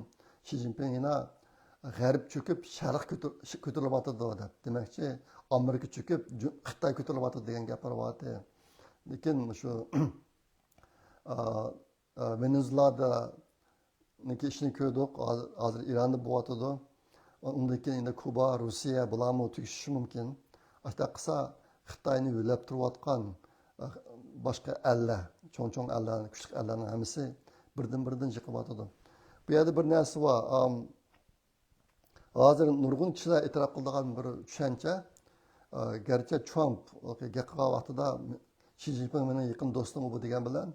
شى جىنپىڭ يەنە غەرب چۆكۈپ، شەرق كۆتۈر-، كۆتۈرۈلۈۋاتىدۇ دەپ. دېمەكچى، ئامېرىكا چۆكۈپ، جۇ-، خىتاي كۆتۈرۈلۈۋاتىدۇ دېگەن گەپلەر بارتى. لېكىن مۇشۇ، ئا، ئا، ۋېنېزۇېلادىكى ئىشنى كۆردۇق، ھازىر، ھازىر ئىراندا بولۇۋاتىدۇ. ئۇندىن كېيىن ئەمدى كۇبا، روسىيە، بۇلارمۇ تۈگىشىشى مۇمكىن. ئاشۇنداق قىلسا، خىتاينى ھۆلەپ تۇرۇۋاتقان، ئا، باشقا ئەللەر، چوڭ-چوڭ ئەللەر، كۈچلۈك ئەللەرنىڭ ھەممىسى بىردىن-بىردىن يىقىلىۋاتىدۇ. بۇ يەردە بىر نەرسە بار. ئام، ھازىر نۇرغۇن كىشىلەر ئېتىراپ قىلىدىغان بىر چۈشەنچە، ئە، گەرچە ترامپ گەپ قىلغان ۋاقتىدا شى جىنپىڭ مېنىڭ يېقىن دوستۇم بۇ دېگەن بىلەن،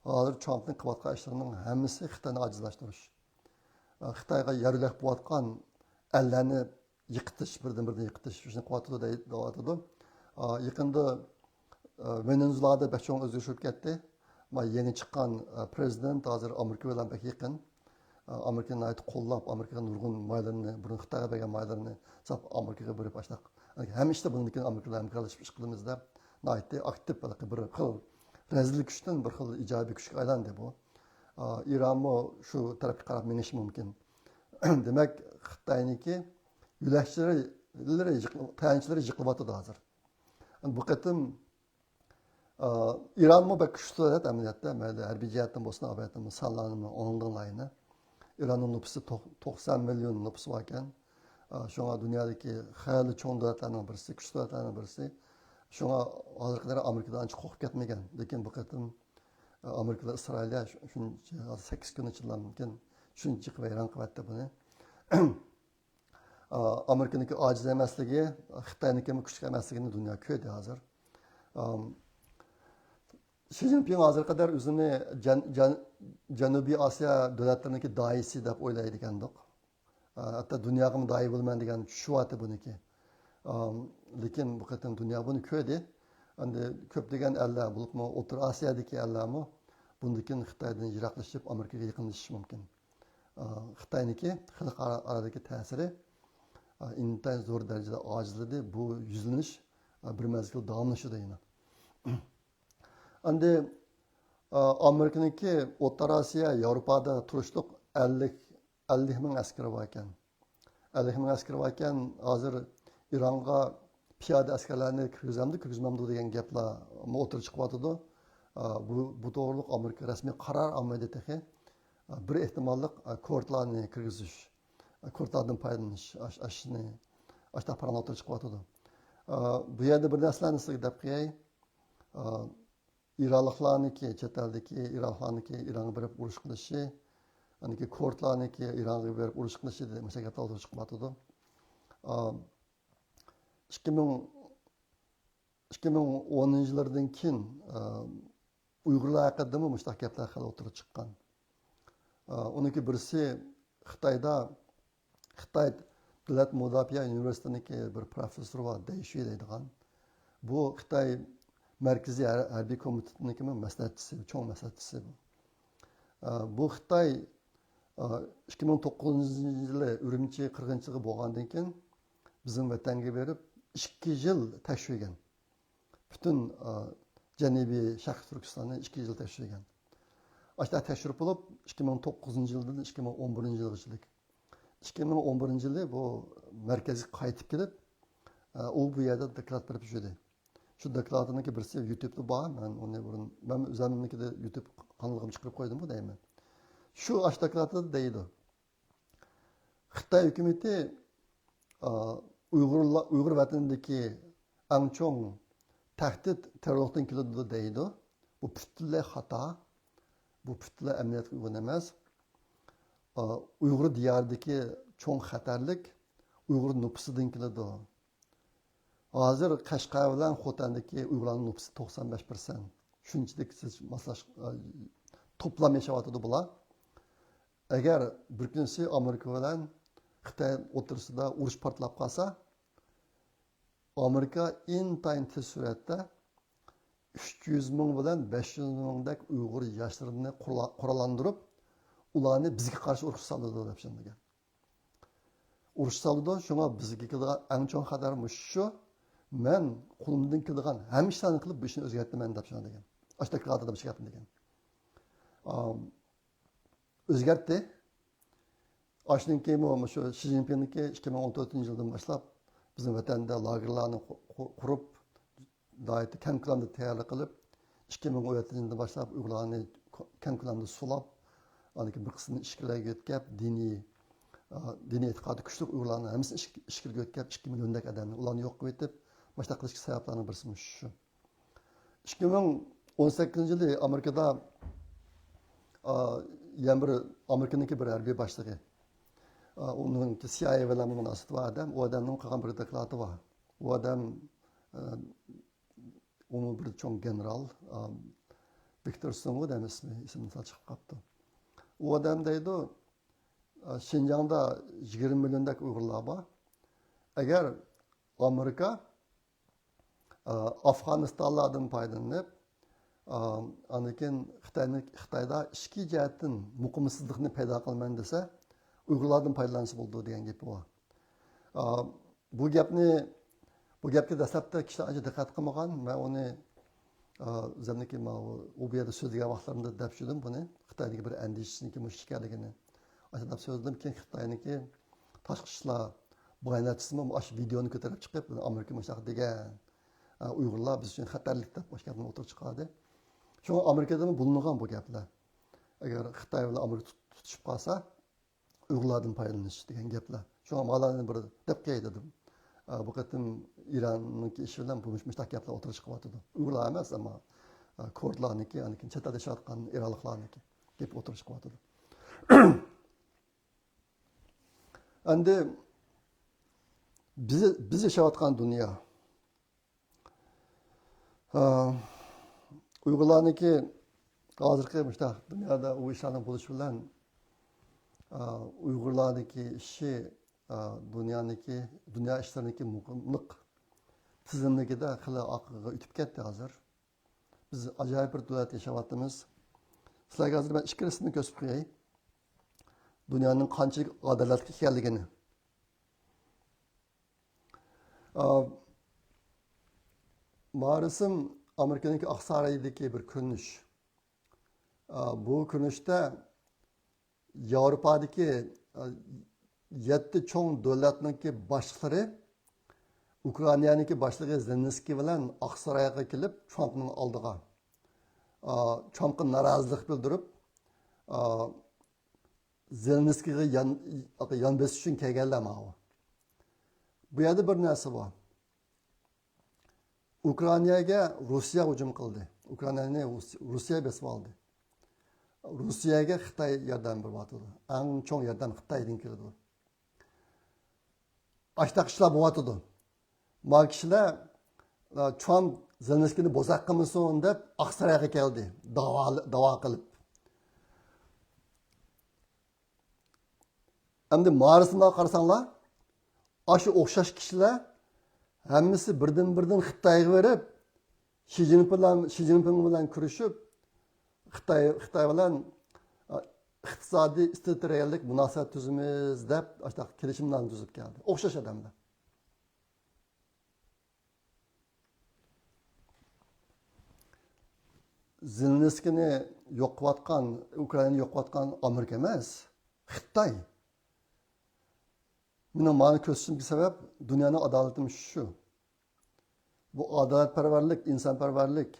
ھازىر ترامپنىڭ قىلىۋاتقان ئىشلىرىنىڭ ھەممىسى خىتاينى ئاجىزلاشتۇرۇش. ئە، خىتايغا يارلىق بولۇۋاتقان ئەللەرنى يىقىتىش، بىردىن-بىردىن يىقىتىش، شۇنى قىلىۋاتىدۇ دەي-، دەۋاتىدۇ. ئا، يېقىندا، ئا، ۋېنېزۇېلادا بەك چوڭ ئۆزگىرىش بولۇپ كەتتى. ما يېڭى چىققان، ئا، پرېزىدېنت ھازىر ئامېرىكا بىلەن بەك يېقىن. ئا، ئامېرىكىنى ناھايىتى قوللاپ، ئامېرىكىغا نۇرغۇن مايلىرىنى، بۇرۇن خىتايغا بەرگەن مايلىرىنى ساپ ئامېرىكىغا بېرىپ، ئاشۇنداق ھەممە ئىشتا بۇنىڭدىن كېيىن ئامېرىكا بىلەن ھەمكارلىشىپ ئىش قىلىمىز دەپ، ناھايىتى ئاكتىپ، بىر خىل رەزىل كۈچتىن بىر خىل ئىجابىي كۈچكە ئايلاندى بۇ. ئا، ئىرانمۇ شۇ تەرەپكە قاراپ مېڭىشى مۇمكىن. دېمەك، خىتاينىڭكى يۆلەكچىلىرى، تايانچلىرى يىقىلىۋاتىدۇ ھازىر. بۇ قېتىم، ئا، ئىرانمۇ بەك كۈچلۈك دۆلەت ئەمەلىيەتتە، مەيلى ھەربىي جەھەتتىن بولسۇن، ئاۋەتتىن سانلارنىمۇ ئوڭدىڭلاينى. ئىراننىڭ نوپۇسى توق-، توقسان مىليون نوپۇسى باركەن. ئا، شۇڭا دۇنيادىكى خېلى چوڭ دۆلەتلەرنىڭ بىرسى، كۈچلۈك دۆلەتلەرنىڭ بىرسى. شۇڭا ھازىرغا قەدەر ئامېرىكىدىن ئانچە قورقۇپ كەتمىگەن. لېكىن بۇ قېتىم، ئا، ئامېرىكا بىلەن ئىسرائىلىيە شۇ-، شۇنچە، ھازىر سەككىز كۈن ئىچىدىلا مۇمكىن شۇنچە ۋەيران قىلىۋەتتى بۇنى. ئا، ئامېرىكىنىڭكى ئاجىز ئەمەسلىكى، خىتاينىڭكىمۇ كۈچلۈك ئەمەسلىكىنى دۇنيا كۆردى ھازىر. ئام، شى جىنپىڭ ھازىرغا قەدەر ئۆزىنى جەن-، جەن-، جەنۇبىي ئاسىيا دۆلەتلىرىنىڭكى داھىيسى دەپ ئويلايدىكەندۇق. ئا، ھەتتا دۇنياغىمۇ داھىي بولىمەن دېگەن چۈشۈۋاتتى بۇنىڭكى. ئام، لېكىن بۇ قېتىم دۇنيا بۇنى كۆردى. ئەمدى كۆپلىگەن ئەللەر، بولۇپمۇ ئوتتۇرا ئاسىيادىكى ئەللەرمۇ بۇندىن كېيىن خىتايدىن يىراقلىشىپ، ئامېرىكىغا يېقىنلىشىشى مۇمكىن. ئا، خىتاينىڭكى خەلقئارا ئارىدىكى تەسىرى، ئا، ئىنتايىن زور دەرىجىدە ئاجىزلىدى. بۇ يۈزلىنىش، ئا، بىر مەزگىل داۋاملىشىدۇ يەنە. ئەمدى، ئا، ئامېرىكىنىڭكى ئوتتۇرا ئاسىيا، ياۋروپادا تۇرۇشلۇق ئەللىك، ئەللىك مىڭ ئەسكىرى بار ئىكەن. ئەللىك مىڭ ئەسكىرى باركەن، ھازىر ئىرانغا پىيادە ئەسكەرلەرنى كىرگۈزەمدۇ، كىرگۈزمەمدۇ دېگەن گەپلەر ئوتتۇرىغا چىقىۋاتىدۇ. ئا، بۇ، بۇ توغرىلىق ئامېرىكا رەسمىي قارار ئالمىدى تېخى. ئا، بىر ئېھتىماللىق، ئا، كورتلارنى كىرگۈزۈش، ئا، كورتلاردىن پايدىلىنىش، ئاش-، ئاشۇنى، ئاشۇنداق پاراڭلار ئوتتۇرىغا چىقىۋاتىدۇ. ئا، بۇ يەردە بىر نەرسىلەرنى سىزگە دەپ قوياي. ئا، ئىرانلىقلارنىڭكى، چەت ئەلدىكى ئىرانلىقلارنىڭكى ئىرانغا بېرىپ ئۇرۇش قىلىشى، ئاندىكى كوردلارنىڭكى ئىرانغا بېرىپ ئۇرۇش قىلىشى دېگەن مۇشۇ گەپلەر ئوتتۇرىغا چىقىپ ماتىدۇ. ئىككى مىڭ، ئىككى مىڭ ئونىنچى يىللاردىن كېيىن، ئۇيغۇرلار ھەققىدىمۇ مۇشۇنداق گەپلەر خېلى ئوتتۇرىغا چىققان. ئۇنىڭكى بىرسى خىتايدا، خىتاي دۆلەت مۇداپىئە ئۇنىۋېرسىتېتىنىڭكى بىر پروفېسسورى بار، دەي شۈي دەيدىغان. بۇ خىتاي مەركىزىي ھەر-، ھەربىي كومىتېتىنىڭكى مەسلىھەتچىسى، چوڭ مەسلىھەتچىسى بۇ. بۇ خىتاي ئىككى مىڭ توققۇزىنچى يىلى ئۈرۈمچى قىرغىنچىلىقى بولغاندىن كېيىن بىزنىڭ ۋەتەنگە بېرىپ ئىككى يىل تەكشۈرگەن. پۈتۈن جەنۇبىي شەرقىي تۈركىستاننى ئىككى يىل تەكشۈرگەن. ئاشۇنداق تەكشۈرۈپ بولۇپ، ئىككى مىڭ توققۇزىنچى يىلدىن ئىككى مىڭ ئون بىرىنچى يىلغىچىلىك، ئىككى مىڭ ئون بىرىنچى يىلى بۇ مەركەزگە قايتىپ كېلىپ، ئۇ بۇ يەردە دوكلات بېرىپ يۈردى. شۇ دوكلاتىنىڭكى بىرسى يۇتۇبتا بار. مەن ئۇنى بۇرۇن، مەن ئۆزۈمنىڭكىدە يۇتۇب قانىلىغىمۇ چىقىرىپ قويدۇمغۇ دەيمەن. شۇ ئاشۇ دوكلاتىدا دەيدۇ. خىتاي ھۆكۈمىتى، ئا، ئۇيغۇرلا-، ئۇيغۇر ۋەتىنىدىكى ئەڭ چوڭ تەھدىت تېررورلۇقتىن كېلىدۇ دەيدۇ. بۇ پۈتۈنلەي خاتا. بۇ پۈتۈنلەي ئەمەلىيەتكە ئۇيغۇن ئەمەس. ئا، ئۇيغۇر دىيارىدىكى چوڭ خەتەرلىك ئۇيغۇر نوپۇسىدىن كېلىدۇ. ھازىر قەشقەر بىلەن خوتەندىكى ئۇيغۇرلارنىڭ نوپۇسى توقسان بەش پىرسەنت. شۇنچىلىك سىز ماسلاش-، ئا، توپلام ياشاۋاتىدۇ بۇلار. ئەگەر بىر كۈنسى ئامېرىكا بىلەن خىتاي ئوتتۇرىسىدا ئۇرۇش پارتلاپ قالسا، ئامېرىكا ئىنتايىن تېز سۈرئەتتە ئۈچ يۈز مىڭ بىلەن بەش يۈز مىڭدەك ئۇيغۇر ياشلىرىنى قورا-، قوراللاندۇرۇپ، ئۇلارنى بىزگە قارشى ئۇرۇشقا سالىدۇ دەپ چۈشەندۈرگەن. ئۇرۇشقا سالىدۇ، شۇڭا بىزگە كېلىدىغان ئەڭ چوڭ خەتەر مۇشۇ. مەن قولۇمدىن كېلىدىغان ھەممە ئىشلارنى قىلىپ، بۇ ئىشنى ئۆزگەرتىمەن دەپ چۈشەندۈرگەن. ئاشۇنداق دېگەن. ئام، ئۆزگەرتتى. ئاشۇنىڭ كېيىن مۇشۇ شى جىنپىڭنىڭكى ئىككى مىڭ ئون تۆتىنچى يىلدىن باشلاپ بىزنىڭ ۋەتەندە لاگېرلارنى قۇ-، قۇ-، قۇرۇپ، ناھايىتى كەڭ كۆلەمدە تەييارلىق قىلىپ، ئىككى مىڭ ئون يەتتىنچى يىلدىن باشلاپ ئۇيغۇرلارنى كەڭ كۆلەمدە سولاپ، ئاندىن كېيىن بىر قىسمىنى ئىچكىرىلەرگە يۆتكەپ، دىنىي، ئا، دىنىي ئېتىقادى كۈچلۈك ئۇيغۇرلارنىڭ ھەممىسىنى ئىچ-، ئىچكىرىگە يۆتكەپ، ئىككى مىليوندەك ئادەمنى، ئۇلارنى يوق قىلىۋېتىپ، مۇشۇنداق قىلىشتىكى سەۋەبلەرنىڭ بىرسى مۇشۇ. ئىككى مىڭ ئون سەككىزىنچى يىلى ئامېرىكىدا، ئا، يەنە بىر ئامېرىكىنىڭكى بىر ھەربىي باشلىقى، ئا، ئۇنىڭكى سى ئاي ئەي بىلەن مۇناسىۋىتى بار ئادەم، ئۇ ئادەمنىڭ قىلغان بىر دوكلاتى بار. ئۇ ئادەم، ئا، ئۇمۇ بىر چوڭ گېنېرال، ئا، ۋىكتور سۇڭغۇ دەيمىز ئىسمى، ئېسىمدىن سەل چىقىپ قاپتۇ. ئۇ ئادەم دەيدۇ، ئا، شىنجاڭدا يىگىرمە مىليوندەك ئۇيغۇرلار بار. ئەگەر ئامېرىكا ئافغانىستانلاردىن پايدىلىنىپ، ئاندىن كېيىن خىتاينى، خىتايدا ئىچكى جەھەتتىن مۇقىمسىزلىقنى پەيدا قىلىمەن دېسە، ئۇيغۇرلاردىن پايدىلانسا بولىدۇ دېگەن گېپى بار. بۇ گەپنى، بۇ گەپكە دەسلەپتە كىشىلەر ئانچە دىققەت قىلمىغان. مەن ئۇنى، ئۆزۈمنىڭكى ماۋۇ، ئۇ بۇ يەردە سۆزلىگەن ۋاقىتلىرىمدا دەپ يۈردۈم بۇنى. خىتايدىكى بىر ئەندىشىنىڭكى مۇشۇ ئىكەنلىكىنى. ئاشۇنداق سۆزلىدىم. كېيىن خىتاينىڭكى تاشقى ئىشلار باياناتچىسىمۇ ئاشۇ ۋىدېونى كۆتۈرۈپ چىقىپ، ئامېرىكا مۇشۇنداق دېگەن، ئۇيغۇرلار بىز ئۈچۈن خەتەرلىك دەپ ئاشۇ گەپنى ئوتتۇرىغا چىقاردى. شۇڭا ئامېرىكىدىمۇ بولۇنغان بۇ گەپلەر. ئەگەر خىتاي بىلەن ئامېرىكا تۇت-، تۇتۇشۇپ قالسا، ئۇيغۇرلاردىن پايدىلىنىش دېگەن گەپلەر. شۇڭا ماۋۇلارنى بىر دەپ قوياي دېدىم. ئا، بۇ قېتىم ئىراننىڭكى ئىشى بىلەن بۇ مۇشۇنداق گەپلەر ئوتتۇرىغا چىقىۋاتىدۇ. ئۇيغۇرلار ئەمەس، ئەمما، ئا، كۇردلارنىڭكى، ئاندىن كېيىن چەت ئەلدە ياشاۋاتقان ئىرانلىقلارنىڭكى گېپى ئوتتۇرىغا چىقىۋاتىدۇ. ئەمدى بىز، بىز ياشاۋاتقان دۇنيا، ئا، ئۇيغۇرلارنىڭكى ھازىرقى مۇشۇنداق دۇنيادا ئۇ ئىشلارنىڭ بولۇشى بىلەن، ئا، ئۇيغۇرلارنىڭكى ئىشى، ئا، دۇنيانىڭكى، دۇنيا ئىشلىرىنىڭكى مۇقىملىق تىزىملىكىدە خېلى ئارقىغا ئۆتۈپ كەتتى ھازىر. بىز ئاجايىپ بىر دۆلەتتە ياشاۋاتىمىز. سىلەرگە ھازىر مەن ئىككى رەسىمنى كۆرسىتىپ قوياي. دۇنيانىڭ قانچىلىك ئادالەتلىك ئىكەنلىكىنى. ئا، ما رەسىم ئامېرىكىنىڭكى ئاقسارايدىكى بىر كۆرۈنۈش. ئا، بۇ كۆرۈنۈشتە ياۋروپادىكى، ئا، يەتتە چوڭ دۆلەتنىڭكى باشلىقلىرى ئۇكرائىنانىڭكى باشلىقى زېلېنسكىي بىلەن ئاقسارايغا كېلىپ، ترامپنىڭ ئالدىغا، ئا، ترامپقا نارازىلىق بىلدۈرۈپ، ئا، زېلېنسكىيغا يان، يان بېسىش ئۈچۈن كەلگەنلەر ماۋۇ. بۇ يەردە بىر نەرسە بار. ئۇكرائىناگە روسىيە ھۇجۇم قىلدى. ئۇكرائىنانى روس-، روسىيە بېسىپ ئالدى. روسىيەگە خىتاي ياردەم بېرىۋاتىدۇ. ئەڭ چوڭ ياردەم خىتايدىن كېلىدۇ. ئاشتاق ئىشلار بولۇۋاتىدۇ. ما كىشىلەر، ئە، ترامپ زېلېنسكىينى بوزەك قىلمىسۇن دەپ ئاقسارايغا كەلدى. داۋا، داۋا قىلىپ. ئەمدى مارىسىنى قارىساڭلار، ئاشۇ ئوخشاش كىشىلەر ھەممىسى بىردىن-بىردىن خىتايغا بېرىپ، شى جىنپىڭ بىلەن، شى جىنپىڭ بىلەن كۆرۈشۈپ، خىتاي، خىتاي بىلەن، ئا، ئىقتىسادىي ئىستراتېگىيەلىك مۇناسىۋەت تۈزىمىز دەپ، ئاشۇنداق كېلىشىمنامە تۈزۈپ كەلدى. ئوخشاش ئادەملەر. زېلېنسكىينى يوق قىلىۋاتقان، ئۇكرائىنانى يوق قىلىۋاتقان ئامېرىكا ئەمەس، خىتاي. مېنىڭ مانا كۆرسىتىشىمدىكى سەۋەب، دۇنيانىڭ ئادالىتىمۇ شۇ. بۇ ئادالەتپەرۋەرلىك، ئىنسانپەرۋەرلىك.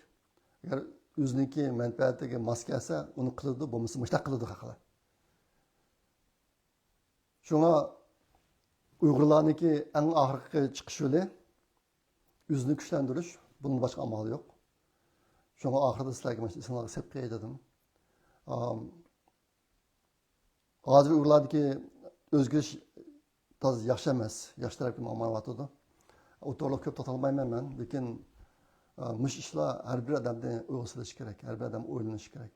ئەگەر ئۆزىنىڭكى مەنپەئەتىگە ماس كەلسە، ئۇنى قىلىدۇ، بولمىسا مۇشۇنداق قىلىدۇ خەقلەر. شۇڭا ئۇيغۇرلارنىڭكى ئەڭ ئاخىرقى چىقىش يولى ئۆزىنى كۈچلەندۈرۈش، بۇندىن باشقا ئامال يوق. شۇڭا ئاخىرىدا سىلەرگە مانا ئېسىڭلارغا سەپ قوياي دېدىم. ئام، ھازىر ئۇيغۇرلاردىكى ئۆزگىرىش تازا ياخشى ئەمەس، ياخشى تەرەپكە ماڭمايۋاتىدۇ. ئۇ توغرىلىق كۆپ توختالمايمەن مەن، لېكىن، ئا، مۇشۇ ئىشلار ھەر بىر ئادەمنى ئويغا سېلىشى كېرەك، ھەر بىر ئادەم ئويلىنىشى كېرەك.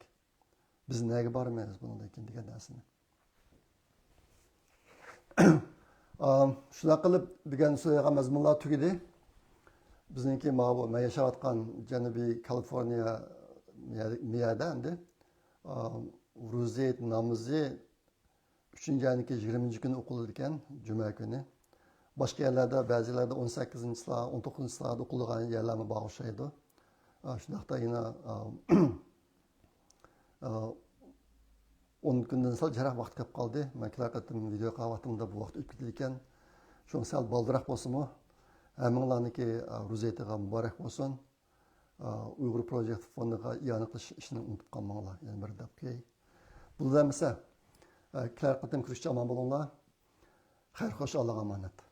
بىز نەگە بارىمىز بۇنىڭدىن كېيىن دېگەن نەرسىنى. ئا، شۇنداق قىلىپ، بۈگۈن سۆزلەيدىغان مەزمۇنلار تۈگىدى. بىزنىڭكى ماۋۇ مەن ياشاۋاتقان جەنۇبىي كالىفورنىيە مىيەدە ئەمدى، ئا، روزا ھېيت نامىزى ئۈچىنچى ئاينىڭكى يىگىرمىنچى كۈنى ئوقۇلىدىكەن، جۈمە كۈنى. باشقا يەرلەردە، بەزى يەرلەردە ئون سەككىزىنچى چىسلا، ئون توققۇزىنچى چىسلادا ئوقۇلىدىغان يەرلەرمۇ بار ئوخشايدۇ. ئا، شۇنداقتا يەنە، ئا، ئا، ئون كۈندىن سەل جىقراق ۋاقىت كەپ قالدى. مەن كېلەر قېتىم ۋىدېو قىلغان ۋاقتىمدا بۇ ۋاقىت ئۆتۈپ كېتىدىكەن. شۇڭا سەل بالدۇرراق بولسىمۇ، ھەممىڭلارنىڭكى، ئا، روزا ھېيتىغا مۇبارەك بولسۇن. ئا، ئۇيغۇر پروجېكت فوندىغا ئىئانە قىلىش ئىشىنى ئۇنتۇپ قالماڭلار. يەنە بىر دەپ قوياي. بۇ ئەمىسە، ئا، كېلەر قېتىم كۆرۈشكىچە ئامان بولۇڭلار. خەير خوش، ئاللاغا ئامانەت.